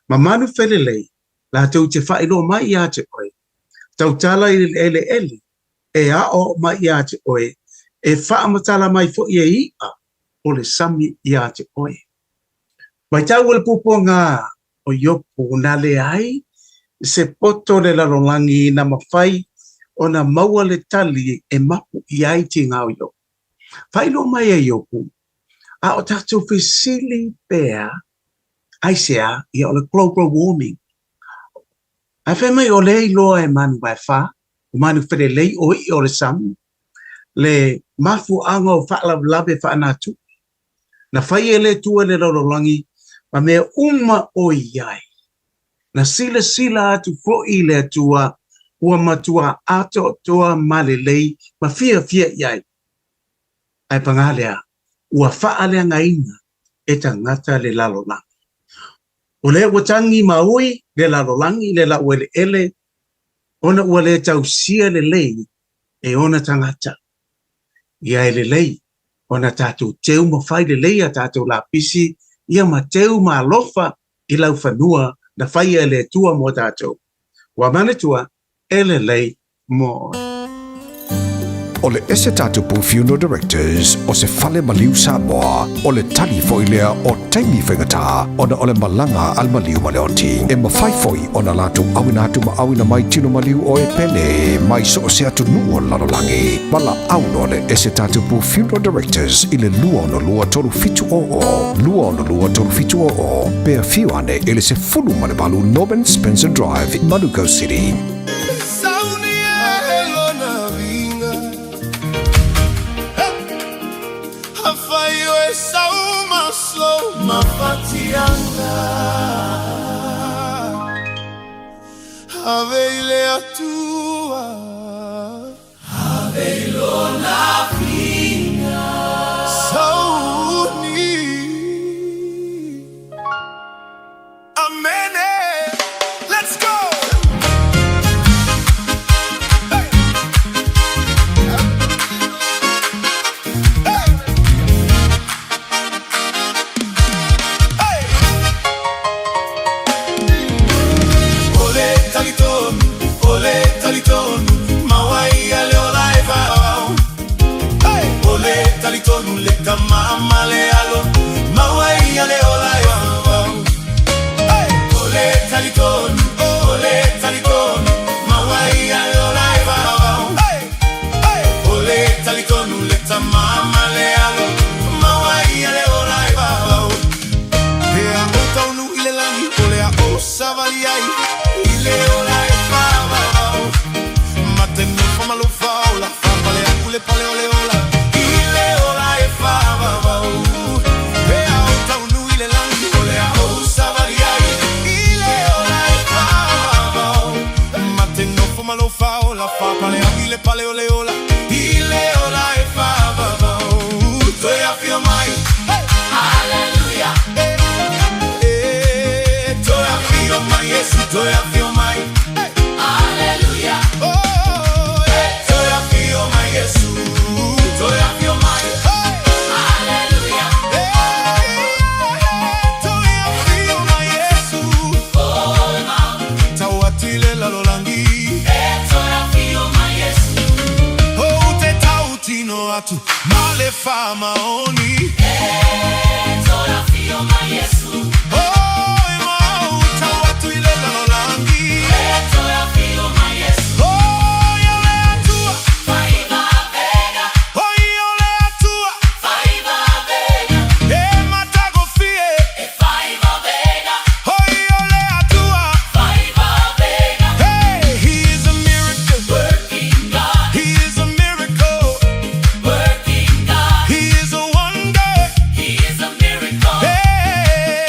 Ma manu felelei, latou te faailoa mai ia te oe. Tautala i le eleele, e aoao mai ia te oe, e faamatala mai foi e iʻa o le sami ia te oe. Matau le puapuaga o Iopo na leai se poto le lalolagi na mafai ona maua le tali e mapu i ai tiga o Iopo. Faailoa mai e Iopo, a o tatou fesili pea, aisea, ia o le global warming. Ae fai mai o lea iloa e manu vaefa, o manu felelei o iʻa o le sami, le mafuaaga o faalavelave faanatupe Na fai e le Atua le lalolagi ma mea uma o i ai. Na silasila atu foi le Atua ua matua atoatoa ma lelei ma fiafia i ai. Ae pagā lea, ua faaleagaina e tagata le lalolagi. O lea ua tagi ma ui le lalolagi le laueleele ona ua le tausia lelei e ona tagata. Ia e lelei ona tatou teu ma fai lelei a tatou lapisi ia ma teu ma alofa i laufanua na faia e le Atua mo tatou. Ua manatua e lelei mo oe. O le Ese Tatupu Funeral Directors o se fale maliu Samoa, o le tali foi lea o taimi faigata ona o le malaga a le maliu ma le oti. E mafai foi ona latou auina atu ma auina mai tino maliu o e pele mai so o se atunuu o le lalolagi. Valaau loa le Ese Tatupu Funeral Directors i le 262 3700, 262 3700, pe afio ane i le 18 Norman Spencer Drive, Manukau City. Amene. Let's go. O le talitonu, o le talitonu, maua ia le ola e faaauau. O le talitonu le Tama ma le Alo, maua ia le ola e faaauau. O le talitonu, o le talitonu, maua ia le ola e faaauau. O le talitonu le Tama ma le Alo, maua ia le ola e faaauau. Pe a ou taunuu i le lagi, o le a ou savali ai i le ola e faavavau. Ma te nofo ma lou faaola, faapale aku le pale o le ola i le ola e faavavau. Pe a ou taunuu i le lagi, o le a ou savali ai i le ola e faavavau. Ma te nofo ma lou faaola, faapale aku le pale o le ola i le ola e faavavau. Toe afio mai. Hallelujah. Eh, toe afio mai Iesu, toe afio mai. Hallelujah. Oh, eh, toe afio mai Iesu, toe afio mai. Hallelujah. Eh, toe afio mai Iesu. Tau atu i le lalolagi. Eh, toe afio mai Iesu. Ou te tautino atu ma le faamaoni. Eh, toe afio mai Iesu. Oh, e mau tau atu i le lalolagi. Eh, toe afio mai Iesu. Oh, ia o le Atua. Faiva vega. Oh, ia o le Atua. Faiva vega. E matagofie. E faiva vega. Oh, ia o le Atua. Faiva vega. Hey, he is a miracle. Working God. He is a miracle. Working God. He is a wonder. He is a miracle. Hey,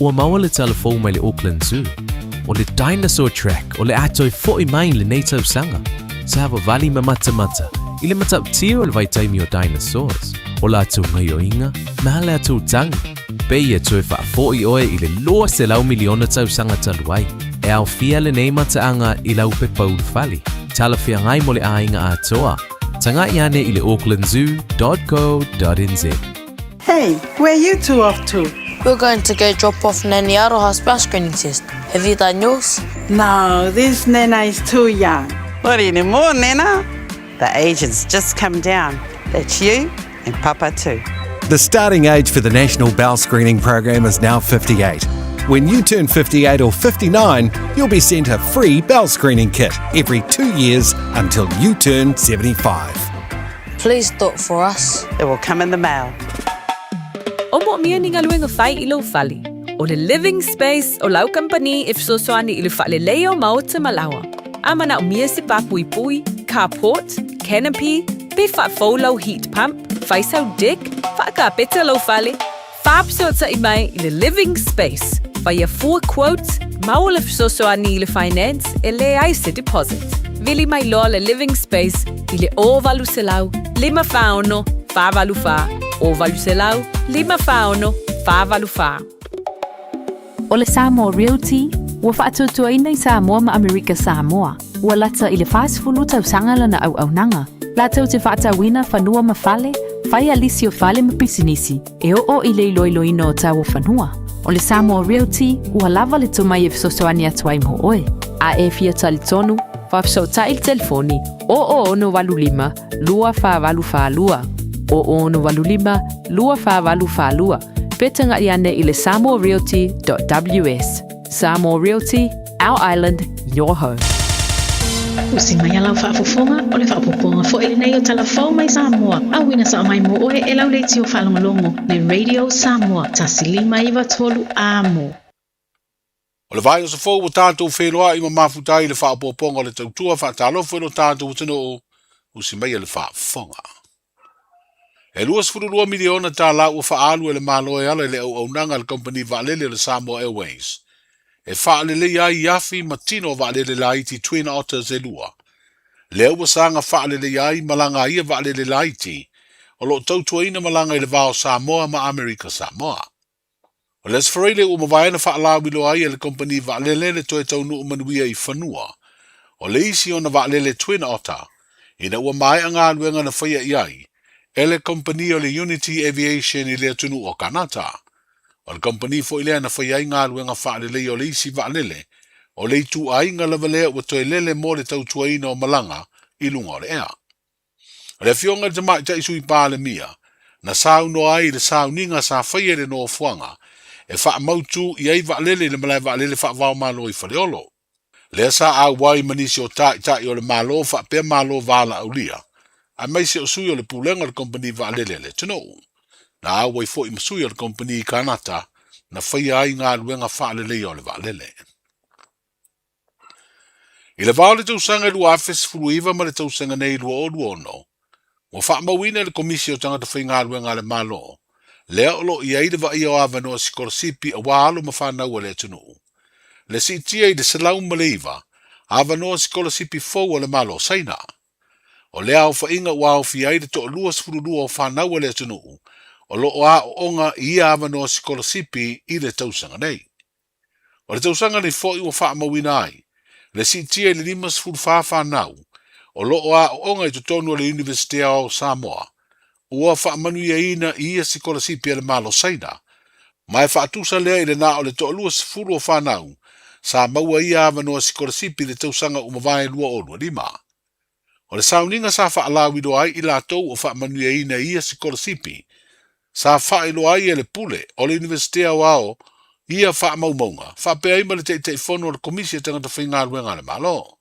Ua maua le tala fou mai le Auckland Zoo, o le Dinosaur Track o le a toe fo'i mai i lenei tausaga. Savavali ma matamata i le matautia o le vaitaimi o dinosaurs, o latou gaioiga ma a latou tagi. Pei e toe faafo'i oe i le 200 miliona tausaga talu ai. E aofia lenei mataaga i lau pepa ulufale, talafeagai mo le aiga atoa. Tagai ane i le aucklandzoo.co.nz. Hey, where you two off to? We're going to go drop off Nanny Aroha's bowel screening test. Have you done yours? No, this Nana is too young. Not anymore, Nana. The age has just come down. That's you and Papa too. The starting age for the National Bowel Screening Program is now 58. When you turn 58 or 59, you'll be sent a free bowel screening kit every 2 years until you turn 75. Please do it for us. It will come in the mail. O moomia ni galuega fai i lou fale. O le Living Space o lau kamupani e fesoasoani i le faaleleia o maota ma laoa. A manaomia se pāpuipui, carport, canopy, pe faafou lau heat pump, fai sau deck, faakapeta lou fale, faafesootai mai i le Living Space. Faia fua quote, maua le fesoasoani i le finance e leai se deposit. Vili mai loa le Living Space i le 0800 546 484, 0800 546 484. O le Samoa Realty, ua faatuatuaina i Samoa ma Amerika Samoa, ua lata i le 40 tausaga lana auaunaga, latou te faatauina fanua ma fale, fai a lisi o fale ma pisinisi, e oo i le iloiloina o tau o fanua. O le Samoa Realty, ua lava le tomai e fesoasoani atu ai mo oe. A e fia talitonu, faafesootai i le telefoni 0085 2482, 0085 2482, pe tagai ane i le samoarealty.ws. Samoa Realty, our island, your home. Usi mai a lau faafofoga, o le faaopoopoga foi lenei o tala fou mai Samoa, auina sao mai mo oe e lau leitio faalogologo, le Radio Samoa 1593 Amo. O le vaiaso fou ua tatou feiloai ma mafuta ai le faaopoopoga o le tautua faatalofa i lo tatou atunuu, usi maia le faafofoga. E $22 miliona tala ua faaalu e le Malo e ala i le auaunaga a le kamupani vaalele o le Samoa Airways e faaleleia ai afi ma tino o vaalele laiti Twin Otters e lua. Lea ua saga faaleleia ai malaga a ia vaalele laiti o lo o tautuaina malaga i le va o Samoa ma Amerika Samoa. O le Aso Faraile ua mavae na faalauiloa ai e le kamupani vaalele le toe taunuu manuia i fanua o le isi ona vaalele Twin Otter ina ua maea galuega na faia i ai e le kamupani o le Unity Aviation i le atunuu o Kanata. O le kamupani foi lea na faia ai galuega faaleleia o le isi vaalele o le ituaiga lava lea ua toe lele mo le tautuaina o malaga i luga o le ea. O le Afioga i le Tamaitai Sui Palemia, na saunoa ai i le sauniga sa faia i le nofoaga e faamautu i ai vaalele i le malae vaalele faavaomalo i Faleolo. Lea sa auai ma nisi o taitai o le Malo faapea Malo valaaulia, aemaise o sui o le Pulega o le Kamupani Vaalele a le atunuu. Na auai foi ma sui o le Kamupani i Kanata na faia ai galuega faaleleia o le vaalele. I le va o le tausaga 2019 ma le tausaga nei 2026, ua faamauina e le Komisi o Tagata Faigaluega a le Malo, lea o lo o i ai le vaaia o avanoa sikolasipi aua alo ma fanau a le atunuu, le siitia i le 109 avanoa sikolasipi fou a le Malo o Saina. O lea aofaiga ua aofia ai le toa-22 o fanau a le atunuu o lo o aooga i ia avanoa sikolasipi i le tausaga nei. O le tausaga nei foi ua faamauina ai le siitia i le 54 fanau o lo o aooga i totonu o le Iunivesite Aoao o Samoa ua faamanuiaina i ia sikolasipi a le Malo Saina, ma e faatusa lea i le na o le toa-20 o fanau sa maua ia avanoa sikolasipi i le tausaga ua mavae 2025. O le sauniga sa faalauiloa ai i latou o faamanuiaina i ia sikolasipi, sa faailoa ai e le Pule o le Iunivesite Aoao ia faamaumauga, faapea ai ma le Taitaifono o le Komisi a Tagata Faigaluega a le Malo.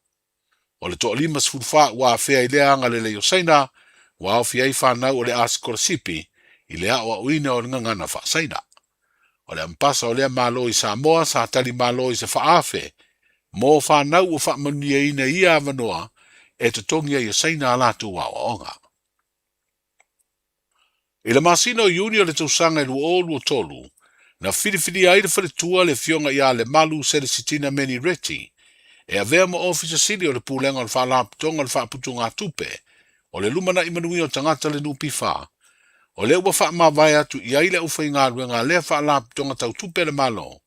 O le toa-54 ua afea i lea agalelei o Saina, ua aofia ai fanau o le a sikolasipi i le aoaoina o le gagana faa-Saina. O le ampasa o lea Malo i Samoa sa tali malo i se faaafe mo fanau ua faamanuiaina i ia avanoa e totogi ai e Saina a latou aoaoga. I le masina o Iuni o le tausaga e 2023, Na filifilia ai le faletua le Afioga ia Lemalu Selesitina Meni Reti e avea ma Ofisa Sili o le Pulega o le Faalapotopotoga o le Faaputugatupe o le Lumanai Manuia o Tagata le NPF. O lea ua faamavae atu i ai le aufaigaluega a lea Faalapotopotoga Tau Tupe a le Malo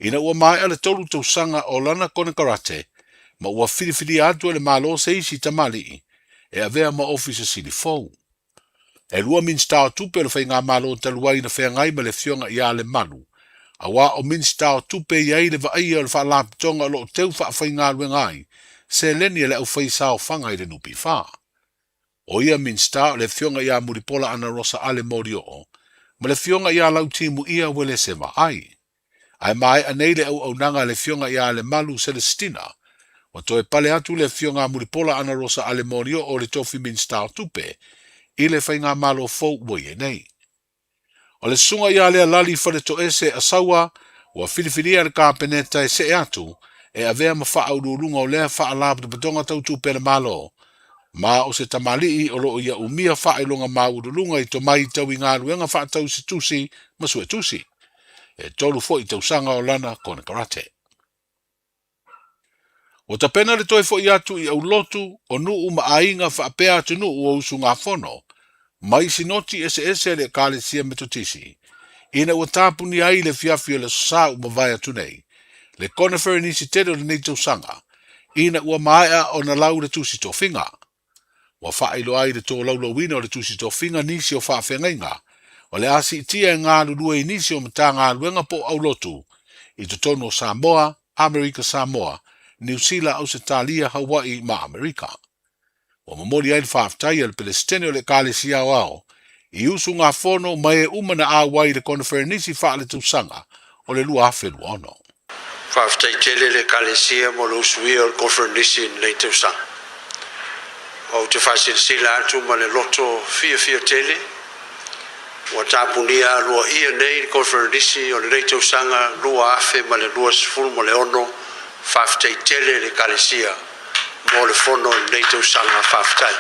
ina ua maea le tolu tausaga o lana konekarate ma ua filifilia atu e le Malo se isi tamalii e avea ma Ofisa Sili fou. E lua Minisita o Tupe o le Faigamalo talu ai na feagai ma le Afioga ia Lemalu, auā o Minisita o Tupe e i ai le vaaia o le Faalapotopotoga o lo o teu faafaigaluega ai seleni a le aufaisaofaga i le NPF. O ia Minisita o le Afioga ia Mulipola Anarosa Ale Molioo ma le Afioga ia Lautimuia Uelese Vaai. Ae maea nei le auaunaga a le Afioga ia Lemalu Celestina, ua toe pale atu le Afioga a Mulipola Anarosa Ale Molioo i le tofi Minisita o Tupe i le Faigamalo fou ua i ai nei. O le susuga ia Lealali Faletoese Asaua ua filifilia e le Kapeneta e see atu e avea ma faauluuluga o lea Faalapotopotoga Tau Tupe a le Malo ma o se tamalii o lo o ia umia faailoga maualuluga i tomai tau i galuega faatausitusi ma suetusi. E tolu foi tausaga o lana konekarate. Ua tapena le toe foi atu i aulotu o nuu ma aiga faapea atunuu o usugafono mai sinoti eseese a le Ekalesia Metotisi ina ua tapunia ai i le afiafi o le Aso Sa ua mavae atu nei le koneferenisi tele o lenei tausaga ina ua maea ona lau le tusi tofiga. Ua faailoa ai le tolaulauina o le tusi tofiga nisi o faafeagaiga o le a siitia e galulue i nisi o Matagaluega po o aulotu i totonu o Samoa, Amerika Samoa, Niu Sila, Ausetalia, Hawaii ma Amerika. Ua momoli ai le faafetai a le Pelesitene o le Ekalesia Aoao i usugafono ma e uma na auai i le koneferenisi faaletausaga o le 2026. Faafetai tele le Ekalesia mo le usuia o le koneferenisi i lenei tausaga. Ou te faasilasila atu ma le loto fiafia tele, ua tapunia aloaia nei le koneferenisi o lenei tausaga 2026. Faafetai tele le Ekalesia mo le fono i lenei tausaga. Faafetai.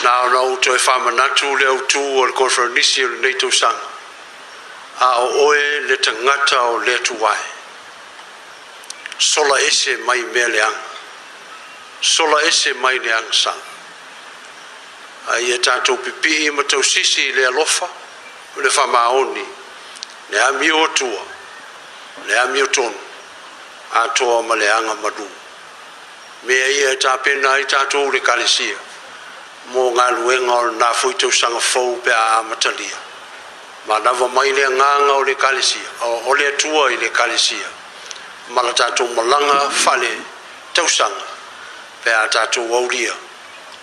Na ona ou toe faamanatu le autu o le koneferenisi o lenei tausaga, a o oe le tagata o le Atua e. Sola ese mai mea leaga. Sola ese mai le agasala. A ia tatou pipii ma tausisi i le alofa, le faamaoni, le amio atua, le amiotonu, atoa ma le aga malu. Mea ia e tapena ai tatou le Ekalesia mo galuega o lena foi tausaga fou pe a amatalia. Manava mai le agaga o le Ekalesia, o le Atua i le Ekalesia ma la tatou malaga fale tausaga pe a tatou aulia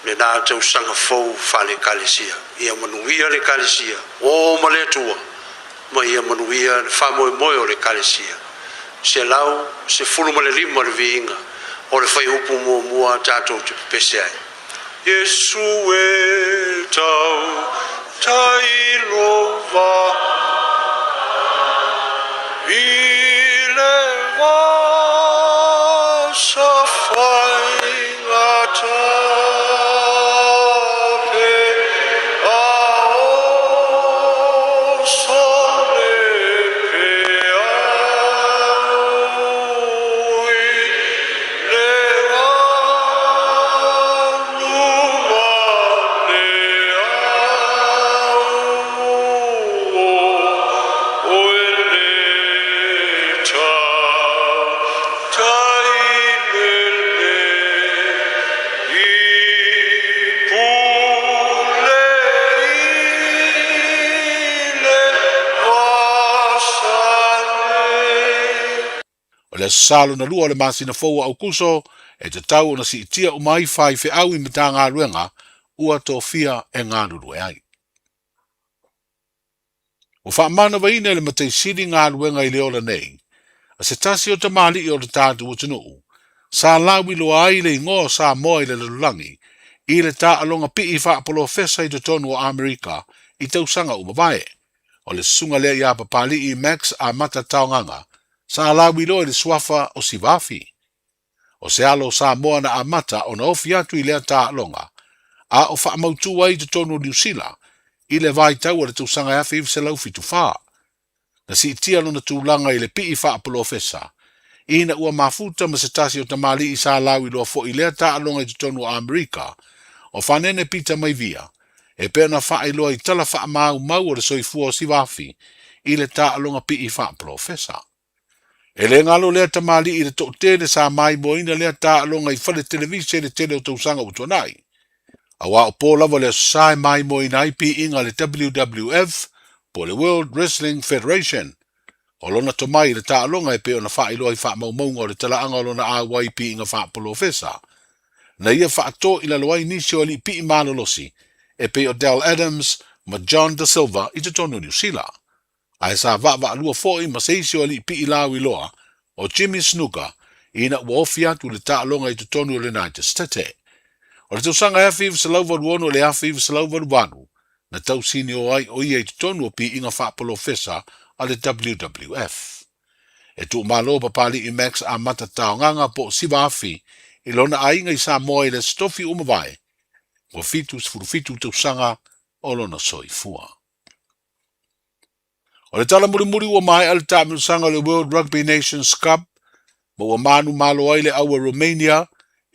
lena tausaga fou fale Ekalesia. Ia manuia le Ekalesia, o ma le Atua ma ia manuia le faamoemoe o le Ekalesia. 115 le viiga o le faiupu muamua tatou te pepese ai. Iesu e tau tailova i le vasa faigata pe a oso le peau i le anu ma le au o le tautai lele i pule i le vasa nei. O le Aso Sa lona lua o le masina fou o Aukuso e tatau ona siitia uma ai faifeau i Matagaluega ua tofia e galulue ai. Ua faamanavaina e le Matai Sili galuega i le ola nei a se tasi o tamalii o le tatou atunuu sa lauiloa ai le igoa o Samoa i le lalolagi i le taaloga pii faapolofesa i totonu o Amerika i tausaga ua mavae. O le susuga lea ia Papalii Max Amata Taogaga sa lauiloa i le suafa o Sivafi. O se alo o Samoa na amata ona ofi atu i lea taaloga, a o faamautu ai i totonu o Niu Sila i le vaitau o le tausaga e 1974. Na siitia lona tulaga i le pii faapolofesa, ina ua mafuta ma se tasi o tamalii sa lauiloa foi i lea taaloga i totonu o Amerika, o Fanene Peter Maivia, e pei ona faailoa i tala faamaumau o le soifua o Sivafi i le taaloga pii faapolofesa. E le galo lea tamalii i le toatele sa maimoaina lea taaloga i fale televise i le tele o tausaga ua tuanai. Aua o po lava le Aso Sa e maimoaina ai piiga a le WWF po o le World Wrestling Federation. O lona tomai i le taaloga e pei ona faailoa i faamaumauga o le talaaga o lona auai i piiga faapolofesa. Na ia faatō i lalo ai nisi o alii pii malolosi e pei o Del Adams ma John Da Silva i totonu o Niu Sila. Ae sa vaavaalua foi ma se isi o alii pii lauiloa, o Jimmy Snuka, ina ua ofi atu i le taaloga i totonu o le United State. O le tausaga e 1986 i le 1988, na tausinio ai o ia i totonu o piiga faapolofesa a le WWF. E tuumalo Papali'i Max Amata Taogaga po o Siva Afi i lona aiga i Samoa i le Aso Tofi ua mavae, ua 77 tausaga o lona soifua. O le tala mulimuli ua maea le taamilosaga o le World Rugby Nations Cup ma ua manumalo ai le aua Romania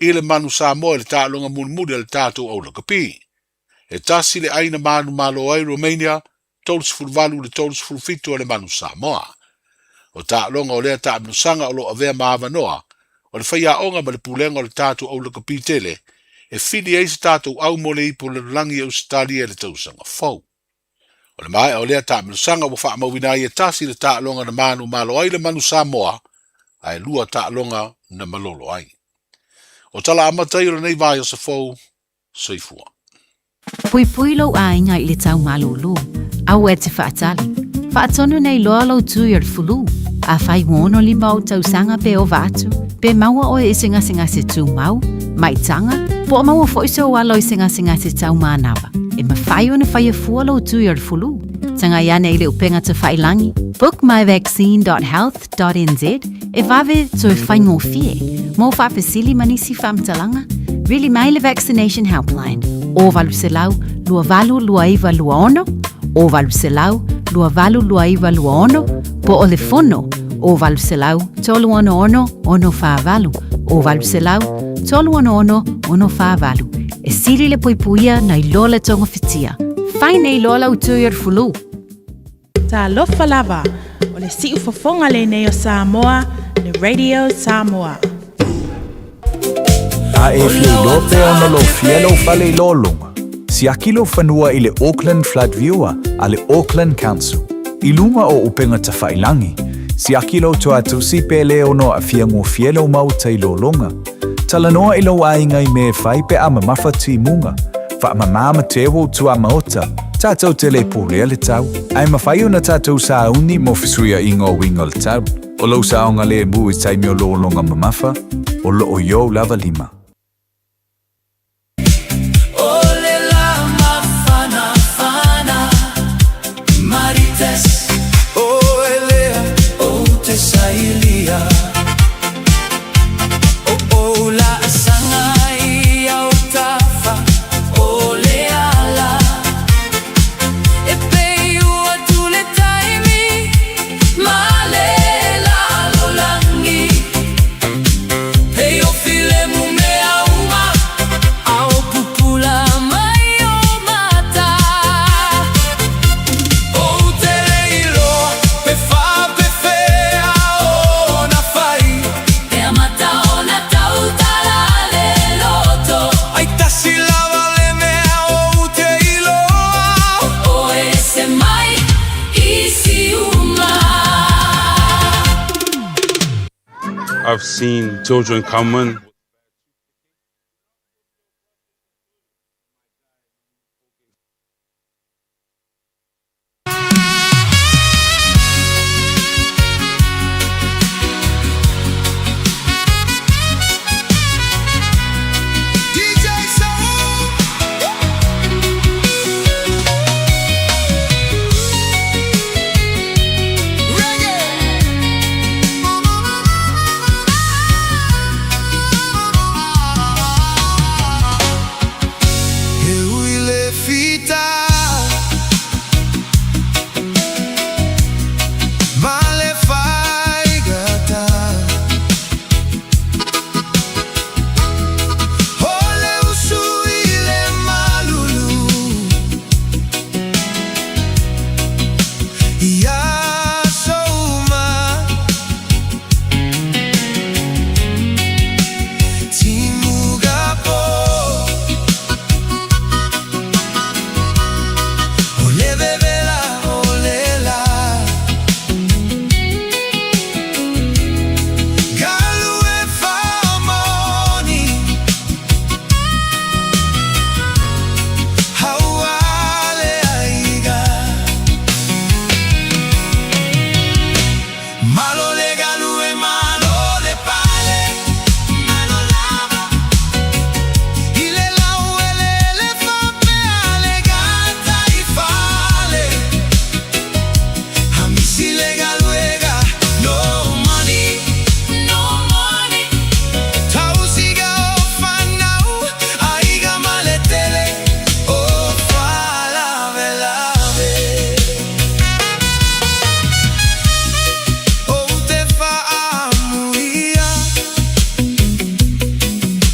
i le Manu Samoa i le taaloga mulimuli a le tatou au lakapi. E tasi le ai na manumalo ai Romania, 38 i le 37 a le Manu Samoa. O taaloga o lea taamilosaga o lo o avea ma avanoa o le faiaoga ma le pulega o le tatou au lakapi tele e fili ai se tatou au mo le ipu lalolagi i Ausetalia i le tausaga fou. O le maea o lea taamilosaga ua faamauina ai e tasi le taaloga na manumalo ai le Manu Samoa, ae lua taaloga na malolo ai. O tala amata ia o lenei vaiaso fou, soifua. Puipui lou aiga i le tau malūlū, aua e te faatali. Faatonu nei loa lou tui o le fulu. Afai ua 65 ou tausaga pe ova atu, pe maua oe i se gasegase tumau, maitaga, po o maua foi sou alo i se gasegase tau manava, e mafai ona faia fua lou tui o le fulu. Tagai ane i le upega tafailangi, bookmyvaccine.health.nz, e vave toe faigofie. Mo faafesili ma nisi faamatalaga, vili mai le Vaccination Helpline, 0800 282926, 0800 282926, po o le fono, 0800 366 648, 0800 366 648. E sili le puipuia nai lo le togafitia. Fai nei loa lau tui o le fulu. Talofa lava, o le siufofoga lenei o Samoa, le Radio Samoa. A e fia iloa pea ona lofia lou fale i lologa, siaki lou fanua i le Auckland Flood Viewer a le Auckland Council. I luga o upega tafailangi, siaki lou toatusi pe le ono aafia gofie lou maota i lologa. Talanoa i lou aiga i mea e fai pe a mamafa timuga. Faamama ma teu ou tuamaota, tatou te le pulea le tau, ae mafai ona tatou sauni mo fesuiaiga o uiga o le tau. O lou saogalemu i taimi o lologa mamafa, o loo i ou lava lima. O le la mafanafana Marites O elea ou te sailia O ou laasaga i autafa o le ala E pei ua tu le taimi ma le lalolagi Pei o filemu mea uma A o pupula mai o mata Ou te le iloa pe faapefea ona fai. Pe amata ona tautala le loto. Ai tasi lava le mea ou te iloa. O ese mai i siuma. I've seen children come in. I aso uma Timuga po O le vevela o le la Galue faamoni Hauale aiga Malo le galue malo le pale Malo lava I le lau elele faapea le gata i fale Hamisi le galuega No money No money Tausiga o fanau Aiga ma le tele o faalavelave Ou te faamuia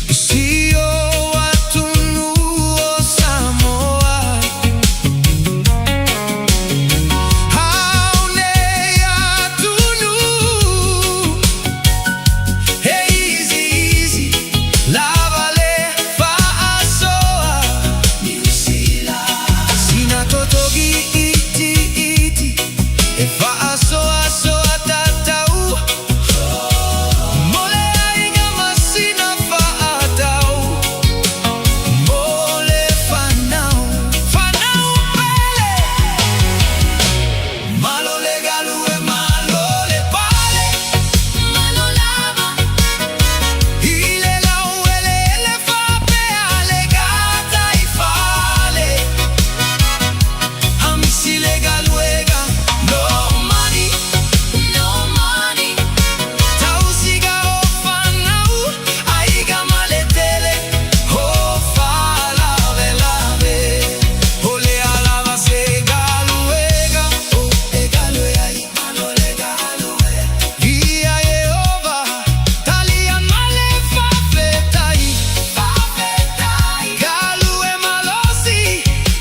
I si ou atunuu o Samoa Au nei atunuu He easy easy lava le faasoa Sina totogi itiiti e faasoasoa tatau Mo le aiga ma sina faatau Mo le fanau Fanau pele Malo le galue malo le pale Malo lava I le lau eleele faapea le gata i fale Hamisi le galuega No money No money Tausiga o fanau Aiga ma le tele O faalavelave O le alava se galuega O e galue ai Malo le galue Ia Ieova Talia ma le faafetai Faafetai Galue malosi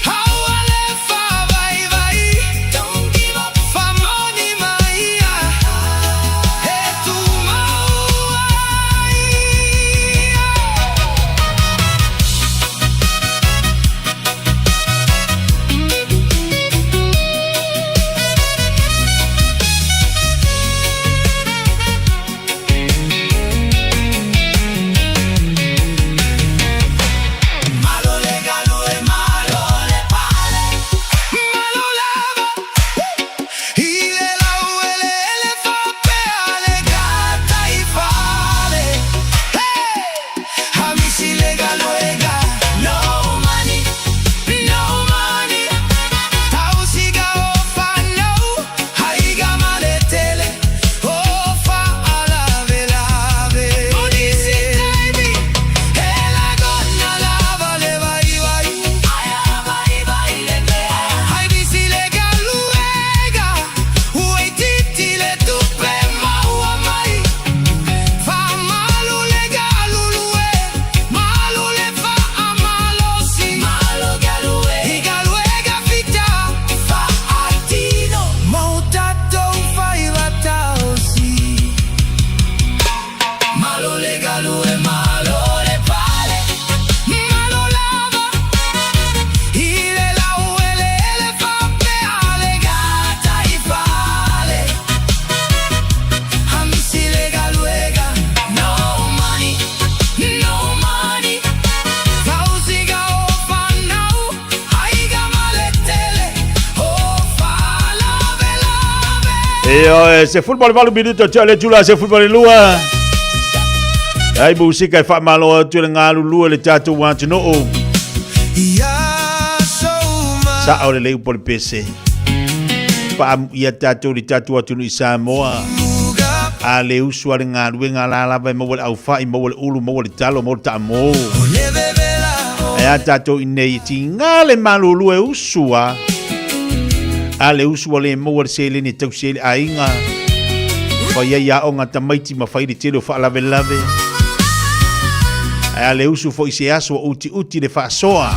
Haua le faavaivai Don't give up Faamoni mai ia E tumau ai Malo le galue, malo le pale, malo lava I le lau eleele faapea le gata i fale Hey! Hamisi le galuega No money, no money Tausiga o fanau Aiga ma le tele O faalavelave O nisi taimi E lagona lava le vaivai Ai bisi le galuega Ua itiiti le tupe maua mai Faamalu le galulue Malu le faamalosi I galuega fita Faatino Ma o tatou faiva taosi Malo le galue malo le pale Malo lava I le lau eleele faapea le gata i fale Hamisi le galuega No money, no money Tausiga o fanau Aiga ma le tele O faalavelave. Ioe, 18 minute o le tula 12. Ai musika e faamalo atu i le galulue le tatou atunuu. Sao lelei upu o le pese. Faamuia tatou i le tatou atunuu i Samoa. A le usu a le galuega la lava e maua le aufai, maua le ulu, maua le talo, maua le taamo. Ae a tatou i nei e tiga le malulu e usu a. A le usu ua le maua le seleni e tausi ai le aiga. Fai ai aoga tamaiti ma fai le tele o faalavelave. Ae a le usu foi i se aso ua utiuti le faasoa.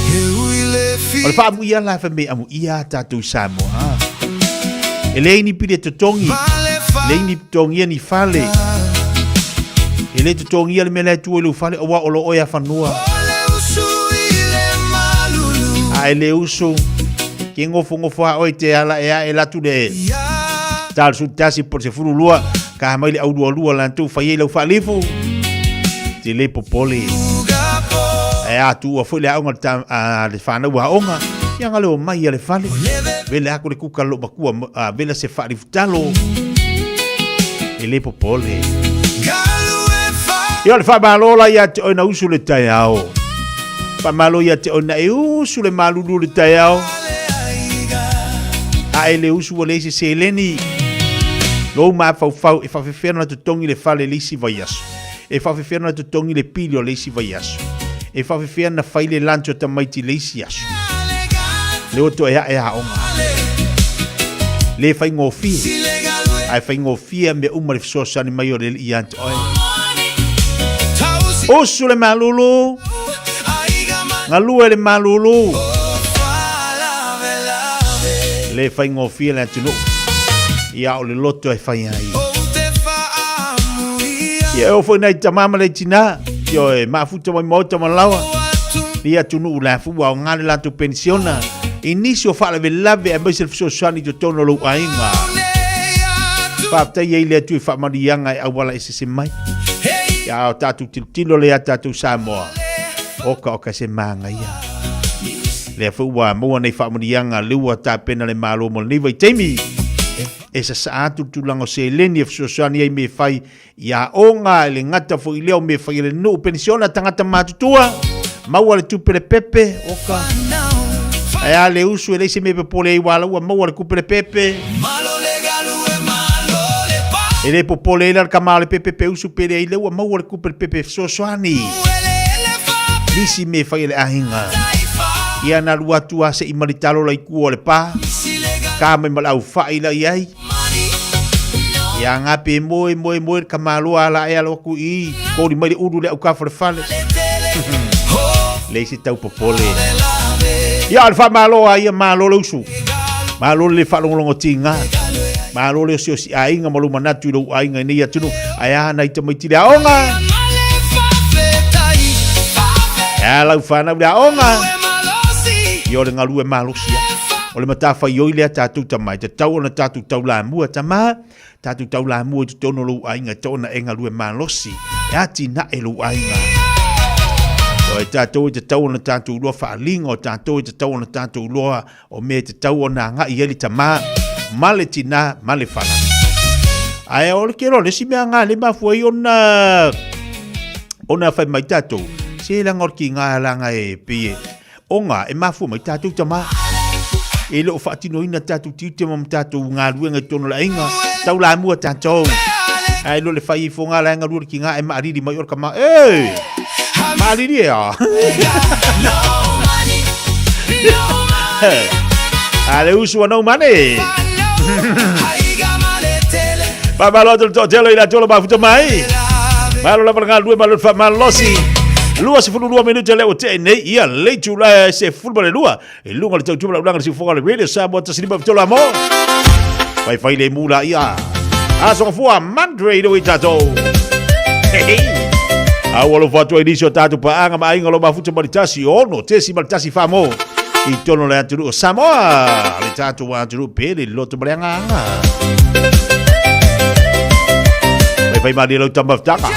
He ui le O le faamuia la fai mai amuia a tatou i Samoa. E leai ni pili e totogi, leai ni totogia ni fale. E le totogia le mea la e tu ai lou fale, aua o lo oe a fanua. A e le usu, ke gofogofo a oe te ala e a e latu le talo sulu tasi po le sefulu lua, ka mai le au lualua latou fai ai lau faalifu. Te le popole. E a tuua foi le aoga a le fanau aoga, ia nga le o mai a le fale. Vele aku le kuka lo makua, vele se faalifu talo. E le popole. Ia o le faamalo la ia te oe na usu le taeao. Faamalo ia te oe na e usu le malulu le taeao. A e le usu ua leai se seleni. Lou mafaufau e faafefea ona totogi le fale le isi vaiaso. E faafefea ona totogi le pili o le isi vaiaso. E faafefea ona fai le lunch o tamaiti le isi aso. Lea ua toe ae aoga. Le faigofie. Ae faigofie mea uma le fesoasoani mai o le Alii ia te oe. Usu le malulu. Galue le malulu. Le faigofie le atunuu. Ia o le loto e fai ai. Ia e oo foi nai tama ma le tina. Ioe, mafuta mai maota ma lawa. Ni atunuu la fu ua aoga le latou penisiona i nisi o faalavelave aemaise le fesoasoani i totonu o lou aiga. Faafetai ai le Atua i faamanuiaga e auala eseese mai. Ia o tatou tilotilo lea ia tatou Samoa. Oka oka se māgaia. Lea foi ua maua nei faamanuiaga lea ua tapena le Malo mo lenei vaitaimi. E sasaa atu le tulaga o seleni e fesoasoani ai me fai i aoga, e le gata foi i lea o mea fai a le nuu, penisiona tagata matutua, maua le tupe le pepe, oka. Ae a le usu e leai se mea e popole ai ua ua maua le tupe le pepe. E le popole ai la le tama o le pepe pe usu pe leai lea ua maua le tupe le pepe e fesoasoani. Nisi mea fai a le aiga. Ia na alu atu a se i malitalo la i tua o le pa. Ka mai ma le au fai la i ai. Ia nga pe moe moe moe le tamaloa ala e alo atu i koli mai le ulu le au kafa le fale. Leai se tau popole. Ia o le faamalo a ia malo le usu. Malo le faalogologo tiga. Malo le osiosi aiga ma lou manatu i lou aiga i nei atunuu. Ae a nai tamaiti le aoga. E a lau fanau le aoga. Ia o le galue malosi a. O le matafaioi lea tatou tama, e tatau ona tatou taulamua tama, tatou taulamua i totonu o lou aiga, e tatau ona e galue malosi, e atinae lou aiga. O e tatou e tatau ona tatou iloa faaliga, o tatou e tatau ona tatou iloa o mea e tatau ona agai i ai le tama, ma le tina, ma le fanau. Ae o le tele o le isi mea nga le mafua ai ona ona fai mai tatou, se leaga o le tiga leaga e pei e Ona e mafua mai tatou tama. E le o faatinoina tatou tiute ma tatou galuega i totonu o le aiga. Taulamua tatou. Ae lo le fai ifo ngā laenga lua le ki ngā e maalili mai o le kama. E! Maalili e a! A le usu a no money. Faamalo atu le toatele i latou o lo mafuta mai. Malo lava le galulue, malo le faamalolosi. 22 minute lea ua tea nei ia le itula e 12 i luga o le tautua ma le ulaga le siufoga o le Radio Samoa 153 amo. Faifai le mula ia. Aso gafua Monday le ui tatou. Hey, hey. Au alofa atu ai nisi o tatou paaga ma aiga o lo mafuta ma le tasi ono tesi ma le tasi whamo i tonu le atunuu o Samoa le tatou atunuu pele le loto ma le agaga. Faifai malie lau tama fitaga.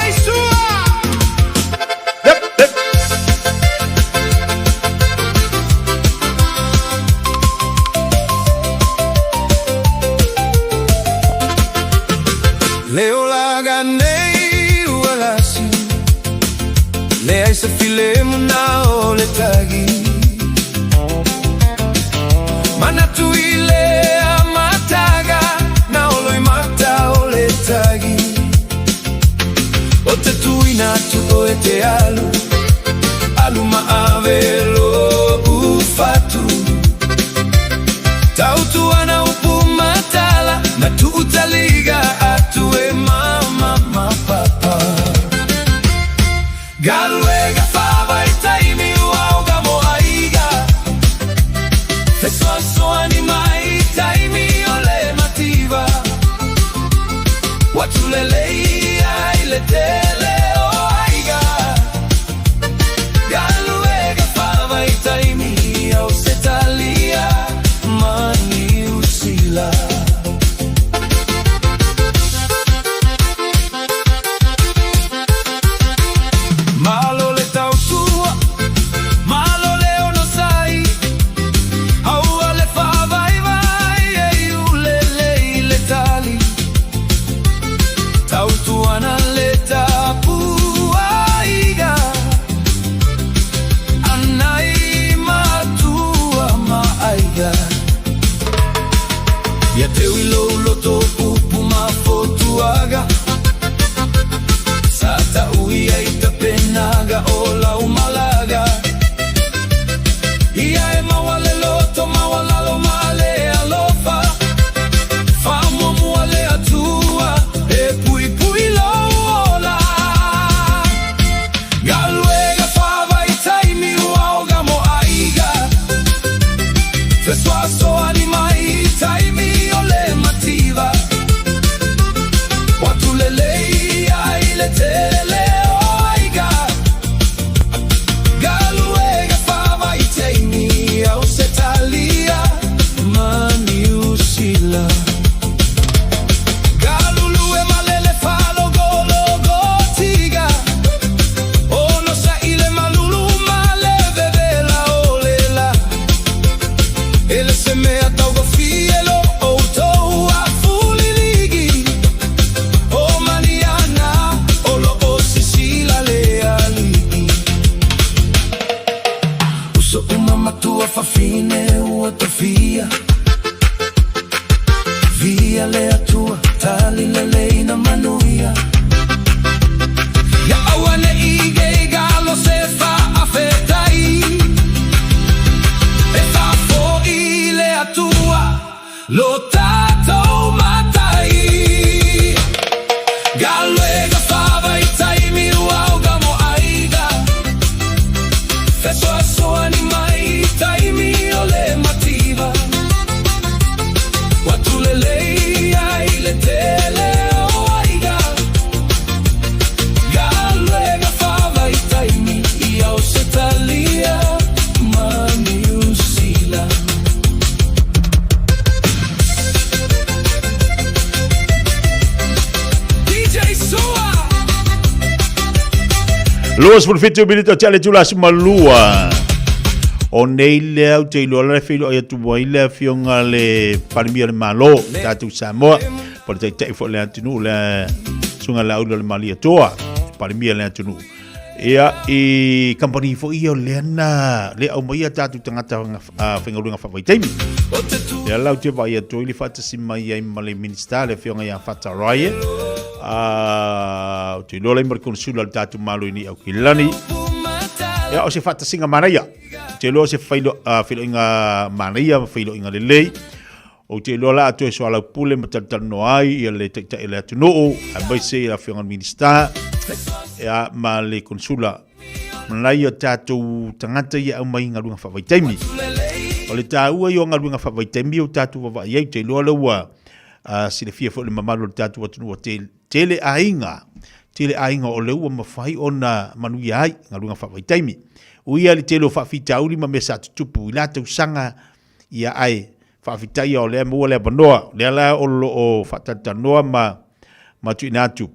Yep, yep. Le olaga nei ua lasi Leai se filemu na o le tagi Manatu i le amataga Na olo i mata o le tagi O te tuina atu oe te alu Alu ma ave lou fatu Tautu ana upu matala Na tuu taliga atu e mama ma papa Galuega favaitaimi ua oga mo aiga. Fesoasoani mai i taimi o le mativa. Ua tulelei ai le tele o aiga. Galuega faavaitaimi Ausetalia ma Niu Sila. Malo le tautua, malo le onosai, aua le faavaivai e iulelei le tali. Tautuana le tapuaiga a nai matua ma aiga. Ia teu i lou loto upu ma fotuaga, Sa ta'u ia i tapenaga o lau malaga. Ia e maua le loto maualalo ma le alofa, Faamuamua le Atua e puipui lou ola. Galuega faavaitaimi ua oga mo aiga, Fesoasoani mai i taimi o le mativa, Ua tulelei ai le tele o aiga. Galuega faavaitaimi Ausetalia ma Niu Sila. Galulue ma lele faalogologotiga, Ono saʻi le malulu ma le vevela o le la. E le se mea taugofie lo outou afuliligi, O Maniana o lo o sisila le alii. Uso uma matua fafine ua tofia, Via le Atua tali lelei na manuia. Ia auaneʻi geigalo se faafetai, E faafoʻi le Atua lo tatou matai. Galuega faavaitaimi ua oga mo aiga, Fesoasoani mai i taimi o le mativa, Ua tulelei ai le tele o aiga. Galuega faavaitaimi i Ausetalia ma Niu Sila. DJ Sua! 27 minute o te ale tula si malua. O nei lea ou te iloa la le feiloai atu ai le afioga le Palemia o le Malo, tatou Samoa, po le taitai foi o le atunuu le susuga le Aula o le Malietoa, Palemia o le atunuu. Ia, i kamupani foi ia o lea na le aumaia tatou tagata faigaluega faavaitaimi. Lea la ou te vaai atu ai le faatasi mai ai ma le Minisita le afioga ia Fata Ryan. Ou te iloa lai ma le Konesula o le tatou Malo i nei Aukilani. Ia, o se faatasiga manaia. Ou te iloa o se feiloaiga manaia ma feiloaiga lelei. Ou te iloa la a toe soalaupule ma talatalanoa ai ia le Taitai o le atunuu, aemaise le Afioga i le Minisita, ia, ma le Konesula. Manai o tatou tagata ia aumai i galuega faavaitaimi. O le taua ia o galuega faavaitaimi o tatou vaavaai ai, ou te iloa lea ua silafia foi le mamalu o le tatou atunuu ua tele aiga, tele aiga o lea ua mafai ona manuia ai galuega faavaitaimi. Ui lava i le tele o faafitauli ma mea sa tutupu i la tausaga, ia ae faafetai ia o lea e maua le avanoa, lea la o lo o faatalatalanoa ma ma tuuina atu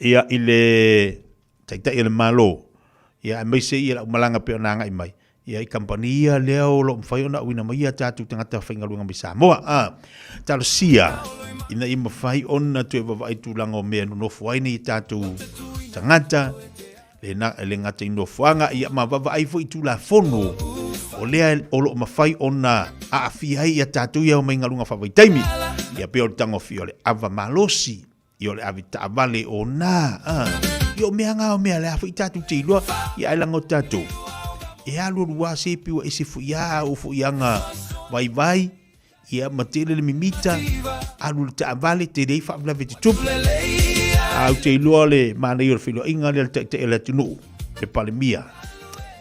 ia i le Taitai o le Malo, ia aemaise ia lau malaga pei ona agai mai ia i kamupani ia lea o lo o mafai ona auina mai ia tatou tagata faigaluega mai Samoa. A talosia ina ia mafai ona toe vaavaai tulaga o mea e nonofo ai nei tatou tagata, le, na, le gata i nofoaga, ia ma vaavaai foi i Tulafono o lea o lo o mafai ona aafia ai ia tatou ia omai galuega faavaitaimi. Ia pei o le tagofia o le ava malosi, ia o le ave taavale o na, a. Ia o mea ngā o mea le a foi tatou te iloa, ia ai langa o tatou. E alu alu a se piua ese foi a o foi anga vaivai, ia ma tele le mimita, alu le taavale, tele ai faalavelave tutupu. A ou te iloa le manaia o le feiloaiga lea le Taitai o le atunuu, le Palemia.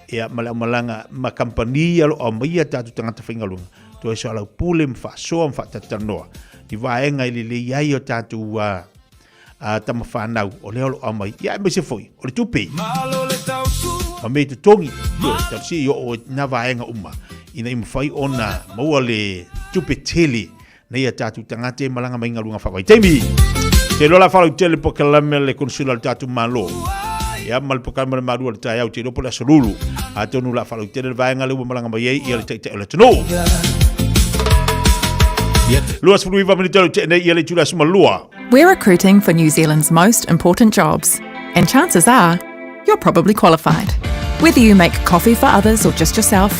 Ia, ma le aumalaga ma kamupani ia o lo o aumaia tatou tagata faigaluega, toe soalaupule ma faasoa ma faatalatalanoa i vaega e lelei ai o tatou tama fanau o lea o lo o aumai, ia aemaise foi o le tupe ma mea i totogi, ioe, talosia i oo i na vaega uma ina ia mafai ona maua le tupe tele nei a tatou tagata e malaga mai galuega faavaitaimi. Te iloa la faalautele polokalame le konesula o le tatou Malo. Ia ma le polokalame o le Malu o le taeao te iloa po o le aso lulu. Atonu la faalautele le vaega lea ua malaga mai ai ia le taitai o le atunuu. 29 minute o te nei ia le itula aso malua. We're recruiting for New Zealand's most important jobs, and chances are you're probably qualified. Whether you make coffee for others or just yourself,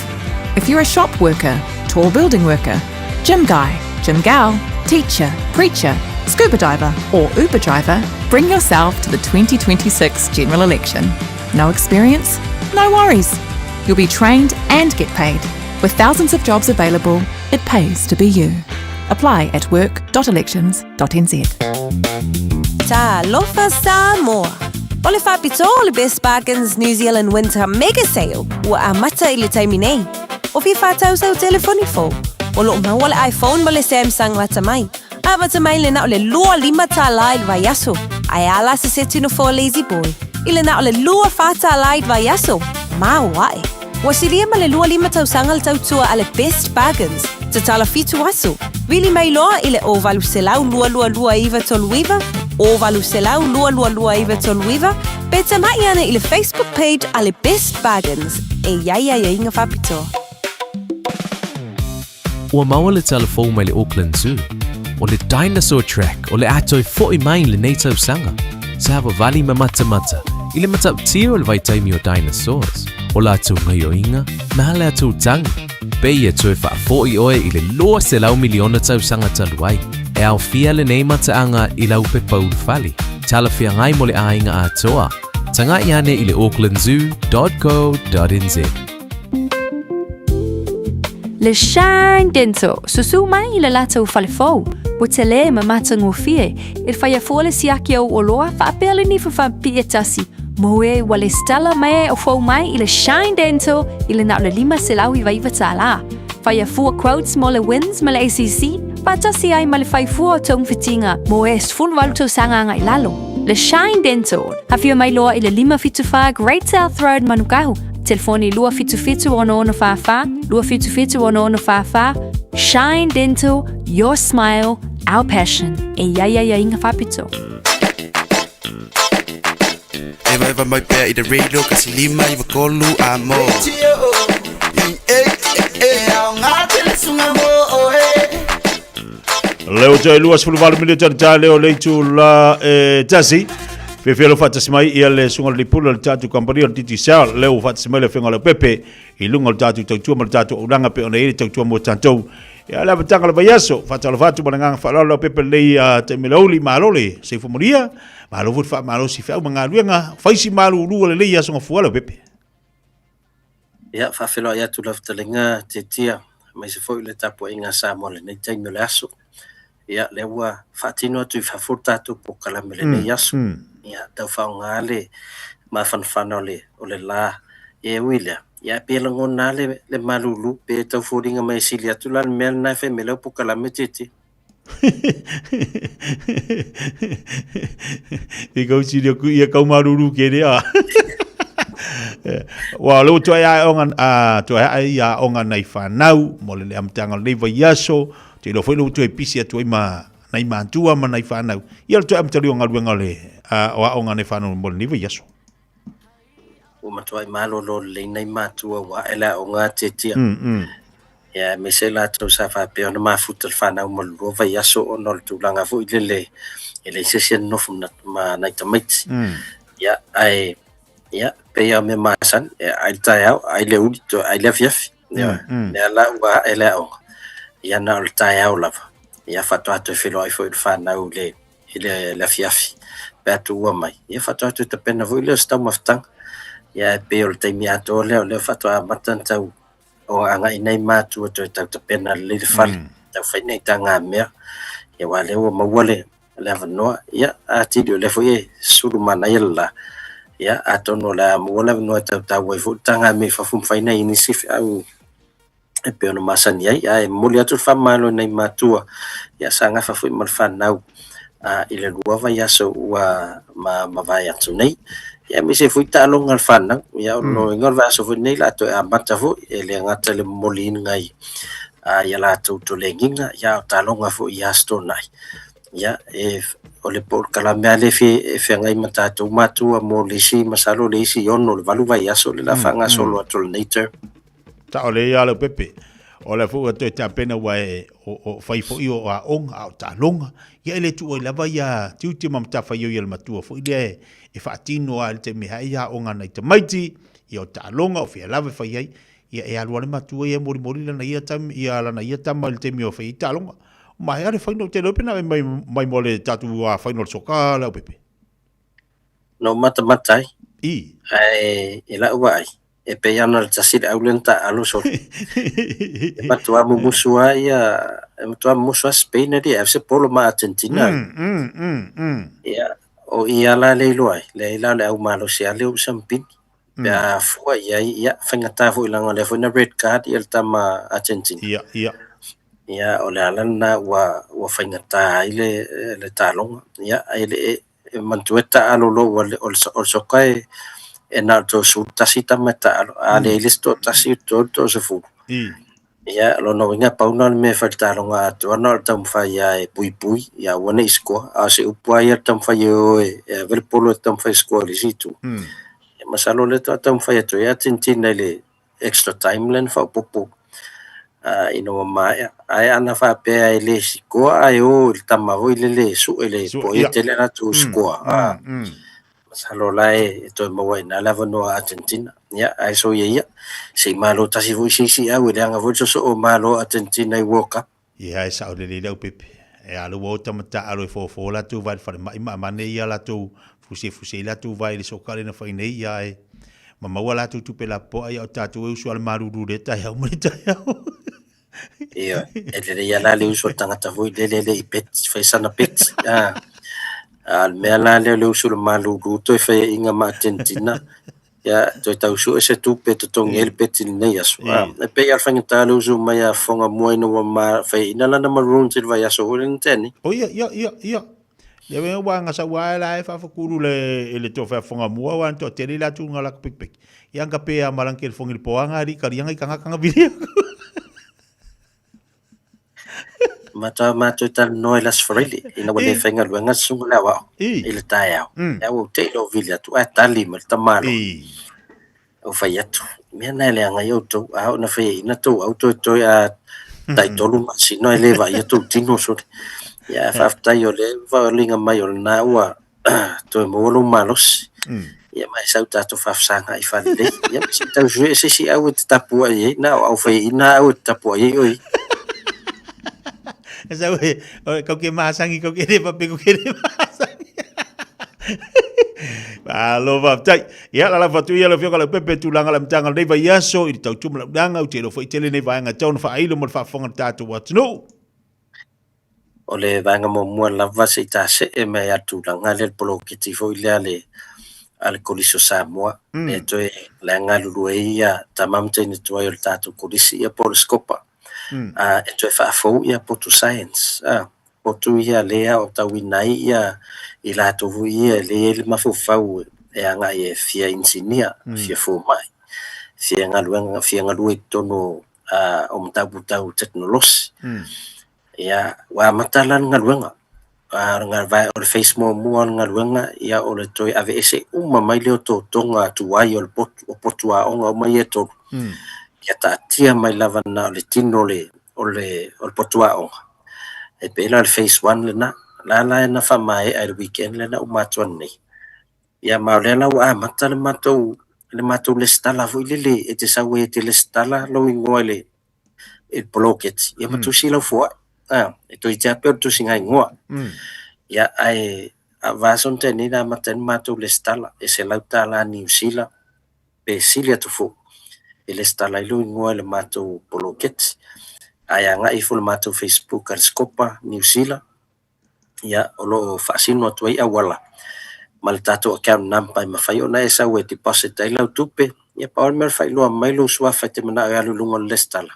if you're a shop worker, tall building worker, gym guy, gym gal, teacher, preacher, scuba diver, or Uber driver, bring yourself to the 2026 general election. No experience? No worries. You'll be trained and get paid. With thousands of jobs available, it pays to be you. Apply at work.elections.nz. Talofa Samoa! O le faapitoa o le Best Bargains New Zealand Winter Mega Sale ua amata i le taimi nei. O fia whātau sau telefoni fou. O loo maua le iPhone ma le Samsung lata mai. Amata mai le na o le 25 tālā i le vaiaso. Ae a la se seti no for Lazy Boy. I le na o le 24 tālā i le vaiaso. Māo ae. Ua silia ma le 25 tausaga le tautua a le Best Bargains, tatala 7 aso, vili mai loa i le 0800 222 939, 0800 222 939, pe tama'i ane i le Facebook page a le Best Bargains e i ai aiaiga faapitoa. Ua maua le tala fou mai le Auckland Zoo, o le Dinosaur Track o le a toe fo'i mai i lenei tausaga. Savavali ma matamata i le matautia o le vaitaimi o dinosaurs, o latou gaioiga ma latou tagi. Pei e toe faafo'i oe i le 200 miliona tausaga talu ai. E aofia lenei mataaga i lau pepa ulufale, talafeagai mo le aiga atoa. Taga'i ane i le aucklandzoo.co.nz. Le Shine Dental, susu mai i le latou fale fou, ua tele ma matagofie, e faia fua le siaki au oloa faapea le nifa faapipii e tasi, mo e ua lesitala mai ai o fou mai i le Shine Dental i le na o le $599 tālā. Faia fua quotes mo le WINZ ma le ACC, faatasi ai ma le fai fua o togafitiga mo e 18 tausaga agai lalo. Le Shine Dental, afio mai loa i le 574 Great South Road Manukau, telefoni 277 6644, 277 6644, Shine Dental, your smile, our passion. E i ai aiaiga faapitoa. Evaeva mai pea i le radio kasi 5 9 3 a mo. Leo toe 28 minute le tae leo le itu la e tasi. Fiafia lo faatasi mai ia le suga le lipula le tatou company o le Digicel. Leo faatasi mai le afioga o Leaupepe i luga o le tatou tautua ma le tatou auaunaga pei ona i ai le tautua mo tatou. Ia le amataga o le vaiaso, faatalofa atu ma le agaga faaaloalo Leaupepe lenei taimi o le aoauli, malo le soifua manuia, malo foi le faamalosi i feau ma galuega, fai si malulu o lenei aso gafua Leaupepe. Ia, faafeiloai atu lau fetalaiga Tietia, aemaise foi le tapuaiga a Samoa i lenei taimi o le aso. Ia, lea ua faatino atu i fafo le tatou polokalame i lenei aso. Ia, tau faaaoga le mafanafana o le, o le la. Ia, e ui i lea, ia, pei e lagona lava le, le malulu, pe tau foliga mai e sili atu la le mea lena e fai mai lau polokalame Tietia. I kau sili aku ia kau maruru ke rea. Wa lo to ai onga a to ai ia onga nei whanau mo le amtanga le vaiaso te lo foi lo to e pisi atu ai ma nei matua ma nei whanau. Ia lo to amtali o ngaluenga le o aonga nei whanau mo le vaiaso. Ua matuai malolo lelei nai matua ua ae le aoga Tietia. Ia, aemaise latou sa faapea ona mafuta le fanau mo le lua vaiaso ona o le tulaga foi lele e leai se isi e nonofo ma nai tamaiti. Ia, ae ia, pei lava o mea masani, e ai le taeao, ai le uli, toe ai le afiafi. Ioe. Lea la ua ae le aoga, ia na o le taeao lava. Ia faatoa toe feiloai foi le fanau i le i le afiafi pe a tuua mai, ia faatoa toe tapena foi lea o se taumafataga. Ia ae pei o le taimi atoa lea o lea faatoa amata ona tau o agai nei matua toe tau tapena lelei le fale, tau fai nai tagamea, ia aua o lea ua maua le avanoa, ia atili o lea foi e sulu manaia le la, Ia, atonu o le a maua le avanoa e tautau ai foi le taga mai fafo ma fai nai nisi feau e pei ona masani ai. Ae momoli atu le faamalo i nai matua, ia sa gafa foi ma le fanau i le 2 vaiaso ua mavae atu nei. Ia aemaise foi taaloga a le fanau. Ia o lona uiga o le vaiaso foi lenei o le a toe amata foi, e le gata i le momoliina i a latou tolegiga, ia a o taaloga foi i Aso Toonai. Ia, e, o le polokalame lava lea e feagai ma tatou matua mo le isi, masalo le isi 6 i le 8 vaiaso lea o le a faagasolo atu o lenei term. Sao lelei lava Leaupepe. O lea foi ua toe tapena aua e o fai foi o aoga a o taaloga. Ia e le tuua ai lava ia tiute ma matafaioi a le matua foi lea e faatino lava i le taimi e ae ia aoga a nai tamaiti, ia o taaloga o fea lava e fai ai. Ia e alu lava le matua ia e molimoli lana ia tama, ia lana ia tama i le taimi o fai ai taaloga. Maea le final, ou te iloa pe na ave mai, mai mo le tatou final soka Leaupepe. Na ou matamata ai. I. Ae i lau vaai, e pei lava ona le tasi le au lea na taaalo solo. E matua mumusu lava ia, e matua mumusu lava Spain alii e ave se polo ma Argentina. Ia, o i lava la lea e iloa ai, leai la o le au malosi lava lea o Usampini. Pe a fua i ai, ia, faigata foi leaga o lea foi na red card ia le tama Argentina. Ia, ia. Ia, o le ala lena ua, ua faigata ai le, le taaloga. Ia, e le, e manatua e taaalo loa ua o le, o le soka e, e na o le 31 tama e taaalo. A leai le isi toatasi, 3 toasefulu. Ia, o lona uiga, pau lena o le mea e fai i le taaloga atoa, na o le taumafai lava e puipui, ia aua ne i score. A o se upu lava ia le taumafai e o e ave le polo e taumafai e score i le isi itu. Ia masalo o lea faatoa taumafai atu ai Argentina i le extra time lea na faaopoopo ina ua maea. Ae ana faapea e le sikoa ae o i le tama foi lele e sue le po o ai e tele a latou sikoa. Masalo la e toe maua i ina le avanoa a Argentina. Ia, ae soia ia, se i malo tasi foi se isi au e leaga foi le sosoo malo a Argentina i World Cup. Ia, e sao lelei le aupepe. E alu ua ota ma taaalo e fofo latou vae i le falemai ma amane ia latou fusefuse ai latou vae i le soka lea na fai nei ia ae ma maua latou tupe lapopoa ia o tatou e usu a le malulu i lea taeao ma le taeao. Ioe, e lelei lava la le usu a le tagata foi lele e le i bet, fai sana bet. A o le mea la lea o le usu i le malulu toe faiaina ma Argentina, ia toe tau sue se tupe e totogi ai le beti i lenei aso. E pei lava o le faigata le usu mai a Fofoga mua ina ua faiaina lana Maroons i le vaiaso foi lea na tea nei. O ia, ia, ia, ia. Ia wena ua nga sa ua la e faafakulu le le to fa fonga mua wa to tele la tu nga la pek pek. Ia nga pe a malang ke fongi po anga ri kali anga kanga kanga vili. Matua matou talanoa i le Aso Faraile ina ua le faigaluega le susuga le aoao i le taeao. Ia ua ou te i lou vili atu ae tali mai le tamaloa. Ou fai atu, mea na e leaga ai outou, a oo ina faiaina tou au toetoe a tai 3 masina e le vaaia tou tino sole. Ia ae faafetai o lea ua foliga mai o lena ua toe maua lou malosi. Ia ma e sau tatou faafesagai faalelei. Ia ma se i tau sue se isi au e te tapuai ai, na o au faiaina au e te tapuai ai oe. E sau e, kau ke masangi, kau ke le pape, kau ke le masangi. Malo faafetai. Ia, la lava atu ia lau Afioga Leaupepe, tulaga le amataga o lenei vaiaso i le tautua ma lau ou te iloa foi tele nei vaega e tatau ona faailo mo le faafofoga a le tatou atunuu. O le vaega muamua lava se i tasee mai a le tulaga lea le poloketi foi lea a le a le Kolisi o Samoa lea toe la e galulue ai ia tama ma teine tuai o le tatou Kolisi ia po o le SCOPA e toe faafou ia potu science potu ia lea o tauina ai ia i latou foi ia e lea e i ai le mafaufau e agai e fia inisinia, fia fomai, fia galuega, fia galue i totonu o mataupu tau tekonolosi. Ia, ua amata la le galuega. O le phase muamua o le galuega, ia o le toe aveese uma mai lea o totoga tuai o le potu, o potu aoga uma ia e tolu. Ia taatia mai lava na o le tino o le, o le, o le potu aoga. E pei la o le phase 1 lena. La la na faamaea i le weekend lea na uma atu nei. Ia ma o lea la ua amata le matou, le matou lesitala foi lele e te sau ai e te lesitala lou igoa i le, i le poloketi, ia ma tusi lau foai. E toeitiiti lava pei o le tusiga igoa. Ia ae a vaiaso na tea nei na amata ai le matou lesitala e $100 Niu Sila pe sili atu foi e lesitala ai lou igoa i le matou poloketi. Ae agai ifo i le matou Facebook a le Scopa Niu Sila, ia o lo o faasino atu ai auala. ma le tatou account number e mafai ona e sau e deposit ai lau tupe. Ia pau le mea o le faailoa mai lou suafa e te manao e alu i luga o le lesitala,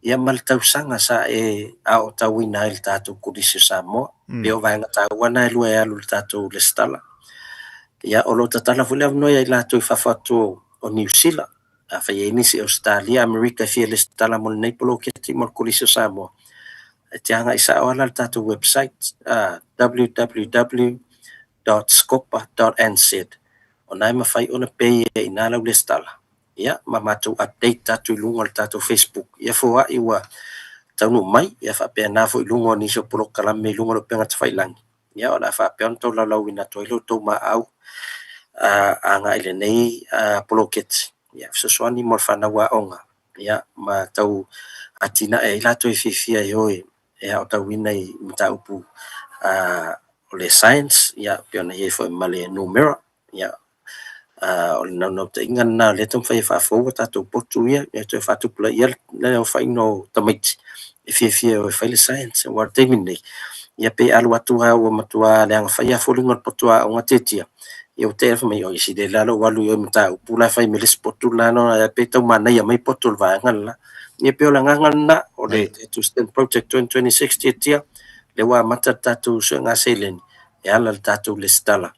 ia ma le tausaga sa e aotauina ai i le tatou Kolisi o Samoa. Pei o vaega taua na e lua e alu i le tatou lesitala. Ia o lo o tatala foi le avanoa ia i latou i fafo atu o Niu Sila. Afai e i ai nisi Ausetalia, Amerika e fia lesitala mo lenei poloketi mo le Kolisi o Samoa, e te agai sao lava la i le tatou website, www www.scopa.nz o na e mafai ona pay ai i ina lau lesitala, ia ma matou update atu i luga o le tatou Facebook ia foai ua taunuu mai, ia faapena foi i luga o nisi o polokalame i luga o le upega tafailagi, ia o le a faapea ona tolaulauina atu ai lo outou maau agai i lenei poloketi, ia fesoasoani mo le fanau aoga, ia ma tau atinae ai latou e fiafia e o e e aotauina i mataupu o le science, ia pei ona i ai foi ma le numera. Ia, o le naunautaiga lena o lea e taumafai e faafou a tatou potu ia, ia toe faatupulaia le aofaiga o tamaiti e fiafia e o e fai le science. Aua o le taimi lenei, ia pei e alu atu lava ua matua leaga fai lava foliga o le potu aoga tiatia, ia ua tea fai mai, oi sili la lou alu i o i mataupu la e fai mai le isi potu la, pei e tau manaia mai potu o le vaega le la. Ia pei o le agaga lena o le tatou STEM Project 2026 tiatia, lea ua amata le tatou suega seleni e ala i le tatou lesitala.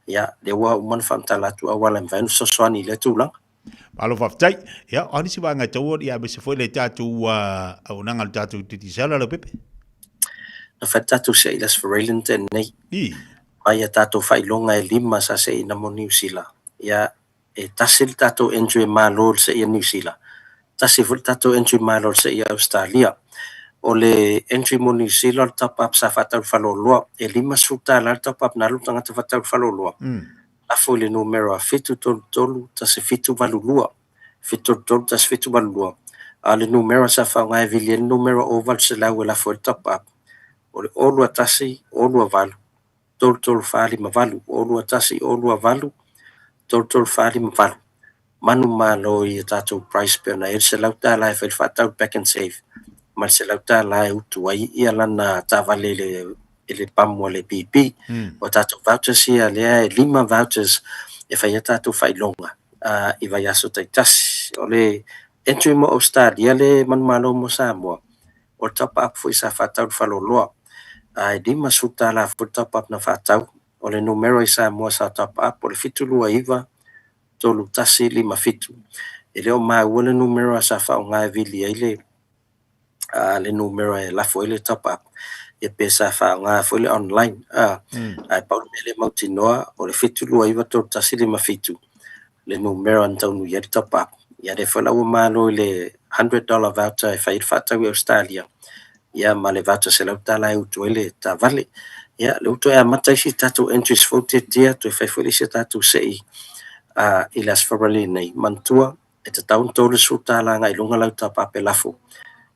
Ia, lea ua uma ona faamatala atu auala e mafai ona fesoasoani i lea tulaga. Malo faafetai. Ia, o a nisi vaega e taua, ia aemaise foi le tatou auaunaga a le tatou Digicel, Leaupepe? Na fai le tatou se'i i le Aso Faraile na tea nei. Mai a tatou faailoga e lima sa se'ina mo Niu Sila. Ia, e tasi le tatou entry e malo i le se'i a Niu Sila, tasi foi le tatou entry malo i le se'i a Ausetalia. O le entry mo Niu Sila o le top up sa faatau i le faleoloa, e $50 le top up na alu le tagata faatau i le faleoloa, lafo i le numera 733 1782, 733 1782. A o le numera sa faaaoga e vili ai le numera 0800 e lafo ai le top up, o le 021 028 3348, 021 028 3348. Manumalo i a tatou price pei ona i ai le $100 e fai le faatau le Pak'nSave ma le $100 e utu ai ia lana taavale i le i le pamu a le BP. O tatou vouchers ia lea e lima vouchers e fai ai tatou faailoga i vaiaso taitasi. O le entry mo Australia le manumalo mo Samoa, o le top up foi sa faatau i le faleoloa, ae $50 foi le top up na faatau. O le numera i Samoa sa top up o le 729 3157. E le o maua le numera sa faaaoga e vili ai le le numera e lafo ai le top up, ia pe sa faaaoga foi le online. Ae pau le mea lea e mautinoa o le 729 3157 le numera na taunuu i ai le top up. Ia lea foi la ua malo i le $100 voucher e fai ai le faatau i Ausetalia, ia ma le voucher $100 e utu ai le taavale. Ia lea ua toe amata isi tatou entries fou tiatia, toe fai foi le isi a tatou se'i i le Aso Faraile nei. Manatua e tatau ona $30 agai i luga lau top up e lafo.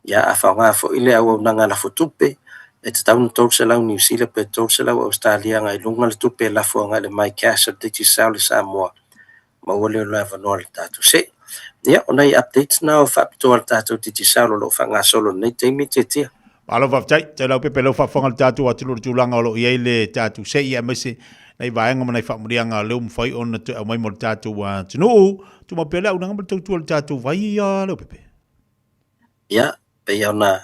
Ia a faaaoga foi le auaunaga lafo tupe, e tatau ona 300 Niu Sila pe 300 Ausetalia agai i luga le tupe e lafo agai i le MyCash a le Digicel i Samoa, maua lea o le avanoa i le tatou se'i. Ia, o nai updates na o faapitoa a le tatou Digicel o lo o faagasolo i lenei taimi, Tiatia. Malo faafetai, tai Leaupepe lea ua faafofoga le tatou atunuu i le tulaga o lo o i ai le tatou se'i aemaise nai vaega ma nai faamanuiaga lea ua mafai ona toe aumai mo le tatou atunuu. Tumau pea le auaunaga ma le tautua i le tatou vai ia Leaupepe. Ia, pei ona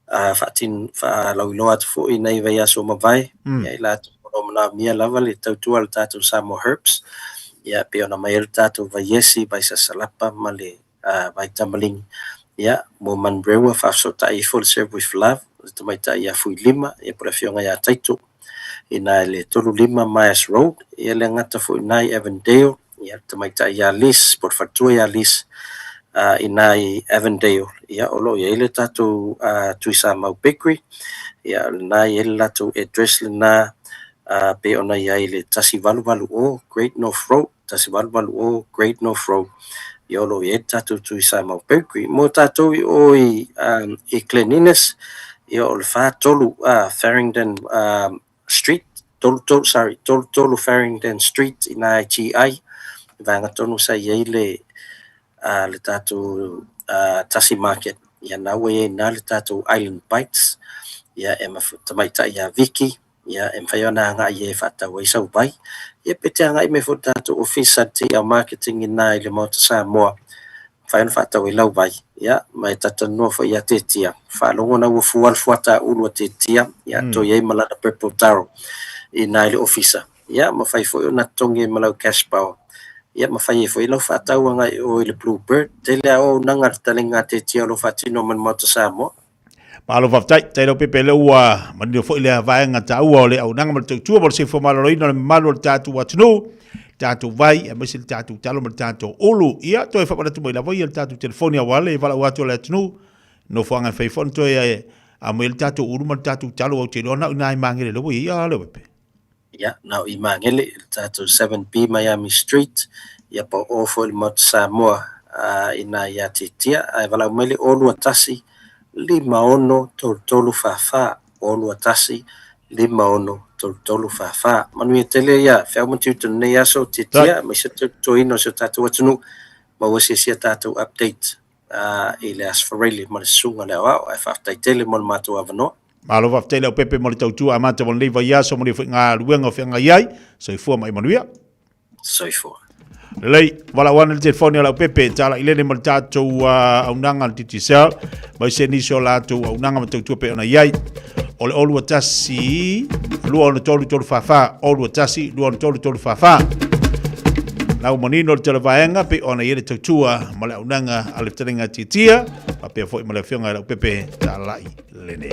faatin, faalauiloa atu foi i nai vaiaso ua mavae, ia i latou o lo o manaomia lava le tautua a le tatou Samoa Herbs, ia pei ona aumai ai le tatou vaiesi, vaisasalapa ma le vai tamaligi, ia, mo Manurewa faafesootai ifo le Serve with Love, le tamaitai ia Fuilima, ia po o le afioga ia Taito, ina i le 35 Myers Road, ia le gata foi i ina i Avondale, ia le tamaitai ia Liz, po o le faletua ia Liz, ina i Avondale, ia o lo o i ai le tatou Tuisamau Bakery, ia o lena e i ai le latou address lena, pei ona i ai le 1880 Great North Road, 1880 Great North Road, ia o lo o i ai le tatou Tuisamau Bakery. Mo tatou i o i, i Glen Innes, ia o le 43 Farringdon Street, 33, sorry, 33 Farringdon Street i ina i GI, i vaega tonu sa i ai le, le tatou Tasi Market. Ia na ua i ai i ina le tatou Island Bites, ia e tamaitai ia Vicky, Ia, e mafai ona agai i ai e faatau ai sau vai. Ia pe te agai mai foi i le tatou ofisa le TL Marketing i ina i le Maota Samoa, mafai ona faatau ai lau vai. Ia, ma e talatalanoa foi ia Tetia, faalogo na ua fua le fuata ulu a Tetia, ia toe i ai ma lana purple taro i ina i le ofisa. Ia, mafai foi ona totogi ai ma lau cash power. Ia, ma fai ai foi lau faatau agai i o i le Blue Bird. Tele lava auaunaga a le talega a Tetia o lo o faatino mai le Maota Samoa. Malo faafetai, tai lau pepe lea ua manino foi lea vaega taua o le auaunaga ma le tautua mo le soifua maloloina o le mamalu o le tatou atunuu, le tatou vai, aemaise le tatou talo ma le tatou ulu. Ia, toe faamanatu mai lava ia le tatou telefoni aua le valaau atu o le atunuu, nofoaga e fai foi ona toe aumai le tatou ulu ma le tatou talo, aua ou te iloa na o i ina i Magele lea ua i ai a lau pepe. Ia, na o i Magele, i le tatou 7B Miami Street, ia po o foi i le Maota Samoa i ina ia Tiatia, ae valaau mai le 021 56 33 44, 021 56 33 44. Manuia tele ia feau ma tiute o lenei aso, Tiatia, aemaise le tautotoina o si o tatou atunuu, maua siasia tatou update i le Aso Faraile ma le Susuga i le Aoao, ae faafetai tele mo le matou avanoa. Malo faafetai Leaupepe mo le tautua amata mo lenei vaiaso mo le galuega o feagai ai. Soifua ma ia manuia. Soifua. Lelei, valaau ane le telefoni a Leaupepe, tala i lele ma le tatou auaunaga a le Digicel, mai se nisi o latou auaunaga ma tautua pei ona i ai. O le 021 263 344, 021 263 344. La ua manino le tele vaega pei ona i ai le tautua ma le auaunaga a le Fetalaiga Tiatia, faapea foi ma le Afioga i Leaupepe Talai Lene.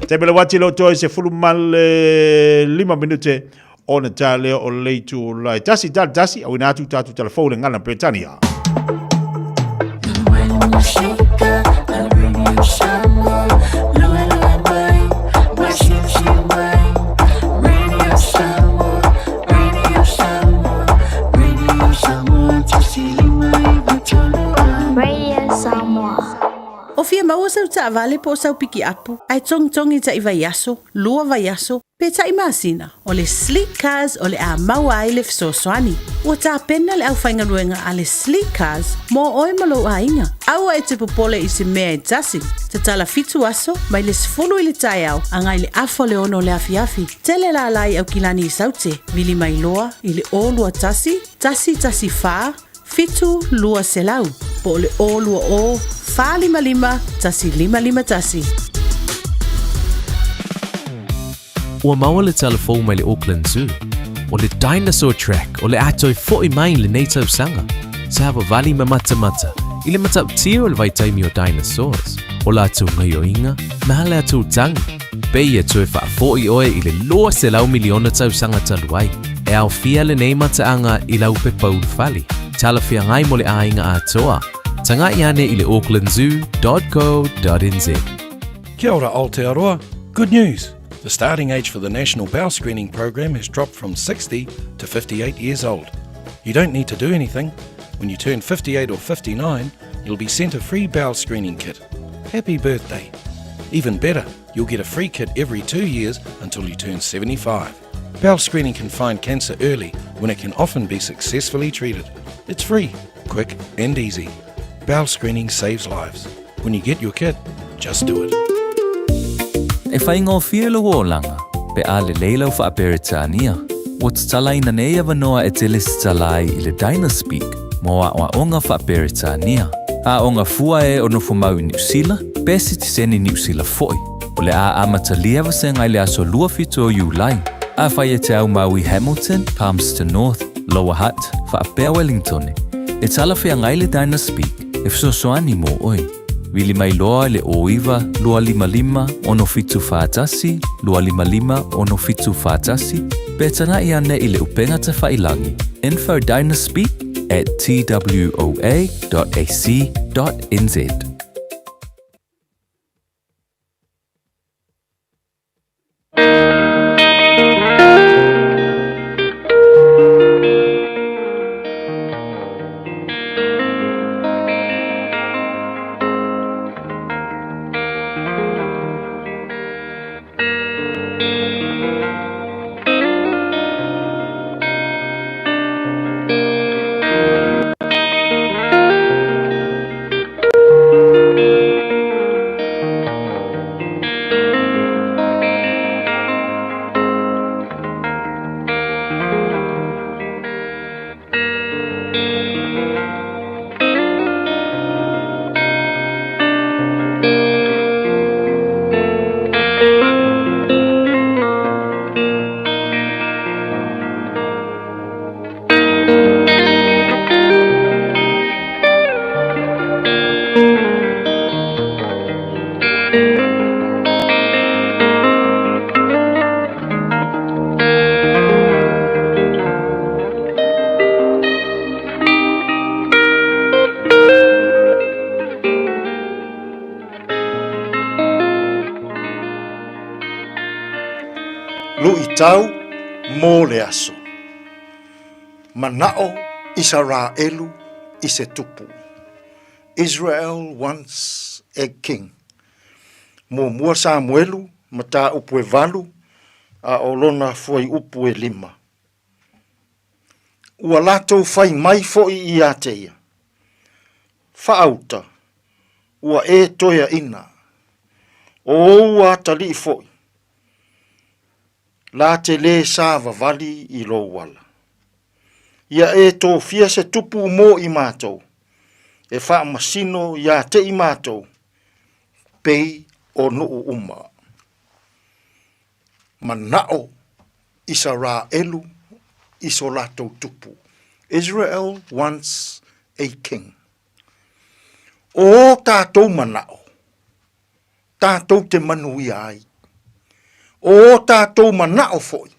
Taimi le wati lo toi se fulu ma le 5 minute ona ta lea o le itu lai. Tasi tali tasi, au ina atu tātou telefone ngana Britannia. Radio Samoa. O fia maua sau taavale po o sau pikiapu, ae togitogi taʻi vaiaso, lua vaiaso, pe taʻi masina, o le Sleek Cars o le a maua ai le fesoasoani. Ua tapena le aufaigaluega a le Sleek Cars mo oe ma lou aiga. Aua e te popole i se mea e tasi. Tatala fitu aso, mai le 10 i le taeao agai le afa o le ono o le afiafi. Tele lala i Aukilani i Saute, vili mai loa i le 021 114 7 200 po o le 020 455 1551. Ua maua le tala fou mai le Auckland Zoo. O le Dinosaur Track o le a toe fo'i mai i lenei tausaga. Savavali ma matamata i le matautia o le vaitaimi o dinosaurs, o latou gaioiga ma latou tagi. Pei e toe faafo'i oe i le 200 miliona tausaga talu ai. E aofia lenei mataaga i lau pepa ulufale, talafeagai mo le aiga atoa. Tagai ane i le aucklandzoo.co.nz. Kia ora Aotearoa. Good news! The starting age for the National Bowel Screening Program has dropped from 60 to 58 years old. You don't need to do anything. When you turn 58 or 59, you'll be sent a free bowel screening kit. Happy birthday! Even better, you'll get a free kit every 2 years until you turn 75. Bowel screening can find cancer early when it can often be successfully treated. It's free, quick, and easy. Bowel screening saves lives. When you get your kit, just do it. E faigofie lou olaga pe a lelei lau faa-Peretania. Ua tatalaina nei avanoa e te lesitala ai i le Dynaspeak mo aoaoga faa-Peretania. Aoga fua e o nofo mau i Niusila, pe sitiseni Niusila foi. O le a amatalia vasega i le aso 27 o Iulai. Afai e te au mau i Hamilton, Palmerston North, Lower Hutt, faapea Wellingtone, e talafeagai le Dynaspeak e fesoasoani mo oe. Vili mai loa i le 09 255 6741 255 6741 pe tanaʻi ane i le upega tafailangi infodynaspeak at twoa.ac.nz. Luʻitau mo le aso. Mana'o Isaraelu i se tupu. Israel wants a king. Muamua Samuelu, mataupu e valu, a o lona fuaiupu e lima. Ua latou fai mai foʻi ia te ia, Faauta, ua e toeaʻina, o ou atalii foʻi, la te lē savavali i lou ala. Ia e tofia se tupu mo i matou, e faamasino iā te i matou, pei o nuu uma. Manao Isaraelu i so latou tupu. Israel wants a king. O ō tātou manao, tātou te manuia ai. O ō tātou manao foi,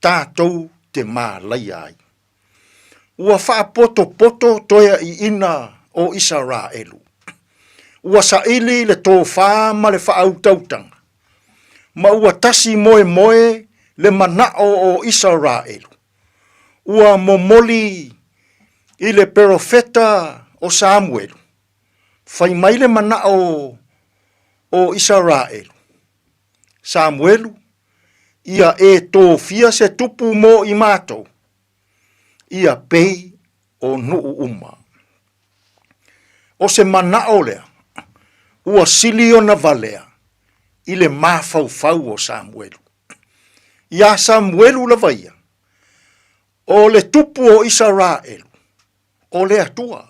tātou te mālaia ai. Ua faapotopoto toeaiina o Isaraelu. Ua saili le tofā ma le faautautaga, ma ua tasi moemoe le manao o Isaraelu. Ua momoli i le perofeta o Samuelu, fai mai le manao o Isaraelu, Samuelu, ia e tofia se tupu mo i matou, ia pei o nuu uma. O se manao lea, ua sili ona valea i le mafaufau o Samuelu. Iā Samuelu lava ia, o le tupu o Isaraelu, o le Atua.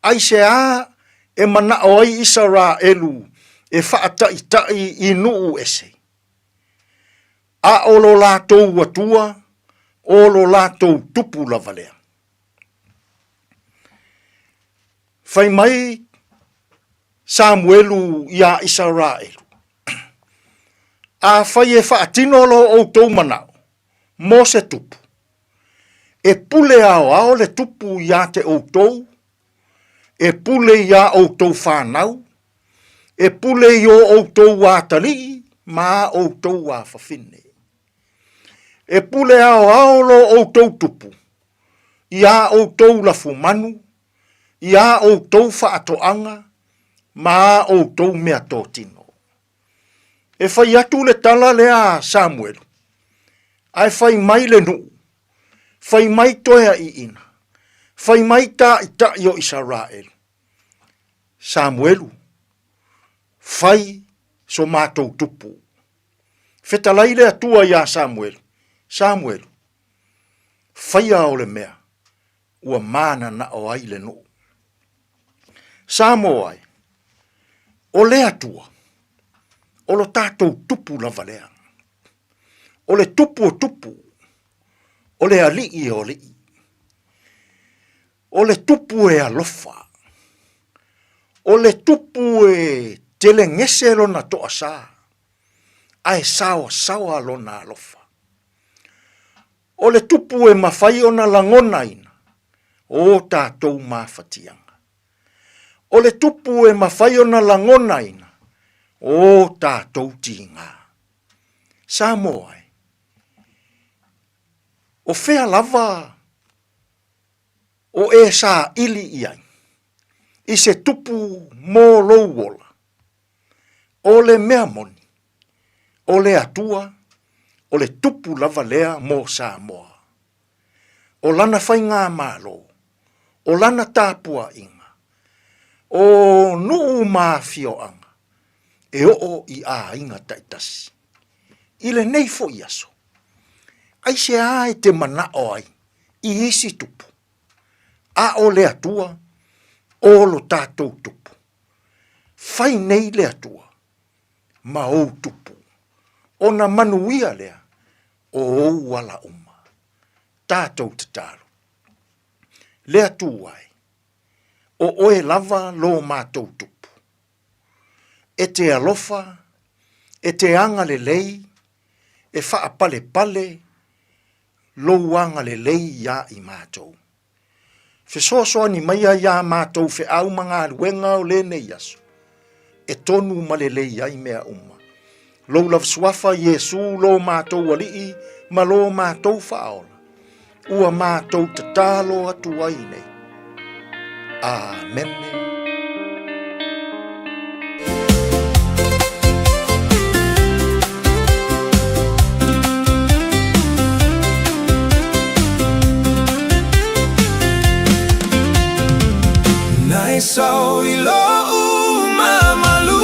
Aisea e manao ai Isaraelu e faataʻitaʻi i nuu ese? A o lo latou Atua, o lo latou tupu lava lea. Fai mai Samuelu iā Isaraelu, Afai e faatino lo outou manao mo se tupu, e pule aoao le tupu iā te outou, e pule iā outou whanau, e pule i o outou atalii ma a outou afafine. E pule aoao lo outou tupu i a outou lafumanu, i a outou faatoaga ma a outou meatotino. E fai atu le tala lea a Samuelu, ae fai mai le nuu, fai mai toeaiina, fai mai tāʻitaʻi o Isaraelu, Samuelu, fai so matou tupu. Fetalai le Atua iā Samuelu, Samuelu, faia o le mea ua mananao ai le nuu. Samoa e, o le Atua, o lo tatou tupu lava lea. O le tupu o tupu, o le alii o alii. O le tupu e alofa. O le tupu e telegese lona toasā, ae saoasaoa lona alofa. O le tupu e mafai ona lagonaina o tatou mafatiaga. O le tupu e mafai ona lagonaina o tatou tiga. Samoa e, o fea lava o e saili i ai i se tupu mo lou ola? O le mea moni, o le Atua, o le tupu lava lea mo Samoa. O lana faigamalo, o lana tapuaiga, o nuu ma afioaga e oo i aiga taitasi. I lenei foi aso, aisea e te manao ai i isi tupu, a o le Atua o lo tatou tupu? Fai nei le Atua ma ou tupu, ona manuia lea o ou ala uma. Tatou tatalo. Le Atua e, o oe lava lo matou tupu. e te alofa, e te agalelei, e faapalepale lou agalelei iā i matou. Fesoasoani maia iā matou feau ma galuega o lenei aso, e tonu ma lelei ai mea uma. Lou lava Suafa Iesu lo matou Alii ma lo matou Faaola, ua matou tatalo atu ai nei. Amene. Nai sau i lo'u mamalu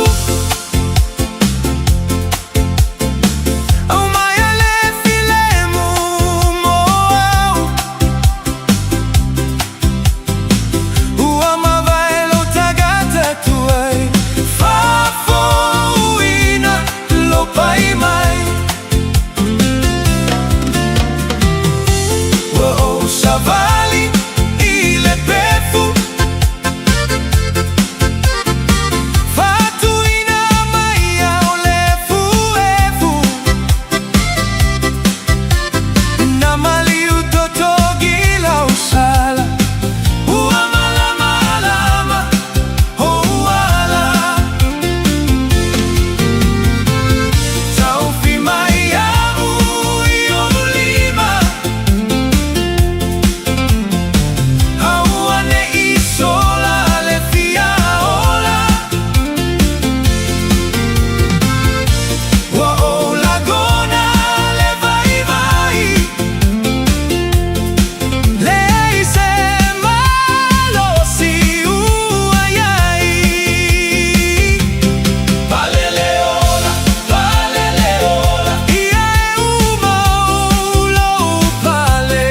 Aumai a le filemu mo au Ua mavae lou tagata tuai Faafouina lou pai mai Ua ou savali i le pefu Faatuina mai au le efuefu Na maliu totogi lau sala Ua malamalama ou ala Taofi mai a'u i ou lima Aua ne'i sola le fia ola Ua ou lagona le vaivai Leai se malosi ua i ai Palele ola, palele ola Ia e uma ou lou pale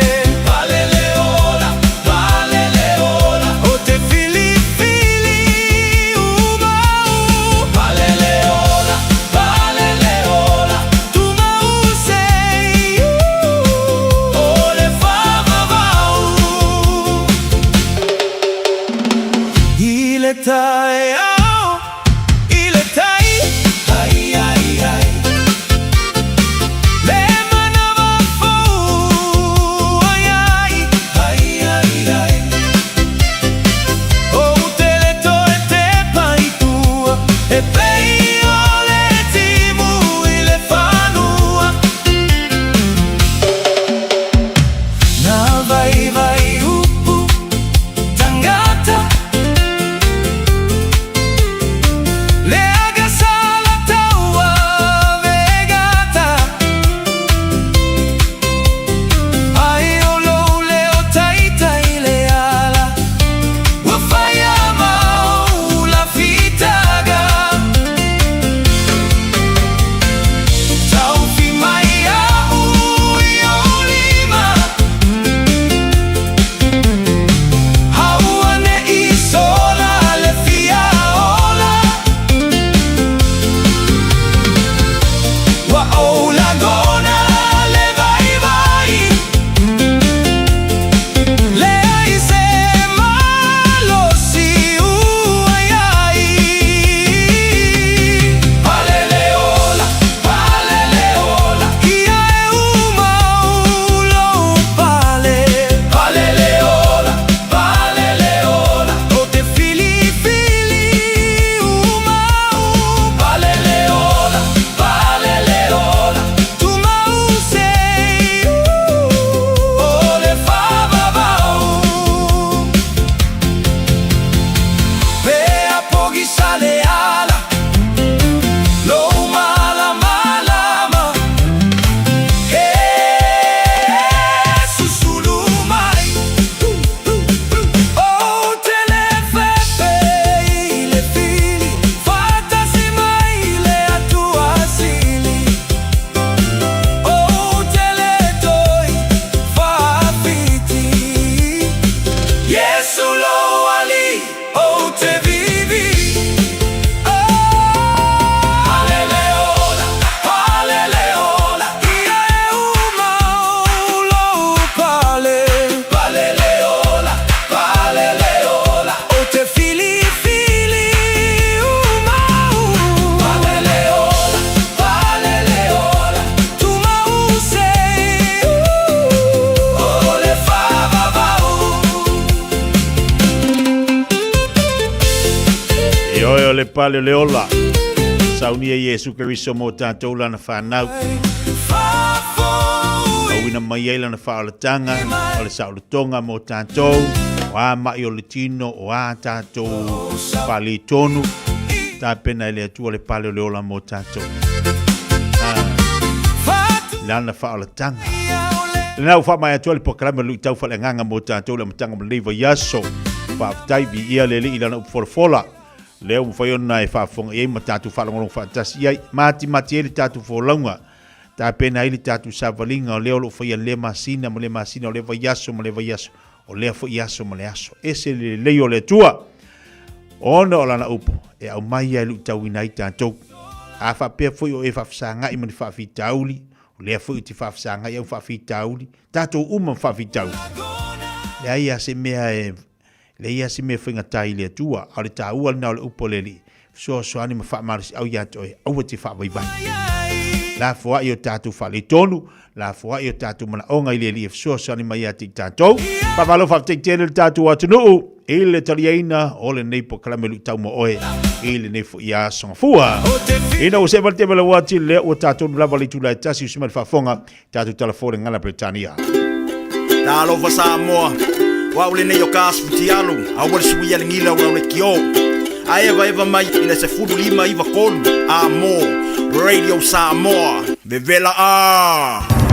Palele ola, palele ola Ou te filifili uma u Palele ola, palele ola Tumau sei o le faavavau I le taeao, i le tai Ai, ai, ai Le manawa fou ai, ai Ai, ai, ai Ou te le toe tepa i tua E pei o le timu i le fanua Na vaivai upu tagata Le agasala taua vegata Ai o lou leo taitai le ala Ua faia ma ou lafitaga. pale o le ola. Saunia Iesu Keriso mō tātou lana whānau. Auina mai ai lana whaolatanga o le saolotonga mō tātou, o ā mai o le tino, o ā tātou whālī tonu, tāpena e le Atua le pale o le ola mō tātou. Lana whaolatanga. Lena ua faamaea atu ai le polokalame o le Luitau Faaleagaga mo tatou i le amataga o lenei vaiaso. Faafetai, viia le Alii i Lana upu folafola, lea ua mafai ona e faafofoga i ai ma tatou faalogologo faatasi i ai. Matimati ai le tatou folauga, tapena ai le tatou savaliga o lea o lo o faia lea masina ma lea masina, o lea vaiaso ma lea vaiaso, o lea foi aso ma le aso. Ese le lelei o le Atua, ona o Lana upu e aumai ai e luitauina ai tatou. A faapea foi o e faafesagai ma ni faafitauli, O lea foi ou te faafesagai au faafitauli, tatou uma ma faafitauli. Leai lava se mea e, leai lava se mea e faigata i le Atua, a o le taua lena o le upu a le Alii, fesoasoani ma faamalosiau ia te oe, aua te faavaivai. Lafoai o tatou faaletonu, lafoai o tatou manaoga i le Alii e fesoasoani mai ia te i tatou. Faamalo faafetai tele le tatou atunuu i le taliaina o lenei polokalame luitau mo oe i lenei foi aso gafua. Ina ua see mai le taimi o le uati lea ua tatou lava le itula e tasi usi mai le faafofoga tatou talafou le gagana Peretania. Talofa Samoa, o au lenei o Kas Futialu, aua le suia le gila o lau lekiō. A evaeva mai i le 15 9 3 a mo Radio Samoa. Vevela a!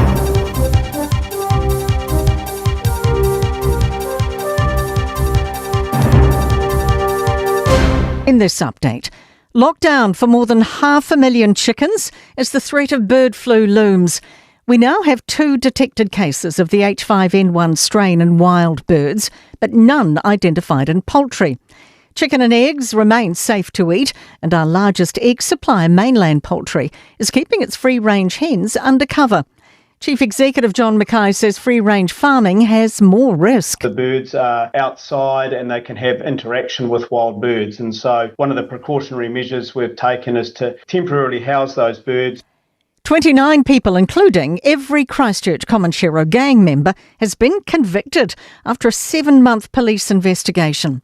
In this update, lockdown for more than 500,000 chickens as the threat of bird flu looms. We now have two detected cases of the H5N1 strain in wild birds, but none identified in poultry. Chicken and eggs remain safe to eat, and our largest egg supplier, Mainland Poultry, is keeping its free range hens under cover. Chief Executive John Mackay says free range farming has more risk. The birds are outside and they can have interaction with wild birds. And so, one of the precautionary measures we've taken is to temporarily house those birds. 29 people, including every Christchurch Comanchero gang member, has been convicted after a seven month police investigation.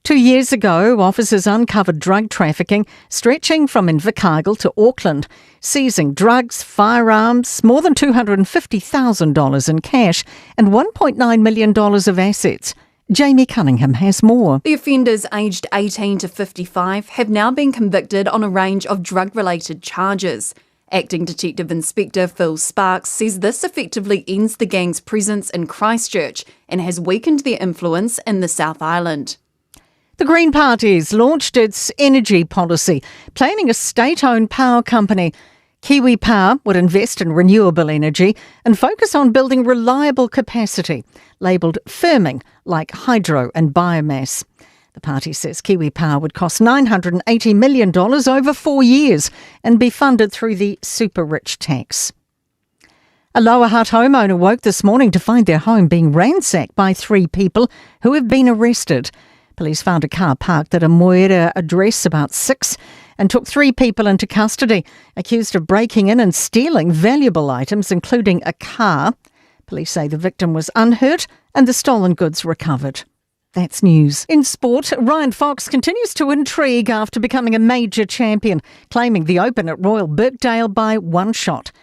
2 years ago, officers uncovered drug trafficking stretching from Invercargill to Auckland, seizing drugs, firearms, more than $250,000 in cash, and $1.9 million of assets. Jamie Cunningham has more. The offenders aged 18 to 55 have now been convicted on a range of drug related charges. Acting Detective Inspector Phil Sparks says this effectively ends the gang's presence in Christchurch and has weakened their influence in the South Island. The Green Party's launched its energy policy, planning a state owned power company. Kiwi Power would invest in renewable energy and focus on building reliable capacity, labelled firming, like hydro and biomass. The party says Kiwi Power would cost $980 million over four years and be funded through the super rich tax. A Lower Hutt homeowner woke this morning to find their home being ransacked by three people who have been arrested. Police found a car parked at a Moera address about 6 and took three people into custody, accused of breaking in and stealing valuable items, including a car. Police say the victim was unhurt and the stolen goods recovered. That's news. In sport, Ryan Fox continues to intrigue after becoming a major champion, claiming the Open at Royal Birkdale by one shot.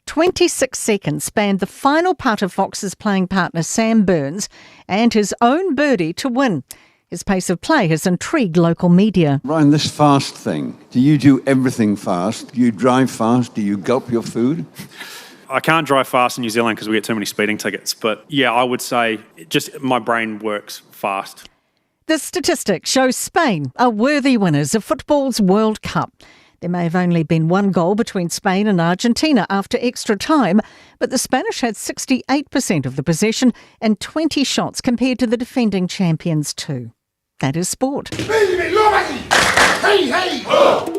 26 seconds spanned the final putt of Fox's playing partner Sam Burns and his own birdie to win. His pace of play has intrigued local media. Ryan, this fast thing, do you do everything fast? Do you drive fast? Do you gulp your food? I can't drive fast in New Zealand because we get too many speeding tickets. But yeah, I would say just my brain works fast. The statistics show Spain are worthy winners of football's World Cup. There may have only been one goal between Spain and Argentina after extra time, but the Spanish had 68% of the possession and 20 shots compared to the defending champions two. That is sport. Hey, hey, oh!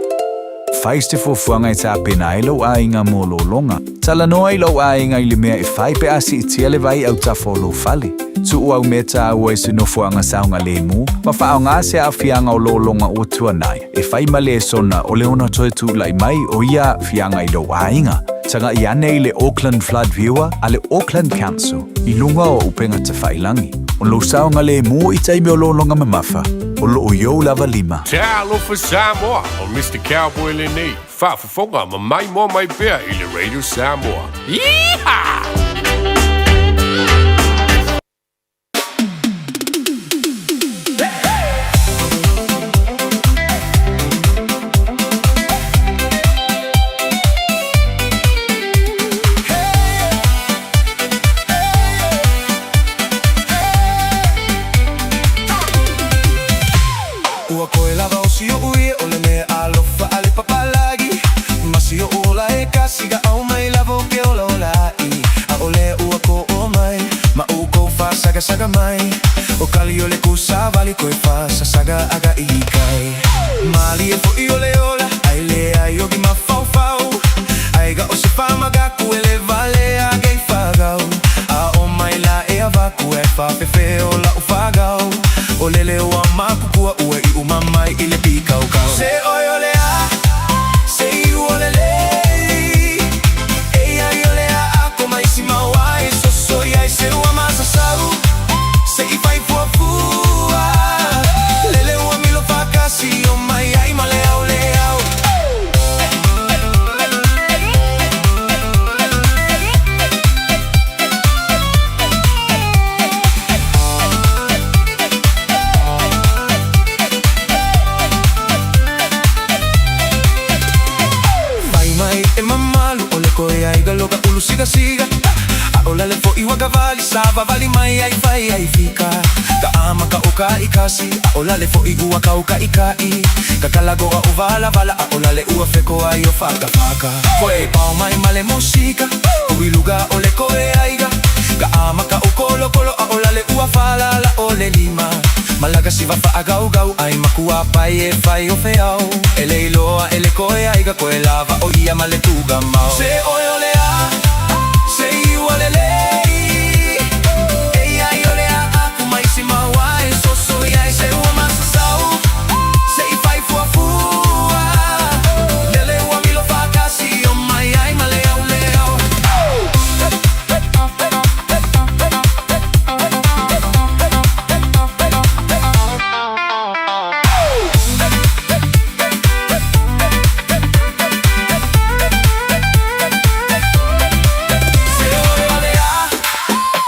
Fai se fuafuaga e tapena ai lou aiga mo lologa. Talanoa i lou aiga i le mea e fai pe a siitia le vai autafa o lou fale. Tuu au mea taua i se nofoaga saogalemu ma faaaoga se aafiaga o lologa ua tuanai e fai ma lesona o le ono toe tulai mai o ia aafiaga i lou aiga. Tagai ane i le Auckland Flood Viewer a le Auckland Council i luga o upega tafailagi. O lou saogalemu i taimi o lologa mamafa, o loo i ou lava lima. Talofa Samoa, o Mr. Cowboy lenei, faafofoga ma maimoa mai pea i le Radio Samoa. Yeehaw! Ua koe lava o si oʻu ie o le mea alofa a le papalagi. Ma si oʻu ola e kasi ka ʻau mai lava o ke ola ola i. ʻAʻole ua kō o mai ma ʻoukou whasagasaga mai. ʻO kali o le kūsāwali koe whasasaga aga i kai. Mālie foʻi o le ola ai le ai ogi mafaufau. Ai ga o se whamagaku e le vale a gei whagau. A o mai la e avaku e whawhewhe o lau whagau. O lele o a makukua ua i uma mai i le pikaukau. Se oi o le a, se i u o le lei. E ai o le a ako mai si mau ai soso i ai se ua masasau. Se i whai fuafua. Lele ua milo whakasi o mai ai ma le au le au. Fai mai e mamalu o le koe ai ga loka ulu siga siga. A o lale fo iwa ka vali sa vavali mai ai fai ai fika. Ka ama ka o ka i kasi a o lale fo i ua kau ka i ka i. Ka kalagoa o vala vala a o lale ua feko ai o faka faka. Koe pao mai male musika o iluga o le koe aiga. Ka ama ka o kolo kolo a o lale ua falala o le lima. Malaga siva faagaugau ai makua pai e fai o feau. E le iloa e le koe aiga koe lava o ia ma le tuga mau. Se oe o le a, se i ua le lei. E ia i o le a aku mai si mau ai soso i ai se ua masasau. Se i fai fuafua. Lele ua milo whakasi o mai ai ma le au le au. Se oe o le a,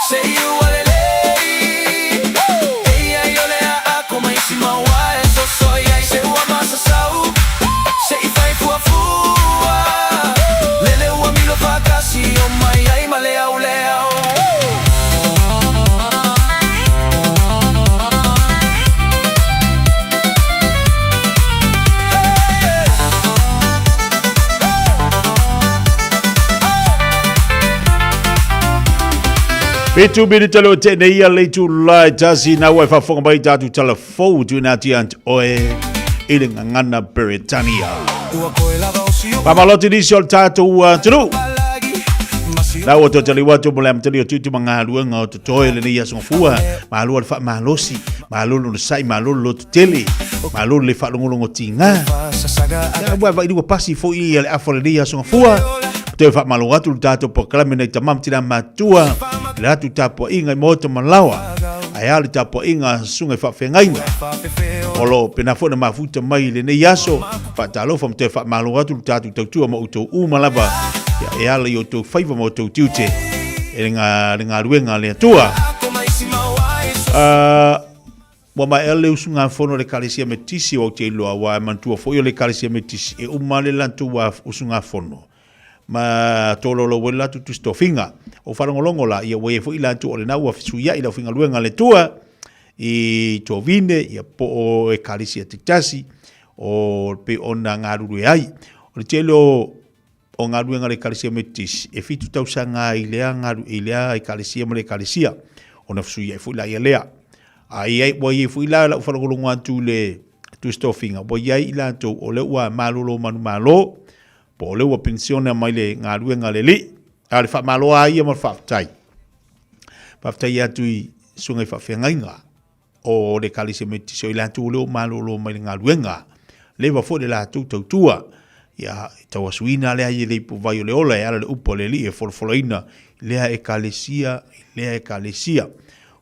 se i ua le lei. E ia i o le a ako mai si mau ai soso i ai se ua masasau. Se i fai fuafua. Lele ua milo whakasi o mai ai ma le au le au. Fitu minute le o tēnei ia le itula e tasi nā ua e whafonga mai tātou tala fou tuina atu ia oe i le ngangana Peretania. Whamaloti nisi o le tātou tunu. Nā ua tōtali watu mo le amtali o tutu ma ngā luenga o totoe le nei aso fua. Malo le whaamalosi, malo le sai, malo le lotu tele, malo le whaalongolongo tinga. Ia ua vai lua pasi fo i le afo le nei aso fua. Te whaamalo atu le tātou pokrame nei tamam tina matua. Le atu tapuaiga i maota ma laoa, ae a le tapuaiga a susuga i faafeagaiga. O lo o pena foi na mafuta mai i lenei aso, faatalofa ma toe faamalo atu le tatou tautua ma outou uma lava, ia e ala i outou faiva ma outou tiute e le galuega a le Atua. Ua maea le usugafono a le Ekalesia Metisi o Aotearoa, aua e manatua foi o le Ekalesia Metisi e uma le latou usugafono ma tololo ai le latou tusi tofiga. O faalogologo la, ia ua i ai foi latou o lena ua fesuiai le aufaigaluega a le Atua i tovine, ia po o Ekalesia taitasi, o pei ona galulue ai. O le tele o o galuega a le Ekalesia Metotisi, e fitu tausaga ai i lea galu, i lea Ekalesia ma le Ekalesia, ona fesuiai foi laia lea. A i ai, ua i ai foi la lau faalogologo atu i le tusi tofiga, ua i ai i latou o lea ua malolo manumalo, po o lea ua penisione mai le galuega a le Alii, a o le faamalo lava ia ma le faafetai. Faafetai atu i susuga i faafeagaiga o le Ekalesia Metotisi o i latou o lea ua malolo mai le galuega, leva foi le latou tautua, ia e tauasuina lea i le ipuvai o le ola e ala le upu a le Alii e folafolaina i lea Ekalesia, i lea Ekalesia.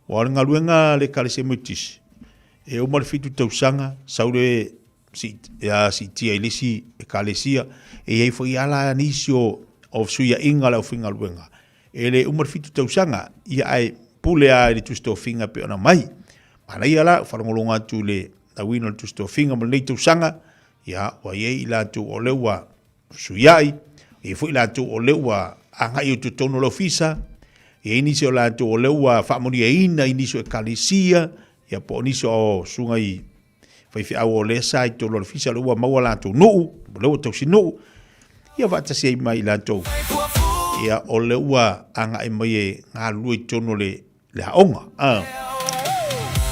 Aua o le galuega a le Ekalesia Metotisi, e uma le fitu tausaga, sau le siitia i le isi Ekalesia, e i ai foi lava la nisi o fesuiaiga a le aufaigaluega, e le uma le fitu tausaga, ia ae pule lava i le Tusi Tofiga e pei ona aumai. Manaia la, ua faalogologo atu i le lauina o le Tusi Tofiga mo lenei tausaga, ia ua i ai i latou o lea ua fesuiai, e i ai foi latou o lea ua agai i totonu o le ofisa, e i ai nisi o latou o lea ua faamanuiaina i nisi o ekalesia, ia po o nisi o susuga i faifeau o lea sa i totonu o le ofisa, o lea ua maua latou nuu, o lea ua tausinuu, ia faatasi ai ma i latou, ia o lea ua agai mai e galulue i totonu o le le aoga. Ah.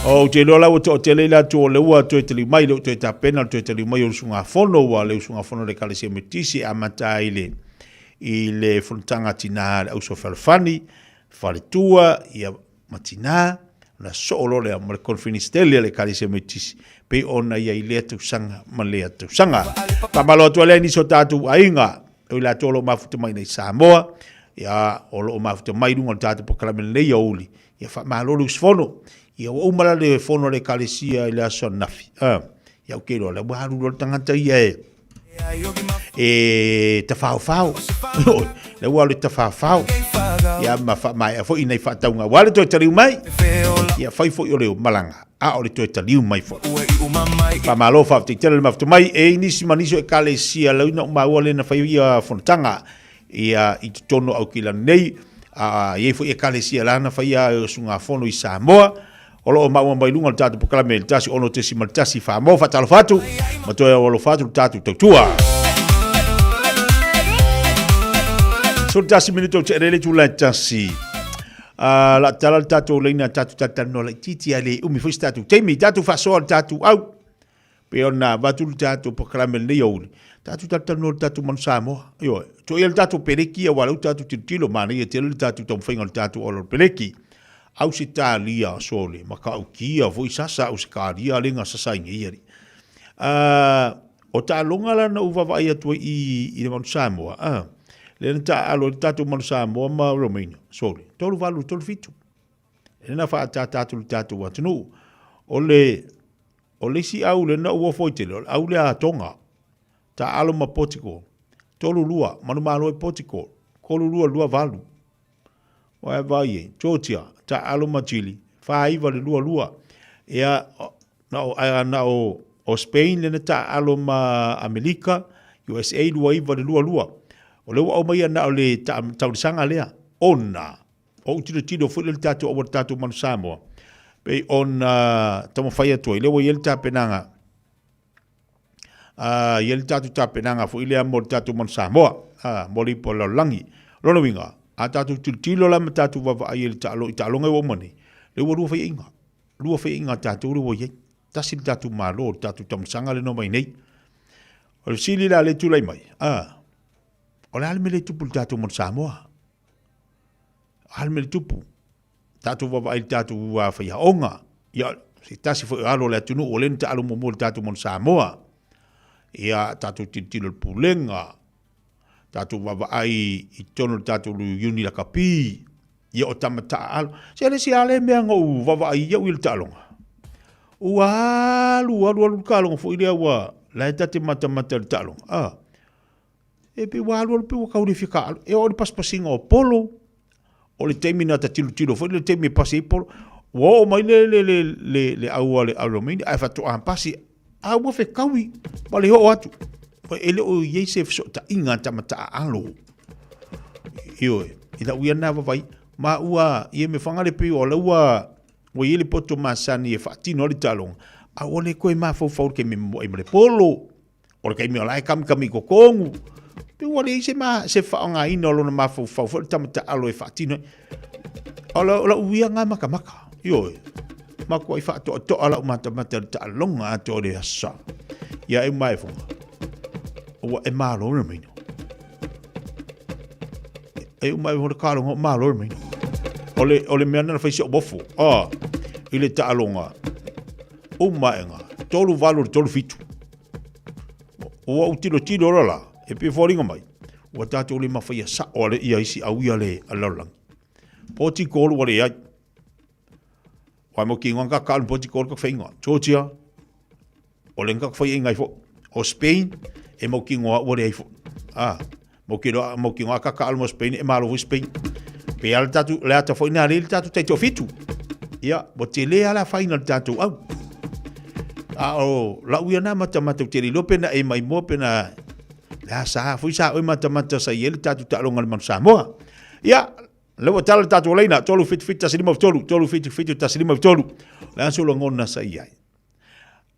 Ou te iloa la ua toatele i latou o lea ua toe taliu mai, lea ua toe tapena le toe taliu mai o le usugafono, ua le usugafono a le Ekalesia Metotisi e amata ai le, i le fonotaga a tinā a le Auso Fealofani, faletua, ia, ma tinā, ona soo loa lea ma le conference tele a le Ekalesia Metotisi, pei ona i ai lea tausaga ma lea tausaga. Faamalo atu ai lea i nisi o tatou aiga, o i latou o lo o mafuta mai nei Samoa, ia, o lo o mafuta mai i luga o le tatou polokalame lenei aoauli, ia faamalo le usufono. Ia ua uma la le fono a le Ekalesia i le aso ananafi. Ah, ia ou te iloa la ua alu loa le tagata ia e e tafaofao. La ua alu e tafaofao. Ia ma faamaea foi nai faatauga aua le toe taliu mai. Ia fai foi o le malaga a o le toe taliu mai foi. Faamalo faafetai tele le mafuta mai. E i nisi ma nisi o ekalesia lau ina ou maua lea na fai ia fonotaga ia i totonu o Aukilani nei. A i ai foi ekalesia la na fai ia usugafono i Samoa. O lo o maua mai luga o le tatou polokalame i le 106.1 Samoa. Faatalofa atu ma toe alofa atu le tatou tautua. 11 minute o te le itula e tasi. Uh, la tala le tatou laina tatou talatalanoa laitiiti a le umi foi se tatou taimi tatou faasoa le tatou au pe ona avatu le tatou polokalame lenei aoauli tatou talatalanoa le tatou manu Samoa ioe toia le tatou peleki aua lea ua tatou tilotilo manaia tele le tatou taumafaiga o le tatou auala o le peleki Ausetalia sole matautia foi sasa Ausetalia lea na sasa ai nei alii uh, o taaloga la na ou vaavaai atu ai i, i le manu Samoa uh, lea na taaalo ai le tatou manu Samoa ma Romania sole 3 8 3 7 lea na faaataata atu le tatou atunuu o le o le isi au lea na ou ofo ai tele o le au lea a Tonga taaalo ma Portugal 3 2 manumalo ai Portugal 3 2 2 8 Ua e vaai ai, Georgia, taaalo ma Chile, 4-9 le 2-2. Ia, na o, na o, o Spain lea na taaalo ma Amerika, USA 2-9 le 2-2. O lea ua aumaia na o le taulisaga lea, ona o ou tilotilo foi lea i le tatou auala tatou Manu Samoa, pei ona taumafai atu ai, lea ua i ai le tapenaga, uh, i ai le tatou tapenaga foi lea mo le tatou Manu Samoa, uh, mo le ipu o le lalolagi. O lona uiga, a tatou tilotilo la ma tatou vaavaai i le taalo, i taaloga ua uma nei, lea ua lua faiaiga. Lua faiaiga a tatou lea ua i ai. Tasi le tatou Malo, le tatou tamasaga lea na omai nei. O le fesili la lea e tulai mai, uh, o le a le mea lea e tupu i le tatou Manu Samoa? O le a le mea lea e tupu? Tatou vaavaai i le tatou faiaoga, ia, se tasi foi o alo o le atunuu o lea na taalo muamua i le tatou Manu Samoa. Ia, tatou tilotilo i le pulega, tatou vaavaai i totonu o le tatou uni lakapi, ia o tama taaalo. Se le isi lava lea mea na ou vaavaai i au i le taaloga, ua alu alu alu le taaloga foi lea ua, la e ta te matamata i le taaloga, a, e pei ua alu alu pei ua tau le fia taaalo. E oo i le pasipasiga o polo, o le taimi na ta tilotilo foi le taimi e pasi ai polo, ua oo mai le, le, le, le, le au a le Romania ae faatoa pasi, a ua fetaui ma le oo atu. E le o i ai se fesootaiga a tama taaalo. Ioe, i lau ia na vaavaai, ma ua, ia me whangare pei o la ua, ua i ai le poto masani e faatino ai le taaloga, a ua le toe mafaufau i le taimi e momoe ai ma le polo. O le taimi o la e kamikami i totonu, pe ua leai se, ma, se faaaogaina o lona mafaufau foi le tama taalo e faatino ai. O lau, o lau ia ngā makamaka, ioe, makuai faatoatoa lau matamata i le taaloga atoa o le aso. Ia e uma e fonga. Ua e malo le maino. E uma e fonga taaloga o malo le maino. O le, o le mea na whai si o mofo. Ah, i le taaloga. Uma e ngā. 3-8 le 3-7. Ua ou tilotilo loa la, e pei e foliga mai, ua tatou le mafaia sao ale ia isi au ia le lalolagi. Poti kolu ua leai. Wai mo ki ingoa ka ka alu poti kol ka whaingoa. Georgia, o le ka whai ingai fo. O Spain, e mo ki ingoa ua le ai fo. Ah, mo ki roa, mo ki ingoa ka ka alu mo Spain, e malo fo Spain. Pe ala tatu, le ata fo ina le tatu tai to fitu. Ia, mo te le ala whainga le tatu au. A o, la uia na mata mata te le lope na e mai mo pe na le a sa fo sa oi mata mata sa i ele tatu ta longa le manu Samoa. Ia, Le ua tala le tatou laina, 3 7 7 1 5 3, 3 7 7 1 5 3. O le a se lagona sa i ai.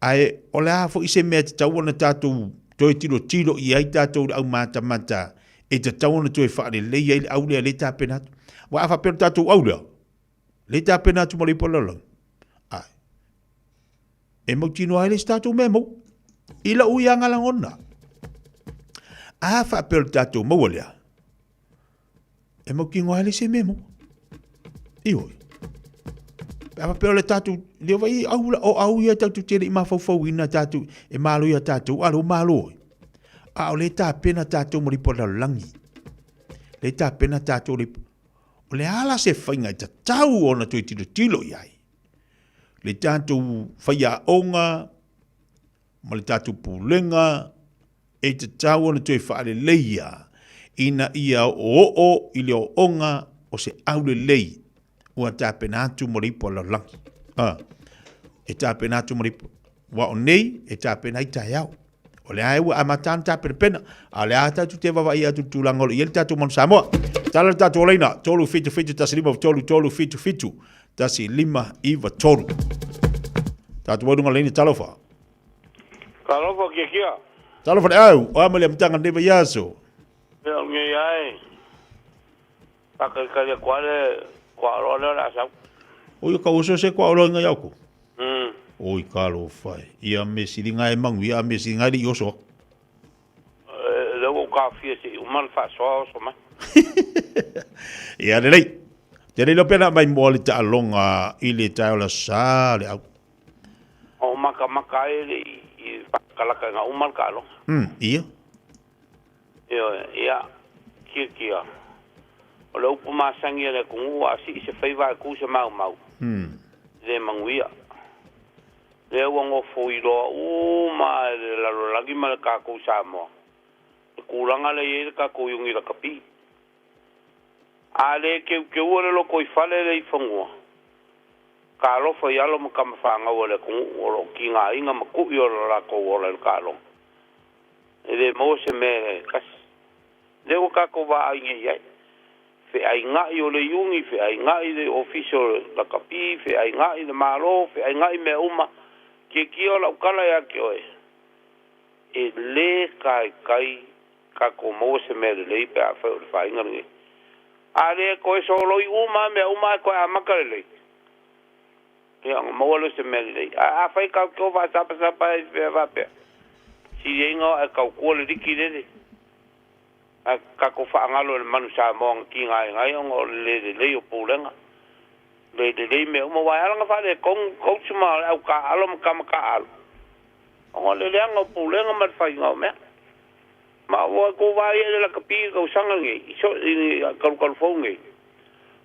Ae o le a foi se mea e tatau ona tatou toe tilotilo i ai tatou le aumatamata e tatau ona toe faalelei ai le au lea le tapena atu. Aua a faapea o le tatou au lea, le tapena atu ma le ipu a le lalolagi, ae e mautinoa ai le isi tatou mea maua. I lou ia lagona, a faapea o le tatou maua lea, E mautinoa ai le se mea maua. Ioe. Pe a faapea o le tatou, lea vai au, o au ia tatou te le i mafaufauina tatou, e malo ia tatou, a leo malo ai. A o le tapena tatou ma le ipu a le lalolagi. Le tapena tatou le ipu. O le a la se faiga e tatau ona toe tilotilo i ai. Le tatou faiaoga ma le tatou pulega, e tatau ona toe faaleleia ina ia oooo i le ooonga o se aulelei ua tapena atu mo le ipu a le lalolagi. A, e tapena atu mo le ipu. Aua o nei e tapena ai taeao. O lea e ua amata ona tapenapena, a o lea a tatou te vaavaai atu i le tulaga o lo o i ai le tatou Manu Samoa. Tala le tatou laina, 3 7 7 1 5 3 3 7 7 1 5 9 3. Tatou ai luga laina, talofa. Talofa kia kia. Talofa le au, o a mai le amataga lenei vaiaso. Ia o nei ai. Whakaikari aku ale, kua oroa lea o le asau. Oi ka oso se kua oroa inga iau Mm. Oi ka lo whai. Ia me siringa e mangu, ia me siringa e le i oso aku. E le ua ka fia se i uma le whaasoa oso mai. Ia lelei. Te lei lopena mai moa le taaloga i le tae o la sa le au. O makamaka ai le i whakalaka uma le taaloga. Ia. Ioe, ia, kia kia. O le upu masani a le atunuu a sii se faiva ae tu se maumau, e le manuia. Lea ua nofoiloa uma e le lalolagi ma le tatou Samoa le tulaga lea e i ai le tatou iuni lakapi. A le teuteua le lotoifale lea i fanua, talofa i alo ma tama fanau a le atunuu o lo o tigaina ma tui o le latou ola i le taaloga. E le maua se mea e kasi. Lea ua tatou vaai nei i ai. Feainai o le iuni, feainai le ofisa o le lakapi, feainai le Malo, feainai mea uma. Kiekie o lau tala ia te oe, e le taitai tatou maua se mea lelei pe afai o le faiga lenei. A le toe soloi uma mea uma ae toe amata lelei, ia ona maua lea o se mea lelei. Ae afai tatou te o faasapasapa ai pea faapea, sili ai ona o ae tautua le liki lele. Ae tatou faagalo i le manu Samoa na tigaina ai ona o le le lelei o pulega, le lelei mea uma. Aua e ala ona faaletonu coach ma le au taaalo ma tama taaalo, ona o le leaga o pulega ma le faiga o mea. Ma ua tou vaai ai i le lakapi i le tausaga lenei, i so, i talutalu fou nei,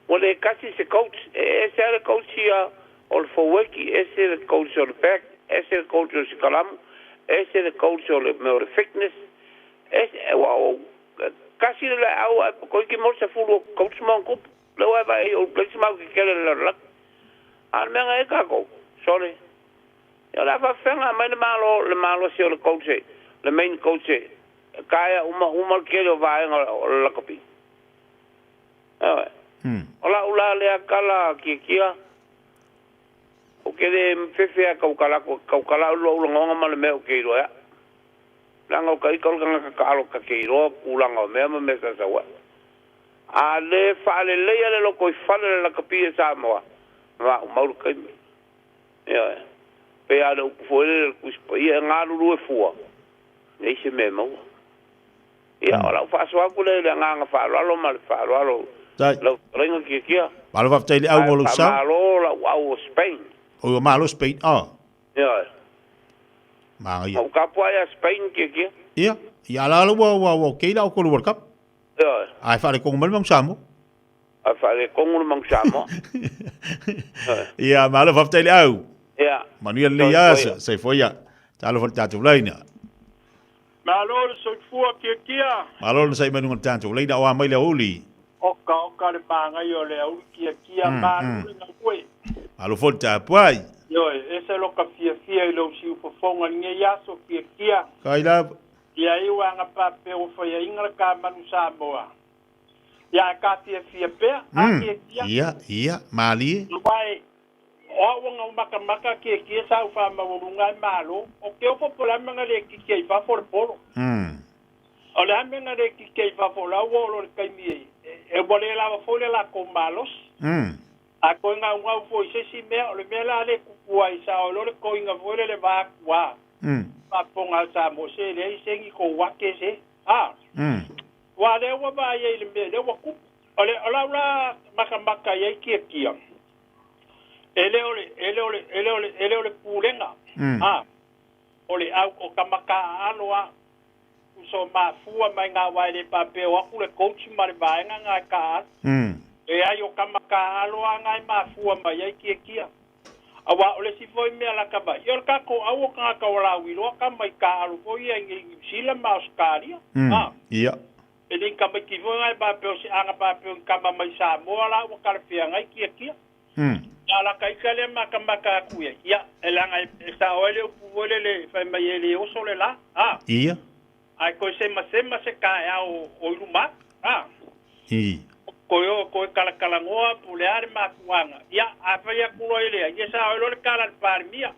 ua le tasi se coach, e ese lava le coach ia o le forward, ese le coach o le back, ese le coach o le sikalamu, ese le coach o le mea o le fitness, ese, ua o, tasi le laeau ae toeitiiti maua le sefulu o coach ma ona tupu. Lea ua e vaai ai o le place matou te kele i le lalolagi. A o le mea na i ai tatou, sole, Ia o le a faafefea ona aumai le malo, le malosi o le coach, le main coach e taea uma uma le tele o vaega o le lakapi. Ioe. O lau la lea tala kiekia, ou te le fefe lava e tautala atu, e tautala au i lou lagona ma le mea ou te iloa ai au. Leaga o ita o le tagata taalo ta te iloa tulaga o mea ma mea sa sau ai. A le faaleleia le lotoifale o le lakapi e Samoa, maumau le taimi. Ioe. Pei lava o le upu foi lele o le Tusi Paia, e galulue fua, leai se mea e maua. Ia, o lau faasoa atu lea i le agaga faaaloalo ma le faaaloalo i lau fetalaiga Tiatia. Malo faafetai i le au o lou sao. Ae faamalo lau au o Spain. Oi ua malo Spain, oh. Ioe. Manaia. Na ou tapuai ia Spain Tiatia. Ia, ia ala ala ua ua ua okay la o World Cup. Ioe. Ae faaletonu mai le Manu Samoa. Ae faaletonu le Manu Samoa. Ia, malo faafetai le au. Ia. Manuia lenei aso. Soifua ia. Talofa i le tatou laina. Malo le soifua kiakia. Malo le sai mai luga o le tatou laina o a mai le aoauli. Oka oka le māgai o le auli kiakia malo le galue. Malo foi le tapuai. Ioe, ese loka fiafia i lou siufofoga i lenei aso kiakia. Kai lava. Ia iu aga pape ua faiaina le kamanu Samoa. Ia ae ka fiafia pea, a kiekia. Ia, ia, malie. Aua e, o au aga makamaka kiekia sa au faamaualuga ai malo, o ke ofo po o le a mea na le kiki ai i fafo o le polo. O le a mea na le kiki ai i fafo o le au ua oo loa i le taimi e, e ua le lava foi le lakou malosi. A toe gaugau foi i se isi mea, o le mea la lea e tupu ai, sa o loa le toina foi lele va atu a faafofoga a Samoa, se leai se ni tou ake se, a. Aua lea ua vaai ai i le mea lea ua tupu. O le, o lau la makamaka i ai kiakia, e le o le, e le o le, e le o le, e le o le pulega, a, o le au, o kamakaaalo a, uso mafua mai ngā wā e le pāpea o aku le coach ma le vaega ngā e ka alu. Leai o kama ka alo a ngā e mafua mai ai kiakia. Auā o le isi foi mea laka mai, ia o le kākou au o kangaka o lauiloa kama i ka alo foi ia i Niu Sila ma Ausetalia. A. E le i tamaiti foi ngā e pāpea o se aga pāpea o ni kama mai Samoa la ua talafeagai kiakia. Ia laka ika lea makamaka atu i ai, ia, e leaga e sao ai le upu foi lele fai mai e le oso le la, a. Ae toe semasema se taeao o i luma atu, a. Toe o toe talatalanoa po o le a le mafuaaga, ia, a fai atu loa i lea, ia sao ai loa le tala a le Palemia.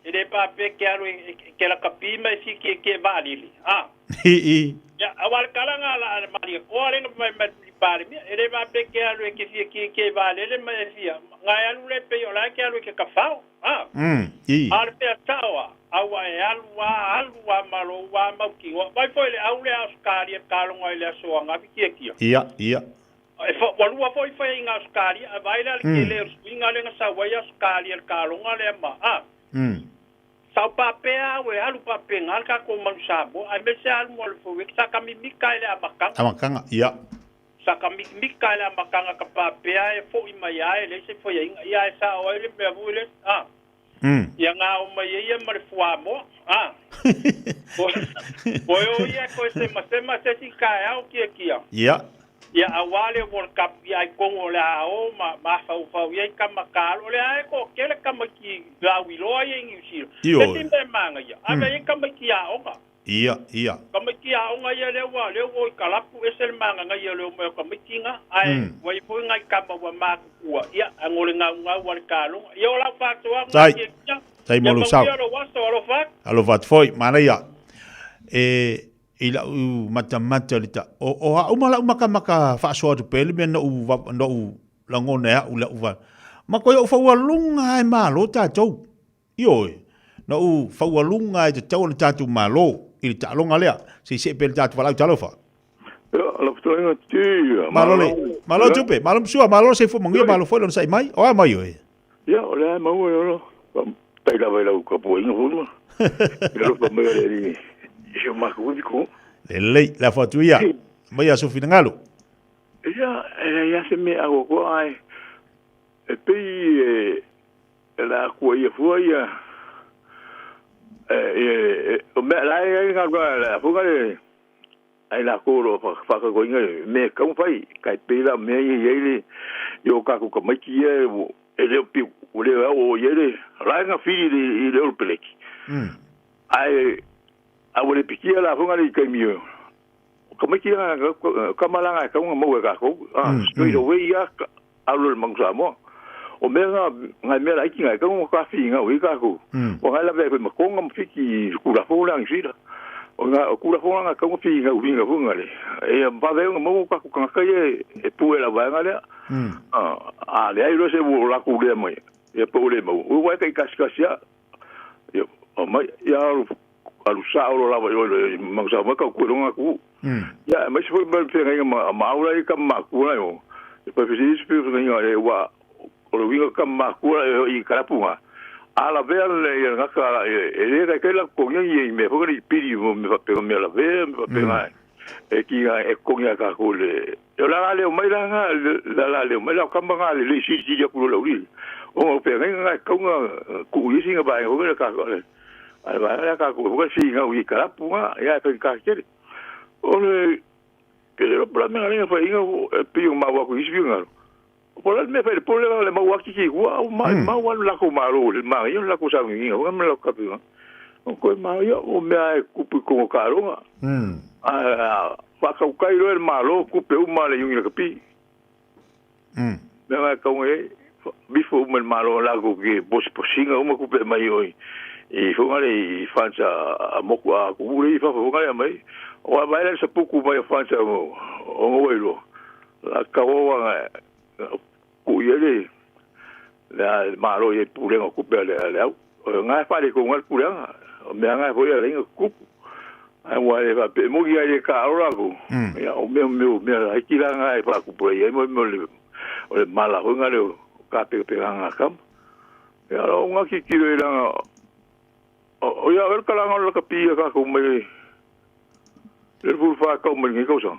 E le pape ke alu e ke lakapi ma e siki e ke vaalele, a. Ia, aua le tala na la a le Malietoa lea na fai mai i le Palemia, e le pape ke alu e ke fia ki ke vaalele ma e fia, na e alu le pei o la e ke alu e ke kafao, a. A o le pea sao a, aua e alu a, alu a ma lou a mautinoa. Vai foi le au lea Ausetalia taloga i le aso angafi kiakia. Ia, ia. E fa, ua lua foi faiaiga Ausetalia, ae vaai la le tele o le suiga lea na sau ai Ausetalia i le taloga lea ma, a. Sau papea au e alu papega le tatou manu Samoa, aemaise alu mo le faueke, sa ka mimika i le amataga. Amataga, ia. Sa ka mimika i le amataga ka papea e fo'i mai a e leai se faiaiga, ia ae sao ai le mea foi le, a. Ia gao mai ai ia ma le fuamoa, a. Koe o ia koe semasema se isi taeao kiakia. Ia. Ia auā le World Cup ia i tonu o le a o ma mafaufau i ai tama ka alu. O le a e toatele tamaiti lauiloa ia i Niu Sila. Ioe. Se isi mea e manaia, ave ai tamaiti aoga. Ia, ia. Tamaiti aoga ia lea ua, lea ua o i kalapu ese le magagaia o le omai o tamaiti na, ae ua i ai foi nai tama ua matutua, ia, ae ngo le gaugau a le taloga. Ia o lau faatoaga Tai. kiakia, Tai ia mo lou sao. manuia lou aso, alofa atu. Alofa atu foi, manaia. E i la'u matamata i le ta, o, o a'u ma la'u makamaka faasoa atu pea i le mea na ou, na ou lagona e a'u i la'u va, ma koe o'u faualuga lava e malo tatou. Ioe, na ou faualuga lava e tatau ona tatou malo i le taaloga lea, se i see pea i le tatou valaau talofa. Ia, lau fetalaiga tia, Malo le, malo Tupe, malo Masua, malo le soifua manuia, malo foi le onosai mai. O a mai oe? Ia, o lea e maua e olo. Faafetai lava i lau tapuaiga foi ma le alofa mai o le Alii i si o matou ivi ko. Lelei, lafo atu ia, mai a sou finagalo. Ia, e leai lava se mea atoatoa ae e pei e la atua ia fua ia e, o mea la e ai galuega a le afuga le Ai lakou o lo o faakakoina i mea e tatau ona fai, kai pei la o mea ia i ai le i o kakou tamaiti ia e le o piu, ua le ao o i ai le la e gafili i le Olo Peleki. Ae a ua le pikia la foga le i taimi o tamaiti la kama la e tatau ona maua e kakou, straight away ia alu i le Manu Samoa. O mea na, ngai mea laiti na e tatau ona tafiga i kakou. Ua ngai lavea ai foi ma Tonga ma Fiti i Tulafono lea a Niu Sila. O na Tulafono na e tatau ona figa uiga foi na le. E vave ai ona maua o tatou tagata ia e pue i le vaega lea. A leai loa se ua latou lea mai, ia pe ua le maua, ua e taitasi lava. Ia, aumai, ia alu, alu sao loa lava i o i le Manu Samoa e tautua i lona atunuu. Ia, aemaise foi ma le feagaiga ma ma au la i tama matua la i o. E pai fesili isi feagaiga e ua o le uiga tama matua la i kalapu na. A lavea le ia gata la e le taitai la totogia ia i mea foi nei i pili mo mea faapena mea lavea mea faapena. E ki nga e kongi a ka ko le. O la la leo mai la nga la la leo mai la kamba nga le le si si ya ku lo uri. O o pe nga nga ka nga ku i singa ba o le ka ko le. A ba la ka ko ko si nga ui ka pu nga ya pe ka ke. O le ke le pro me nga fa inga pi ma wa ku isi nga. O la me fa le pole le ma wa ki ki wa o ma ma wa la ko ma ro le ma yo la ko sa ngi nga me la ka pi nga. O ko ma yo o me ai ku pu ko ka ro nga. A whakaukai roe le malo kupe uma le yungi le kapi. Mea ngai kaunga e, bifo uma le malo la ko ke bosi posinga uma kupe mai oi. I whunga le i whansa a moku a kuule i whawha whunga le mai. O a mai le sapuku mai a whansa o ngoi lo. La kawawa nga ku ia le le malo i pulenga kupe le le au. O ngai whare ko ngai pulenga. O mea ngai hoi a lenga kupu. Ai wa e pe mo ki ai ka ora ko. Ya o mea mea mea ai ki la ngai pa ku poi ai mo mo le o le mala ho ngai le ka pe pe nga kam. Ya o nga ki ki le la o ya el kala nga ka pi ka ko me le fu fa ka mo ngi ko sa.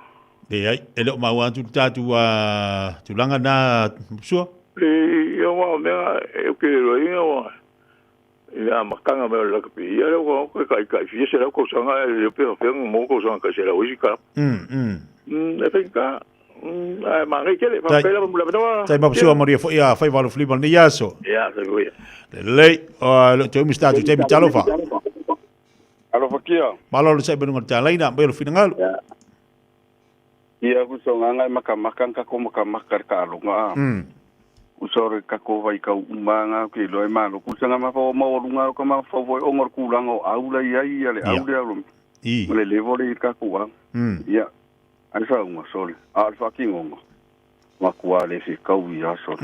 Le ai e le mau atu tatu a tulanga na sua. Le ya wa mea e ke ro inga wa. Ia makanga me la kapi ia le ko ko kai kai fi se la ko sanga le pe pe mo ko sanga ka se la wisi ka e pe ka ai ma ngi kele pa pe la mo la no Tai ma sua maria fo ia fai valu fliba ni yaso. Ia se ko ia. Le o le te mi statu te mi talofa. Alofa kia. Malo le sai benunga talaina me lo finangalu. Ia ku so nganga maka makan ka ko maka makar ka alonga. Usore ka ko vai ka umanga ke lo e malo ku sanga ma fo ma olunga ka ma fo voi ongor kulanga o aula ia ia le aula lo. I. Le levo le ka ku wa. Ia. Ai sa unga sole. A alfa ki ngonga. Ma ku ale fi ka u ia sole.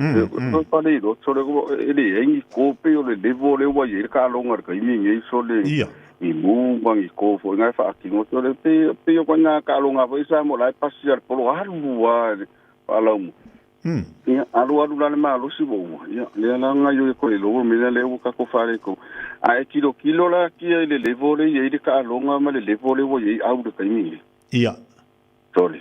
So pa le lo sole ko ele engi ko pe o le levo le wa ye ka longa ka imi ngi sole. Ia. I mu bangi ko fo ngai fa ki ngo sole pe pe o nga ka longa fo isa mo lai pasi al polo alu wa pa la mu. Ia alu alu la le malo si bo ia le la nga yo ko le lo me le o ka ko fare ko a e kilo kilo la ki le levo le ye le ka longa ma le levo le wo ye au le ka mi ia sole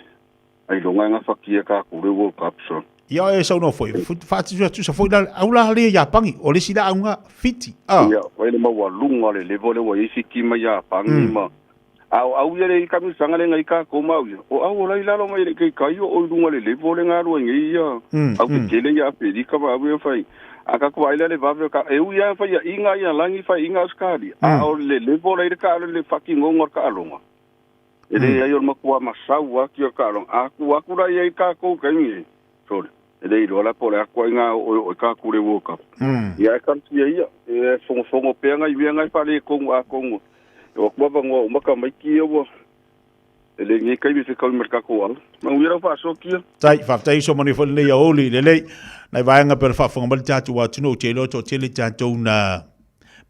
ai longa nga fakia ka ko le World Cup so ia e sau no foi fa tu tu sa foi la au la le ya pangi o le sila au nga fiti a ia foi le maua lunga le levo le wo ye fiki ma ya pangi ma au au ia le kami sanga le ngai ka ko mau ia o au la ila lo mai le ke kai o lunga le levo le ngalu ngi ia au ke tele ia pe di ka ba au fai aka ko ila le vave ka e u ia fai ia inga ia langi fai inga skali a o le levo le ka le fucking ngongor ka longa e le ai o makua masau a ki ka longa a ku aku la ia ka ko ka ngi sorry e le ilo la pole a ko inga o ka ku le woka ia ka tia ia e fongo fongo pe ngai ia ngai fa le ko a ko o kwa bango o maka mai ki o le ngi kai mi se kau merka ko al ma uira fa so ki tai fa tai so mani fo le ya oli le le nai vaenga per fa fonga mal tatu wa tuno te lo to tele tatu na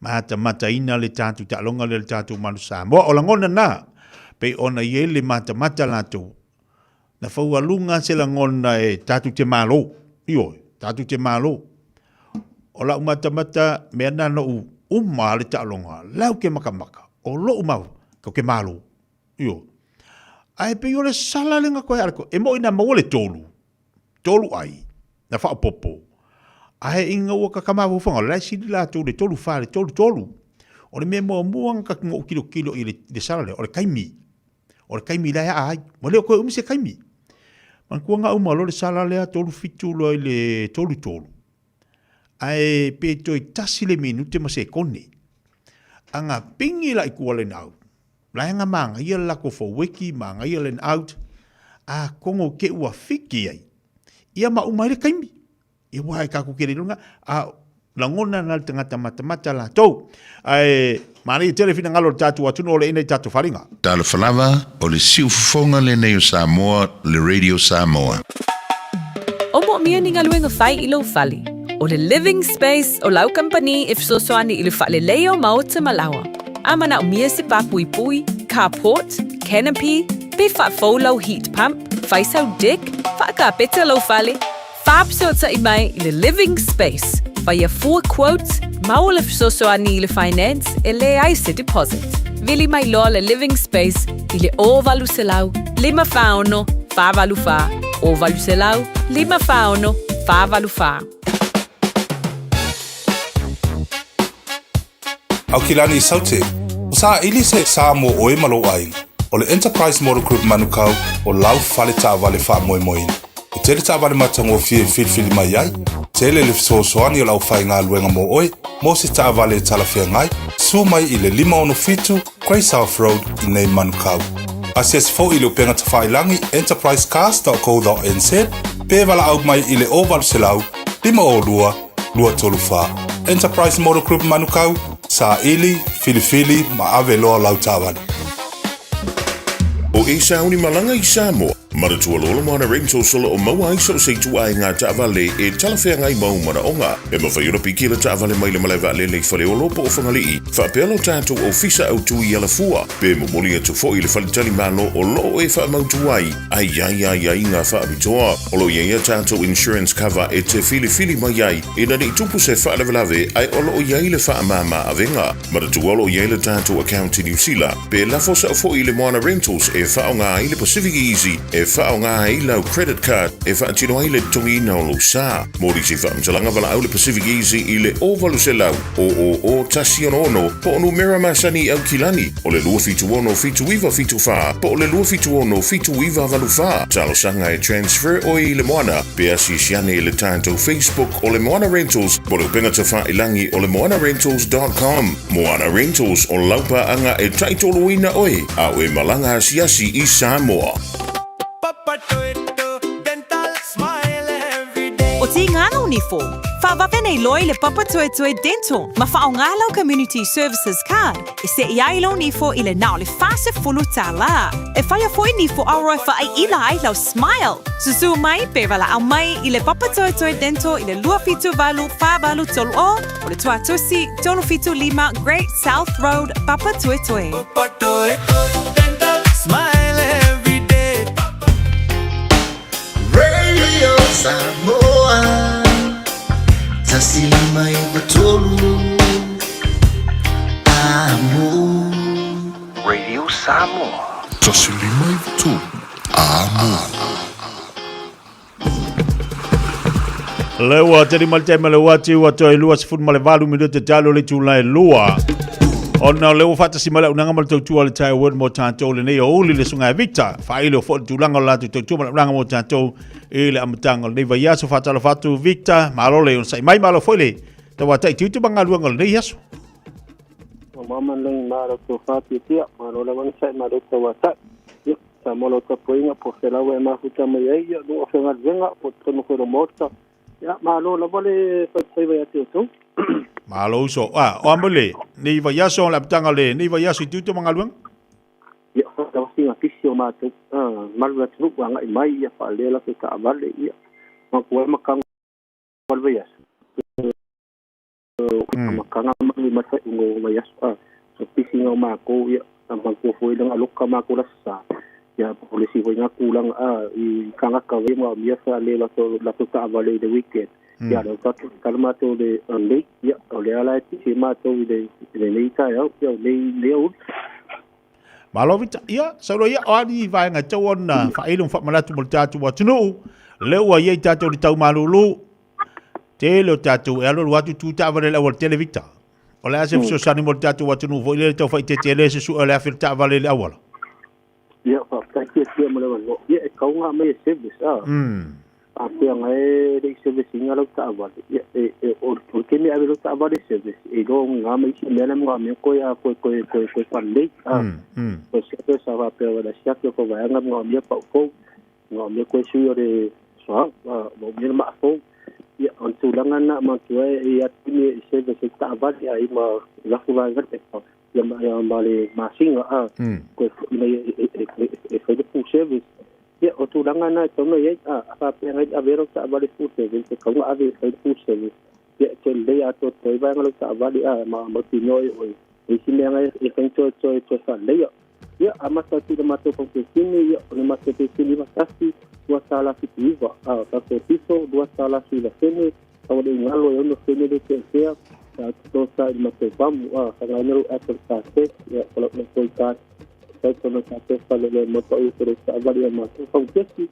mata mata ina le tatu ta longa le tatu manu sa mo o langona na pe ona ye le mata mata la tu na fa wa lunga se langona e tatu te malo io tatu te malo o la mata mata me na no uma le ta longa lau ke maka maka o lo mau ko ke malo io ai pe yo le sala lenga ko ala ko e mo ina mo le tolu tolu ai na fa popo ai inga o ka kama fo fanga la si la tolu tolu fa le tolu tolu o le me mo mo ka mo kilo kilo i le sala le o le kaimi o le kaimi la ai mo le ko um se kaimi man ku nga uma lo le sala le tolu fitu lo le tolu tolu ai pe toi tasi le minute ma se kone anga pingi la ikuale nau. La nga manga ia la ko fo wiki manga ia len out. A kongo ke ua fiki ai. Ia ma uma le kaimi. Ia wa ka ku kere lunga a langona na tangata mata mata la tou. Ai mari telefina ngalo tatu atuno le ina tatu faringa. Talofa lava o le siufofoga lenei o Samoa le Radio Samoa. O mo mia ni ngaluenga fai i lou fale. O le living space o lau company e fesoasoani i le faalelei o maota ma laoa. A manao mia se papuipui, carport, canopy, pe faafou lau heat pump, fai sau deck, faakapeta lou fale, faapsota'i mai i le living space. Faia fua quotes, maua le fesoasoani i le finance e leai se deposit. Vili mai loa le Living Space i le 0800 546 484, 0800 546 484. Aukilani Saute, o saili se sa mo oe ma lou aiga. O le Enterprise Motor Group Manukau o lau fale taavale faamoemoeina. E tele taavale matagofie e filifili mai ai, tele le fesoasoani o le aufaigaluega mo oe mo se taavale e talafeagai, susu mai i le 567 Grey South Road i nei Manukau. Asiasi foi i le upega tafailagi enterprisecars.co.nz pe valaau mai i le 0800 502 234. Enterprise Motor Group Manukau, saili, filifili ma ave loa lau taavale. O e sauni malaga i Samoa, manatua loa le Moana Rentals o lo o maua ai so o se ituaiga taavale e talafeagai ma ou manaoga. E mafai ona piki le taavale mai le malae vaalele i Faleolo po o Fagalii, faapea lo tatou ofisa autu i Alafua, pe momoli atu foi i le faletalimalo o lo o e faamautu ai a i ai aiaiga faapitoa. O lo o i ai a tatou insurance cover e te filifili mai ai ina ne i tupu se faalavelave ae o lo o i ai le faamama avega. Manatua o lo o i ai le tatou account i Niu Sila, pe lafo sao foi i le Moana Rentals e faaaoga ai le Pacific Easy e faaaoga ai lau credit card e faatino ai le totogiina o lou sa. Mo nisi faamatalaga valaau le Pacific Easy i le 0800 000 166 po o numera masani i Aukilani o le 276 7974 po o le 276 7984. Talosaga e transfer oe i le Moana pe asiasi ane i le tatou Facebook o le Moana Rentals po o le upega tafailagi o le moanarentals.com. Moana Rentals o lau paaga e taitoloina oe a o e malaga asiasi i Samoa. O Tīngana o Nifo, whawawe nei loa i le Papatoetoe Dental ma whaonga lau Community Services Card e seʻi ai lou nifo i le na o le $40. E whaia foi nifo auro e whaaiila ai lau smile. Susu mai pe valaau mai i le Papatoetoe Dental i le 278 4830 o le Tuatusi 375 Great South Road, Papatoetoe. Smile every day. Radio Samoa 153 Amo. Radio Samoa. 153 Amo. Le ua tali mai le taimi le uati ua toe 28 minute talo le itula e lua. Ona o le ua faatasi mai le auaunaga ma le tautua a le Tyre Word mo tatou lenei aoauli le Susuga ia Victor. Faailo foi le tulaga o le latou tautua ma le auaunaga mo tatou i le amataga o lenei vaiaso. Faatalofa atu Victor, malo le onosai mai, malo foi le tauatai tiute ma galuega o lenei aso. Mama lengi malo to whātiatia, malo le onosai malo tauatai. Ia, sa mo lau tapuaiga po o fea lava e mafuta mai ai, ia, luga o faigaluega po o totonu foi o le Maota. Ia, malo lava le faifaiva ia te outou. Malo uso. Ah, o a mo le, nei vaiaso o le amataga o le, nei vaiaso i tiute ma galuega? Ia, o sina pisi o matou, ah, malu le atunuu agai mai, ia, faalelea latou taavale, ia, matua ai makaga o le vaiaso. Makaga ma ma le faaiuga o vaiaso, ah, o pisiga o matou, ia, a manatua foi le galoka matou le Aso Sa, ia, po o le isi foi na tulaga, ah, i tagata ia manaomia faalelea latou taavale i le weekend. Ia, o lea ua tatou tatalo matou i le late, ia, o lea la e pisi ai matou i le lenei taeao, ia, o lenei aoauli. Malo Vita, ia, saunoa ia, o a ni vaega e tatau ona faailo ma faamanatu mo le tatou atunuu, lea ua i ai tatou i le tau malulu, tele o tatou e alualu atu tu taavale i le aualatele Vita. O le a se fesoasoani mo le tatou atunuu foi lele tau faaeteete e le se sue o le afi o le taavale i le auala? Ia, faafetai fiafia mo le avanoa. Ia, e tatau ona aumai e service, a. Afai na e le i service ina lau taavale, ia, e, e, o, o le taimi e ave lau taavale i service, e iloa na ma isi mea la e manaomia toe, a, toe, toe, toe, toe faalelei, a. Toe service, a faapea o le siaki o ka vaega manaomia pau fou, manaomia toe sui o le suauu, a, manaomia le maa fou. Ia, o le tulaga lena, manatua e i ai taimi e service ai taavale, a i ma lafu vaega le pepa, ia ma, ia ma le masina, a, toe foi mai e fai le full service. Ia, o tulaga na e tatau ona i ai, a, a faapea na i ave lau taavale full service, e tatau ona ave e fai le full service. Ia, e toe lelei atoatoa ai vaega lau taavale, a, ma mautinoa e oe, o isi mea na e fai toe, toe, toe faaleleia. Ia, amata atu i le matou paukesini, ia, o le matou peisini 91, $2.79, a, o tatou pito, $2.09, aua le i galo e 6 sene le teetea, Sa toto sa i matou pamu a faaaogaina lou app o le Cartech ia po o lau employee card e fai tonu tatou fale lea mo pau i le taavale ia matou paukesi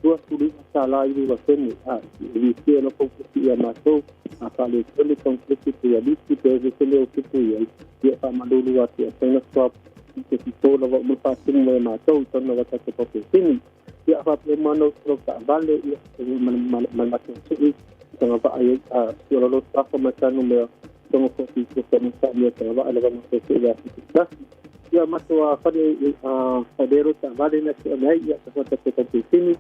29 tala i lua sene a e lisia no paukesi ia matou a faaletonu paukesi pe ia lisi pe se sene o tupu i ai ia faamalulu atu ia faina swap i te fito lava uma faatumu mai matou i tonu lava tatou paukesini ia faapea uma ona utu lau taavale ia ma le matou sii tagavaa ai a si ola lo tafa ma tanu mea tonga fo fi ko sa sa mea tagavaa lava ma se se ya fi tasi ia mato a fale a fadero ta vale na se mai ia ta ta ta ta fini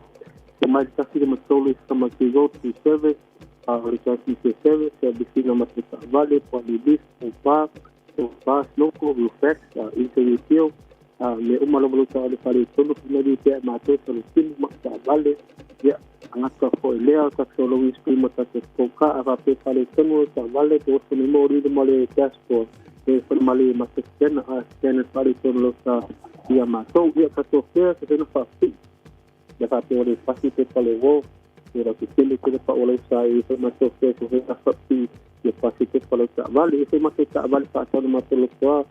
ko mai ta fi ma tolu sa ma ki go to service a o le ta fi service ya bifina ma ta vale po li bis o pa o pa loko o fax a interview a me uma lava lo ta le fale tolu na di te ma to sa lo timu ma ta vale ia angata fo lea ta solo i screen ta te koka a va pe fale tonu ta vale to so ni mo ri mo le dashboard e fo mali ma te scan a scan fale tonu lo ta ia ma to ia ka to fea te no fa fi ia fa pe o le pasi te pale wo e ra te tele te pa o le sa e fo ma to fea ko fa fi ia pasi te pale ta vale e fo ma te ta vale fa tonu ma te lo toa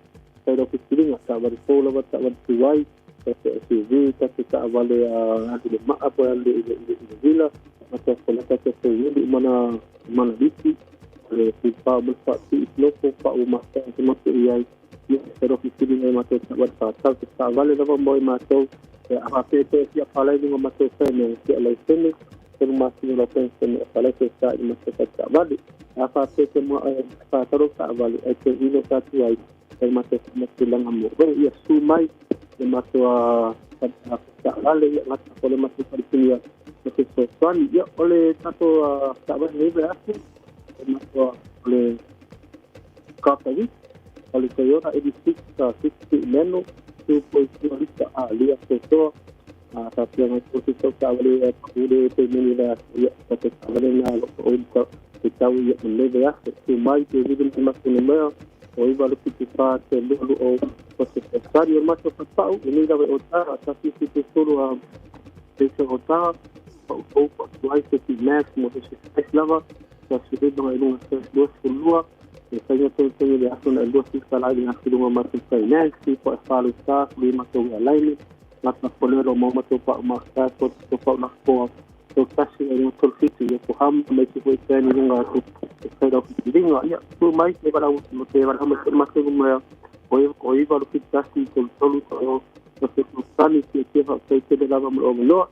ta ro ki siringa ta vale fo lava ta vale tuai ta te SUV ta te taavale a le maa po le le le vila ma ta ko ta te te wili mana mana lisi le pu pa mo fa ti loko pa o ma ta te ma te ia ia se ro ki siringa ma te ta vale fa ta te taavale lava mo ma to e a pe te ia pa lai ma te se me te le se te ma ti lo pe se me pa lai se sa i ma te ta vale a fa pe te mo fa ta ro taavale e te vilo ta tu ai e ma te ma te langa mo ia su mai le mato a taavale ia ngata ko le mato pari ia te fesoasoani ia o le tatou taavale nei vaiaso e mato o le Kapari o le Toyota 86 60 meno 2.0 lita a lia sosoa a faapea mai foi se taavale e paʻule pe meni vaiaso ia tatou taavale na lo o te tau ia ma lenei vaiaso tu mai pe vili mai matou numea o iva le fitu fa te lua lua o o se fesoasoani o le matou fatupa'u lenei lava e otara 173 a teisa otara pa'u fou pa'atu ai se max mo se se lava sa se lima i luga se 22 e faiga togitogi le aso na e lua fisa lai le gafiluga matou finance po e falu sa li matou ia laini gata folelo mo matou pa'u masa to to pa'u lafoa to tasi e luga tolu fitu ia ko hama mai se foi tani luga atu e fai lau fitiliga ia tu mai te vala mo te vala hama se matou mea o iva lo fitu tasi tolu tolu o o se tani te te fa te te lava mo o noa.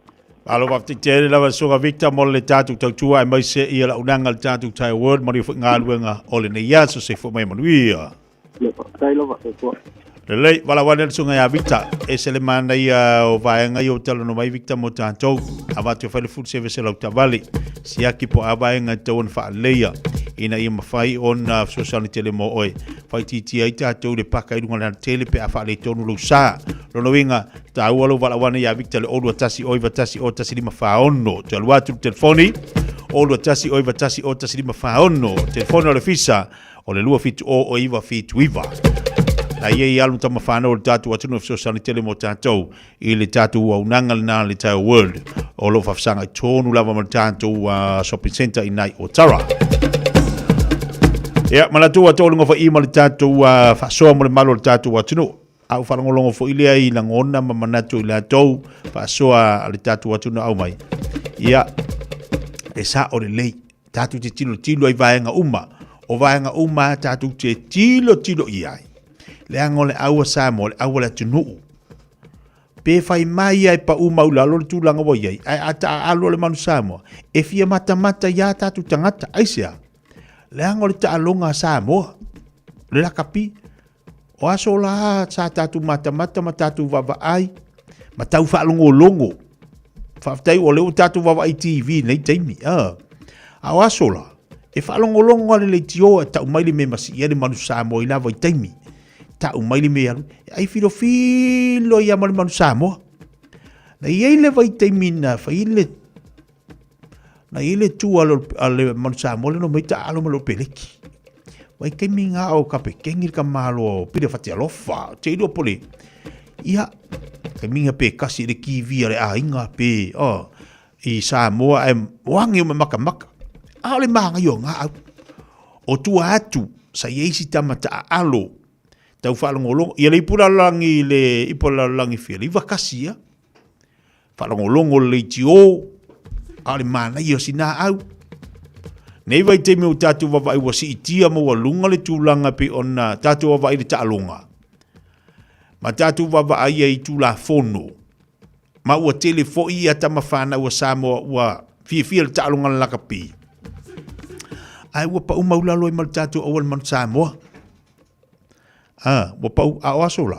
Malo faafetai tele lava Susuga Victor mo le tatou tautua aemaise ia launaga le tatou Tyre World ma le faigaluega o lenei aso. Soifua mai manuia. Ia faafetai lava soifua. Lelei, valaau ane le susuga ia Victor. Ese le manaia o vaega ia o talanoa mai Victor mo tatou. Avatu e fai le full service e lau taavale. Siaki po o a vaega e tatau ona faaleleia ina ia mafai ona fesoasoani tele mo oe. Faaitiitia ai tatou le paka i luga o le alatele pe a faaletonu lou sa. Lona uiga, Taua lou valaau ane ia Victor le 021 091 01546. Toe alu atu le telefoni 021 091 01546. Telefoni o le Fisa o le 270 0979. Na ia i alu ma tama whanau o le tātou atunuu e fesoasoani tele mo tātou i le tātou auaunaga lena le Tire World o lo o faafesagai tonu lava ma le tātou shopping centre i nai Otara. Ia, ma latou atoa luga whai ma le tātou whaasoa mo le malo o le tātou atunuu. A ua faalogologo foi lea i lagona ma manatu i latou faasoa a le tatou atunuu aumai. Ia, e sao lelei, tatou te tilotilo ai vaega uma, o vaega uma tatou te tilotilo i ai. Leaga o le au a Samoa, o le au a le atunuu. Pe fai mai ia e pau mau lalo le tulaga ua i ai, ae a taaalo le manu Samoa, e fia matamata i a tatou tagata, aisea? Leaga o le taaloga a Samoa, le lakapi, O aso la sa tatou matamata ma tatou vaavaai ma tau faalogologo. Faafetai o lea ua tatou vaavaai TV i lenei taimi. A o aso la, e faalogologo lava le leitio e tau mai le mea e masii ai le manu Samoa i la vaitaimi. Tau mai le mea e alu, e ai filofilo ai lava ma le manu Samoa. Na i ai le vaitaimi na fai le Na i ai le tu a le manu Samoa le no mai taalo ma lou peleki. Vaitaimi ngā o kapekeni le kamalo o Pire Fatialofa, te ilua pole. Ia, taimi nga pe kasi le kiwi a le āinga pe, oh, i Samoa e oangi o me makamaka. A o le māngai o ngā au. O tua atu. Sa i ai si tama taaalo tau faalogologo ia le ipu lalolagi le ipu lalolagi fia le 91 ia. Faalogologo le leitio a o le manaia o sina au. Nei vaitaimi o tatou vavaai ua siitia ma ua luga le tulaga pei ona tatou vavaai i le taaloga ma tatou vavaai ai i Tulafono ma ua tele foi ia tama fanau a Samoa ua fiafia i le taaloga le lakapi. Ae ua pau maulalo ai ma le tatou auala manu Samoa. A, ua pau, a o aso la,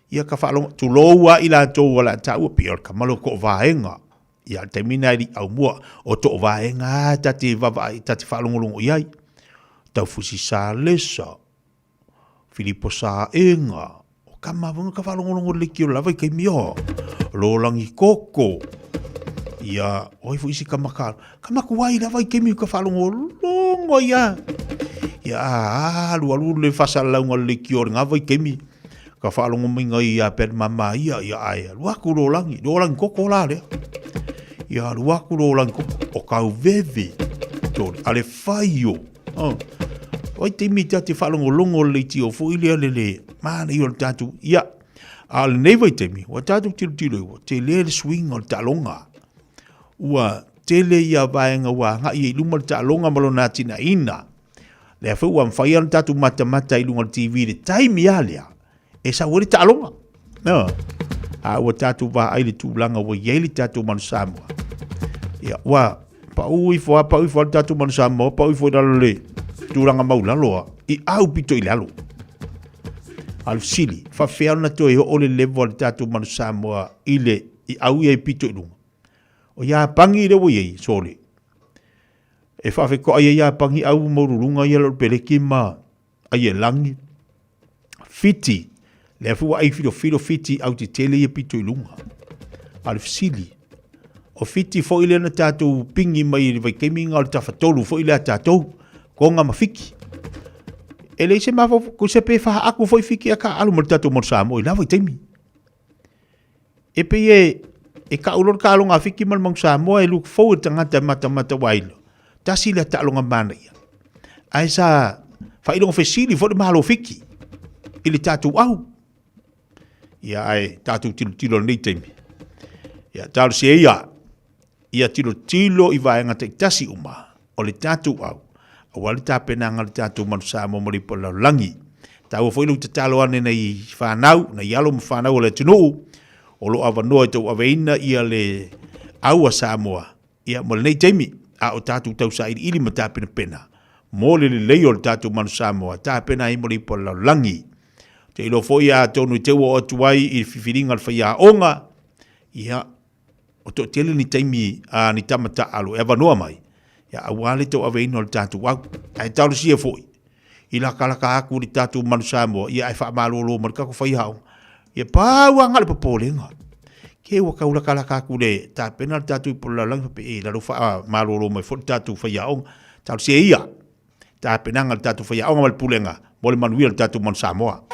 ia ka faalogo, tulou a i latou o le a taua, pei o le kama lea o Toavaega. Ia, o le taimi lena e le i aumua, o Toavaega lava ta te vaavaai, ta te faalogologo i ai. Taufusi Salesa, Filipo Saega, o kama foi ka faalogologo i le leitio lava i taimi o Lolagi Koko. Ia, o ai foi isi kama ka, ka makuai lava i taimi ka faalogologo ai a. Ia, a, alu alu le faasalalauga o le leitio o lena vaitaimi, ka faalogo mai ngai ia Ben Mama ia, ia ae alu atu Lolagi, Lolagi Koko la lea. Ia alu atu Lolagi Koko, o Kauveve, tole, a le faio. Oh. Vaitaimi ta te faalogologo le leitio foi lea le le manaia o le tatou, ia. A o lenei vaitaimi, ua tatou tilotilo i ua tele le suiga o le taaloga. Ua tele ia vaega ua agai ai i luma le taaloga ma lona atinaeina. Lea foi ua mafai ona tatou matamata i luga o le TV i le taimi lava lea e sau ai le taaloga. No. A ua tatou vaai i le tulaga ua i ai le tatou Manu Samoa. Ia, ua pau ifo a, pau ifo a le tatou Manu Samoa, pau ifo i lalo le tulaga maulalo a, i au pito i lalo. A o le fesili, faafefea ona toe oo le level a le tatou Manu Samoa i le i au ia i pito i luga? O Iapani lea ua i ai, sole. E faafetoai ai Iapani au maualuluga ia lalo peleki ma Aielani, Fiti, lea foi ua ai filofilo Fiti au tetele ia pito i luga. A o le fesili, o Fiti foi lea na tatou pigi mai i le vaitaimi na o le tafatolu foi lea a tatou, Tonga ma Fiti. E leai se mafaufau, tusa pe faaaku foi Fiti ae taaalo ma le tatou Manu Samoa i la vaitaimi. E pei e, e kau loa le taaloga a Fiti ma le Manu Samoa e look forward tagata e matamata ua iloa. Tasi lea taaloga manaia. Ae sa faailoga fesili foi le Malo Fiti i le tatou au. Ia ae tatou tilotilo i lenei taimi. Ia talosia ia ia tilotilo i vaega taitasi uma o le tatou au, aua le tapenaga o le tatou Manu Samoa mo le ipu o le lalolagi. Taua foi lou tatalo ane nei fanau, nei alo ma fanau o le atunuu, o lo o avanoa e tauaveina ia le au a Samoa ia mo lenei taimi, a o tatou tausailiili ma tapenapena mo le lelei o le tatou Manu Samoa, tapena ai mo le ipu o le lalolagi. Ou te iloa foi atonu e te ua oo atu ai i le fifiliga o le faiaoga, ia, o toatele ni taimi a ni tama taaalo e avanoa mai, ia aua le tauaveina o le tatou au. Ae talosia foi, i lakalaka atu le tatou Manu Samoa, ia ae faamalolo ma le tatou faiaoga. Ia pau lava na o le popolega. Ke ua tau lakalaka atu le tapena le tatou ipu o le lalolagi faapea, e lalo faamalolo mai foi le tatou faiaoga. Talosia ia tapenaga le tatou faiaoga ma le pulega mo le manuia o le tatou Manu Samoa.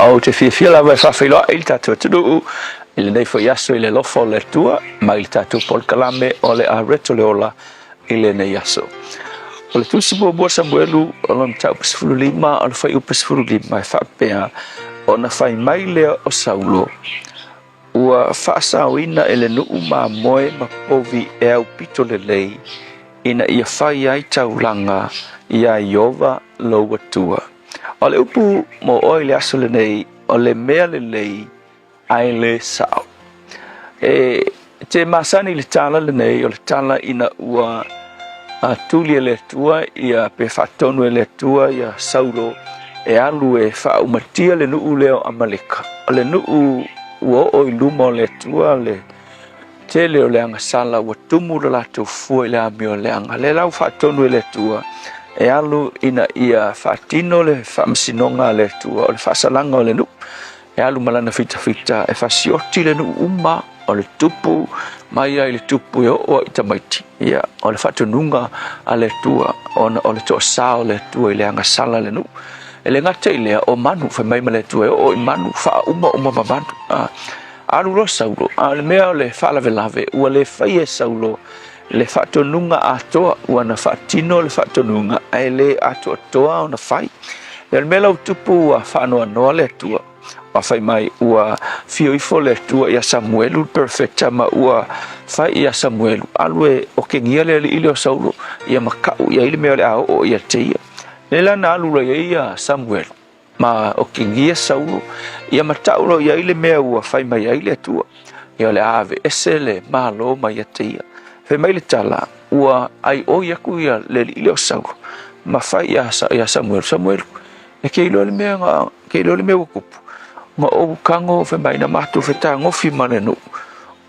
Ou te fiafia lava e faafeiloai i le tatou atunuu i lenei foi aso i le alofa o le Atua mai le tatou polokalame o le Areto le Ola i lenei aso. O le tusi muamua Samuelu o lona mataupu 15 o le fuaiupu 15 e faapea, Ona fai mai lea o Saulo, Ua faasaoina e le nuu mamoe ma povi e aupito lelei ina ia fai ai taulaga iā Ieova lou Atua. O le upu mo oe i le aso lenei, o le mea lelei ae le sao. E te masani i le tala lenei, o le tala ina ua tuli e le Atua ia pe faatonu e le Atua ia Saulo e alu e faaumatia le nuu lea o Amaleka. O le nuu ua oo i luma o le Atua le tele o le agasala ua tumu le latou fua i le amio leaga. Lea la ua faatonu e le Atua e alu ina ia faatino le faamasinoga a le Atua o le faasalaga o le nuu. E alu ma lana fitafita e fasioti le nuu uma o le tupu mai ai le tupu e oo ai i tamaiti. Ia, o le faatonuga a le Atua ona o le toasā o le Atua i le agasala le nuu. E le gata i lea, o manu, fai mai ma le Atua e oo i manu, faauma uma ma manu. A, alu loa Saulo, a o le mea o le faalavelave, ua le faia e Saulo le faatonuga atoa, ua na faatino le faatonuga ae le atoatoa ona fai. O le mea la ua tupu ua faanoanoa le Atua, ua fai mai ua fio ifo le Atua ia Samuelu le perofeta ma ua fai ia Samuelu, alu e okegia le alii lea o Saulo ia maka'u i ai le mea o le a oo ia te ia. Lea la na alu loa i ai ia Samuelu ma okegia Saulo ia mata'u loa i ai le mea ua fai mai ai le Atua, ia o le a aveese le Malo mai ia te ia. Fai mai le tala, ua aioi aku ia le alii lea o Saulo, ma fai ia, ia Samuelu, Samuelu, e ke iloa le mea nga, ke iloa le mea ua kupu. Nga ou kago fai mai na matou fetagofi ma le nuu,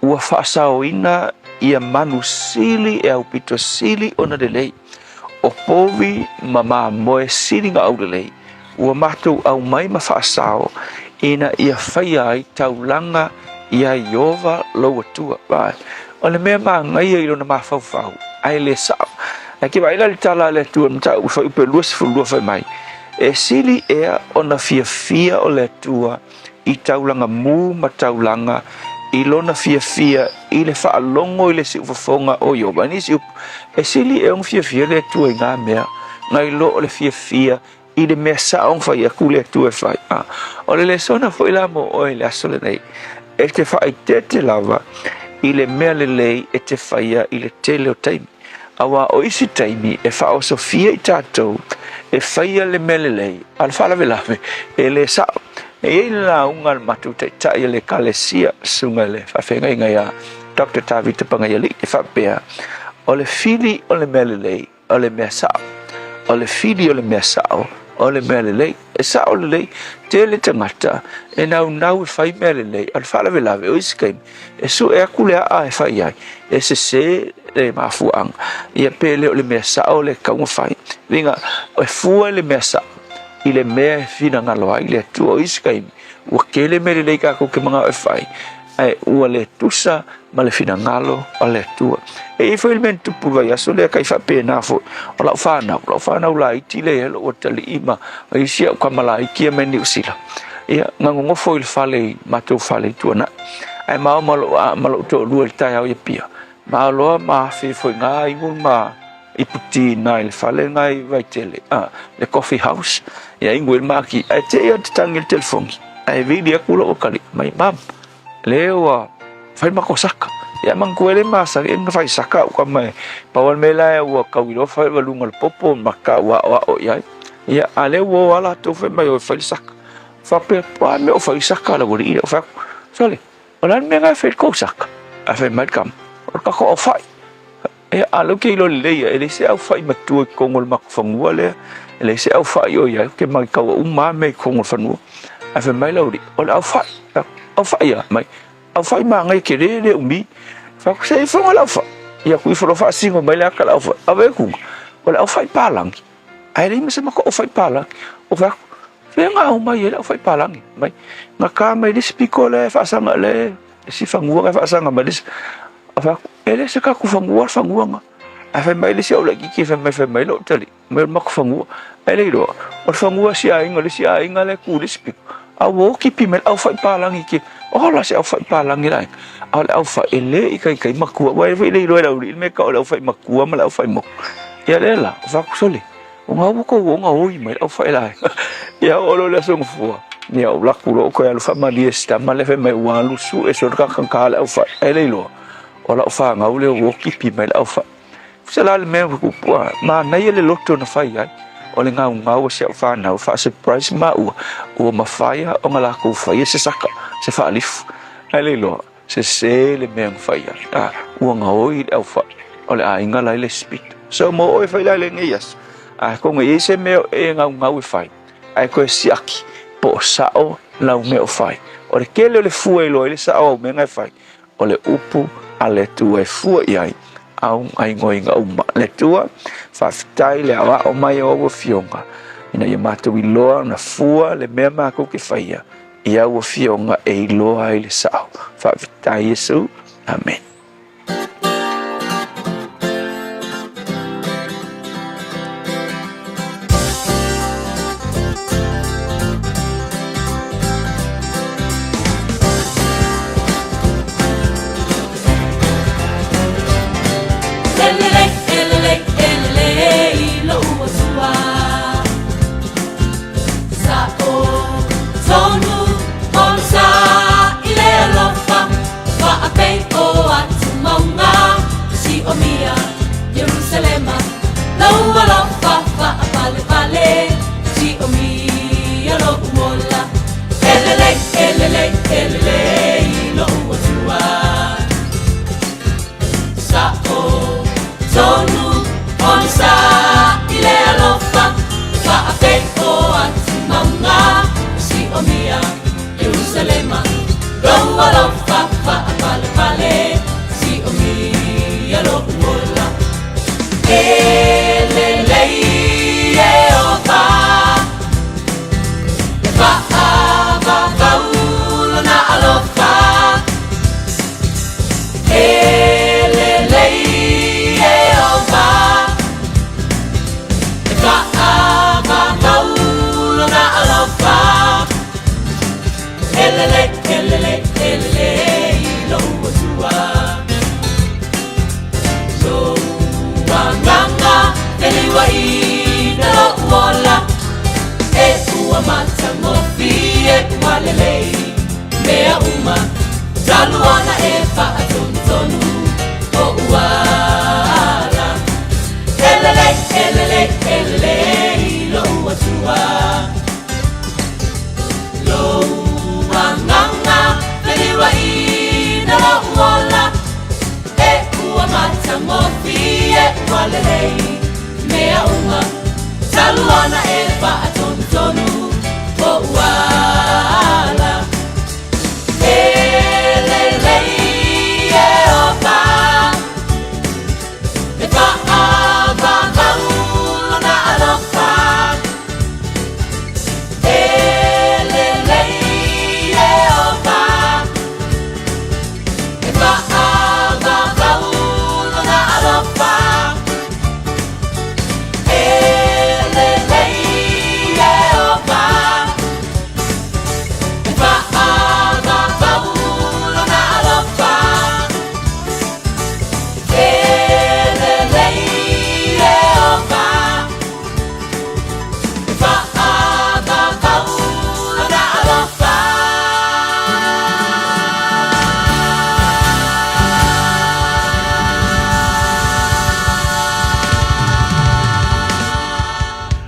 ua faasaoina ia manu sili e aupito sili ona lelei, o povi ma mamoe sili nga aulelei, ua matou aumai ma faasao ina ia faia ai taulaga iā Ieova lou Atua. Vaai, o le mea manaia i lona mafaufau, ae le sao. Ae ke vaai la i le tala a le Atua i le mataupu fuaiupu e 22 fai mai, E sili ea ona fiafia o le Atua i taulaga mū ma taulaga i lona fiafia i le faalogo i le siufofoga o Ieova. I nisi upu, e sili ea ona fiafia le Atua i ngā mea nai lo o le fiafia i le mea sao na fai atu le Atua e fai. A, o le lesona foi la mo oe i le aso lenei, e te faaeteete lava i le mea lelei e te faia i le tele o taimi. Auā o isi taimi e faaosofia i tatou e faia le mea lelei, a o le faalavelave e le sao. E i ai le lauga a le matou taitai o le Ekalesia, le susuga i le faafeagaiga ia Doctor Tavita Pagaialii, e faapea, O le fili o le mea lelei, o le mea sao. O le fili o le mea sao, o le mea lelei. E sao lelei, tele tagata e naunau e fai mea lelei, a o le faalavelave o isi taimi, e sue atu le aa e fai ai, e sese le mafuaaga, ia pe le o le mea sao le tatau ona fai. Uiga, e fua le mea sao i le mea e finagalo ai le Atua. O isi taimi, ua tele mea lelei tatou te manao e fai, ae ua le tusa ma le finagalo o le Atua. E i ai foi le mea na tupu i le vaiaso lea, kai faapena foi, o lau fanau, lau fanau laiti lea e i ai lou atalii ma isi au tama laiti ia mai Niu Sila, ia, na nonofo i le fale i matou fale i Tuanai. Ae ma o ma lou, ma lou toalua i le taeao i Apia, ma loa ma afe ifo i ina inu ma iputi i le fale lena i Vaitele, a, le coffee house, ia inu ai le maki. Ae te i atu tangi le telefoni, ae vili atu lou atalii, mai, Mum, le ua fai matou saka. Ia manatua e le masani e na fai saka au tama e pau le mea la ua tau iloa fai valuga o le popo ma tau aoao i ai. Ia, a lea ua o lava latou fai mai o e fai le saka. Faapea, a mea o fai saka le aualii lea. Ou fai atu, sole, o le a le mea lena e fai i le tou saka? Ae fai mai le tama, o le tatou aufai. Ia, a o lea ou te iloa lelei ia, e leai se aufai matua i totonu o le matou fanua lea, e leai se aufai o i ai, ou te matau uma lava mea i totonu o le fanua. Ae fai mai le aualii, o le aufai, aufai a? Mai, aufai manaia tele le umi. Fai atu, se i fono le aufai. Ia atu ifo loa faasino mai le ata le aufai. Ave atu, o le aufai palagi. Ae leai ma se matou aufai palagi. Ou fai atu, fea na au mai ai le aufai palagi? Mai, na ta mai le isi pito lea e faasaga le isi fanua na e faasaga mai le isi. Ou fai atu, e le se tatou fanua le fanua na. Ae fai mai le isi au laitiiti fai mai, fai mai lou talii, mai o le matou fanua. Ae le iloa, o le fanua si aiga, le isi aiga lea e tu i le isi pito. A ua okipi mai le aufai palagi ki, ola se aufai palagi la a o le aufai e le ikaika i makua, ua e foi le iloa e le aulii le mea e tau o le aufai makua ma le aufai moku. Ia lea la, o faaku sole, o ga ua kou o gaoi mai le aufai la Ia oo loa i le aso gafua, ia ou laku loa ou toe alu faamalie i si tama lea fai mai ua alu sue solo kakaka le aufai, ae le iloa, o lau fanau lea ua okipi mai le aufai. Se la le mea ua tupu a, manaia le loto na fai ai, o le gaugau a si au fanau faa-surprise maua, ua mafai a ona latou faia se saka, se faalifu. Ae le iloa, sese le mea na fai ai, a, ua gaoi le aufai o le aiga la i le isi pito. So mo oe fai la i lenei aso, atonu e i ai se mea o e gaugau e fai, ae toe siaki po o sao lau mea o fai. O le tele o le fua e iloa ai le sao o au mea na e fai, O le upu a le Atua e fua i ai au gaoioiga uma. Le Atua, faafetai le aoao mai o au afioga, ina ia matou iloa ona fua le mea matou te faia i au afioga e iloa ai le sao. Faafetai Iesu. Amene.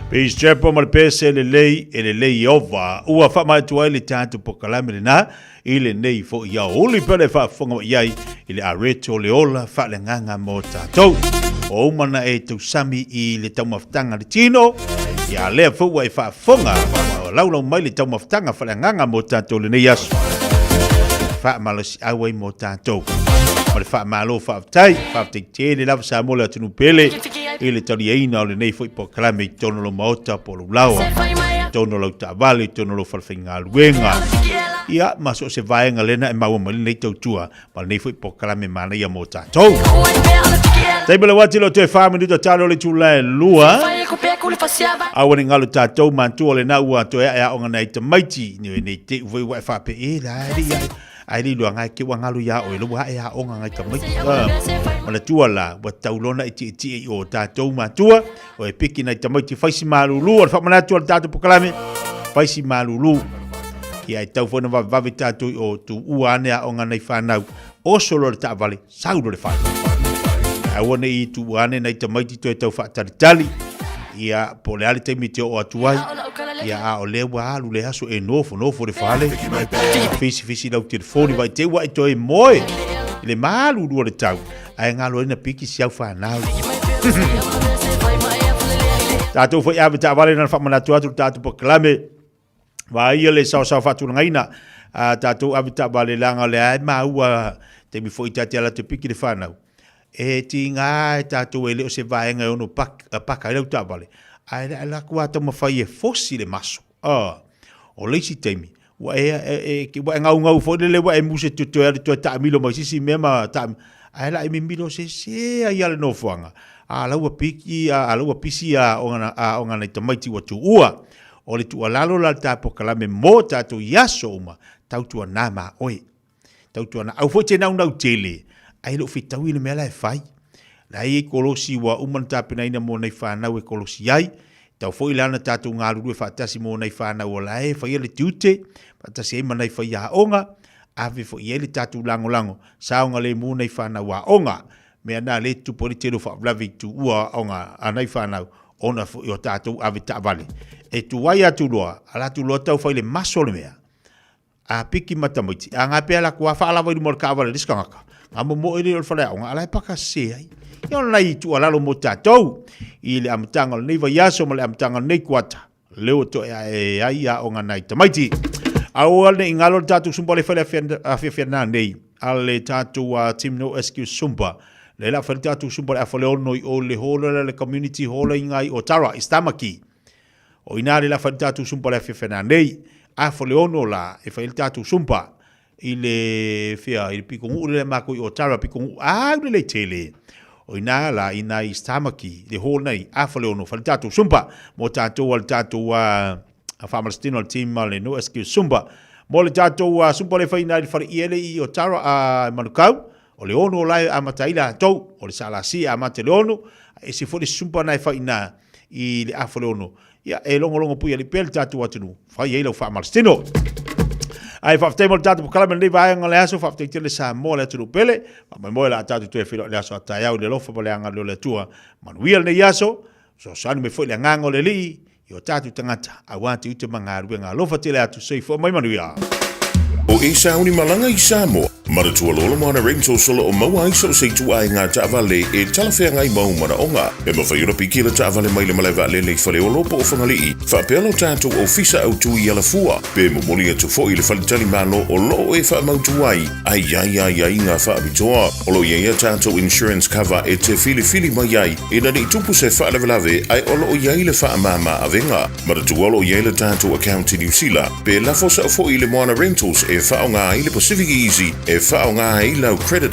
Peace Chapel ma le pese e lelei, e lelei Ieova. Ua faamaea ai le tatou polokalame lenā i lenei foi aoauli pea le faafofoga mai ai i le arete o le ola faaleagaga mo tatou. O uma na e tausami i le taumafataga a le tino, ia lea foi ua e faafofoga, ua laulau mai le taumafataga faaleagaga mo tatou lenei aso. Faamalosiau ai mo tatou. Ma le faamalo faafetai, faafetai tele lava Samoa le atunuu pele i le taliaina o lenei foi polokalame i totonu o lou maota po o lou laoa, i totonu o lau taavale, i totonu o lou falefaigaluega. Ia, ma so o se vaega lena e maua mai lenei tautua ma lenei foi polokalame manaia mo tatou. Taimi le uati lo toe 4 minuta talo le itula e 2. Aua ne i galo tatou matua lena ua toe ae aoga nai tamaiti nei te i foi ua e faapea e la e le i ae ae le iloa ngai ke ua galo iā oe lo ua ae aoga ngai tamaiti. Manatua la ua tatau loa ona e tietie i o tatou matua o e piki nai tamaiti fai si malulu o le faamanatu o le tatou polokalame fai si malulu. Ia e tau foi na vavevave tatou i o tuua ane aoga nai whanau oso loa le taavale sau loa le fale. Aua ne i tuua ane nai tamaiti toe tau faatalitali ia po o le a le taimi e te oo atu ai ia a o lea ua alu le aso e nofonofo le fale fisifisi lau telefoni vai te ua e toe moe i le malulu o le tau ae galo ai na piki si au whanau. Tatou foi ave taavale na faamanatu atu le tatou polokalame. Vaai le saosaoa faatulagaina a tatou ave taavale leaga o lea e maua taimi foi ta te ala atu e piki le fanau. E tiga e tatou e le o se vaega e ono paka ai lau taavale, ae le ala atu a taumafai e fosi le maso. O le isi taimi, ua e, e, e, ua e gaugau foi lele ua e muse toe toe alu toe taamilo mai sisi mea ma ta, ae la e mimilo sese ai a le nofoaga. A la ua piki, a la ua pisi a aoga nai tamaiti ua tuua. O le tuualalo la le ta polokalame mo tatou i aso uma, tautuana ma oe. Tautuana, au foi te naunau tele, ae le o fetaui le mea la e fai. La e i ai kolosi ua uma ona tapenaina mo nai fanau e kolosi ai. Tau foi la ona tatou galulue faatasi mo nai fanau o la e faia le tiute, faatasi ai ma nai faiaoga, ave foi i ai le tatou lagolago, saogalemu nai fanau aoga. Mea na lea e tutupu ai le tele o faalavelave i tuua aoga a nai fanau, ona foi o tatou ave taavale. E tuai atu loa, a latou loa tau fai le maso o le mea, a piki ma tamaiti, a nga pea latou a faalava i luma o le taavale a le isi tagata, nga momoe lea o le faleaoga, a la e paka sese ai. Ia o nai tuualalo mo tatou i le amataga o lenei vaiaso ma le amataga o lenei kuata, leo toe ae ai aoga nai tamaiti. Aua ne i galo le tatou Zumba le fai le afiafi ana nei a le tatou Team No Excuse Zumba. Le la fai le tatou Zumba le afa le ono i o le hall le community hall i ngai o Tara i Stamaki. O ina le la fai le tatou Zumba le afiafi ana nei. Afa le ono la e fai le tatou Zumba i le fea i le pitonuu lea matou i Otara pitonuu au lelei tele o ina la ina i Tamaki le hall nei afa le ono fale tatou Zumba mo tatou a le tatou a faamalositino a le team a le No Excuse Zumba mo le tatou a Zumba le fai ina i le fale iele i Otara a Manukau o le ono la e amata ai latou o le SLC e amata i le ono e ese foi le Zumba na e fai ina i le afa le ono Ia, e logologo pui alii pea le tatou atunuu, fai ai lau faamalositino. Ae faafetai mo le tatou polokalame i lenei vaega o le aso, faafetai tele Samoa le atunuu pele, faamoemoe o le a tatou toe feiloai i le aso a taeao i le alofa ma le agalelei o le Atua. Manuia lenei aso, fesoasoani mai foi le agaga o le Alii i o tatou tagata aua tiute ma galuega. Alofa tele atu, soifua mai manuia. O e sauni malaga i Samoa, Manatua loa le Moana Rentals o lo o maua ai so o se ituaiga taavale e talafeagai mau manaoga. E mafai ona piki le taavale mai le malae vaalele i Faleolo po o Fagalii, faapea lo tatou ofisa autu i Alafua, pe momoli atu foi i le faletalimalo o lo o e faamautu ai a i ai aiaiga faapitoa. O lo o i ai a tatou insurance cover e te filifili mai ai ina ne i tupu se faalavelave ae o lo o i ai le faamama avega. Manatua o lo o i ai le tatou account i Niu Sila, pe lafo sao foi i le Moana Rentals e faaaoga ai le Pacific Easy e faaaoga ai lau credit.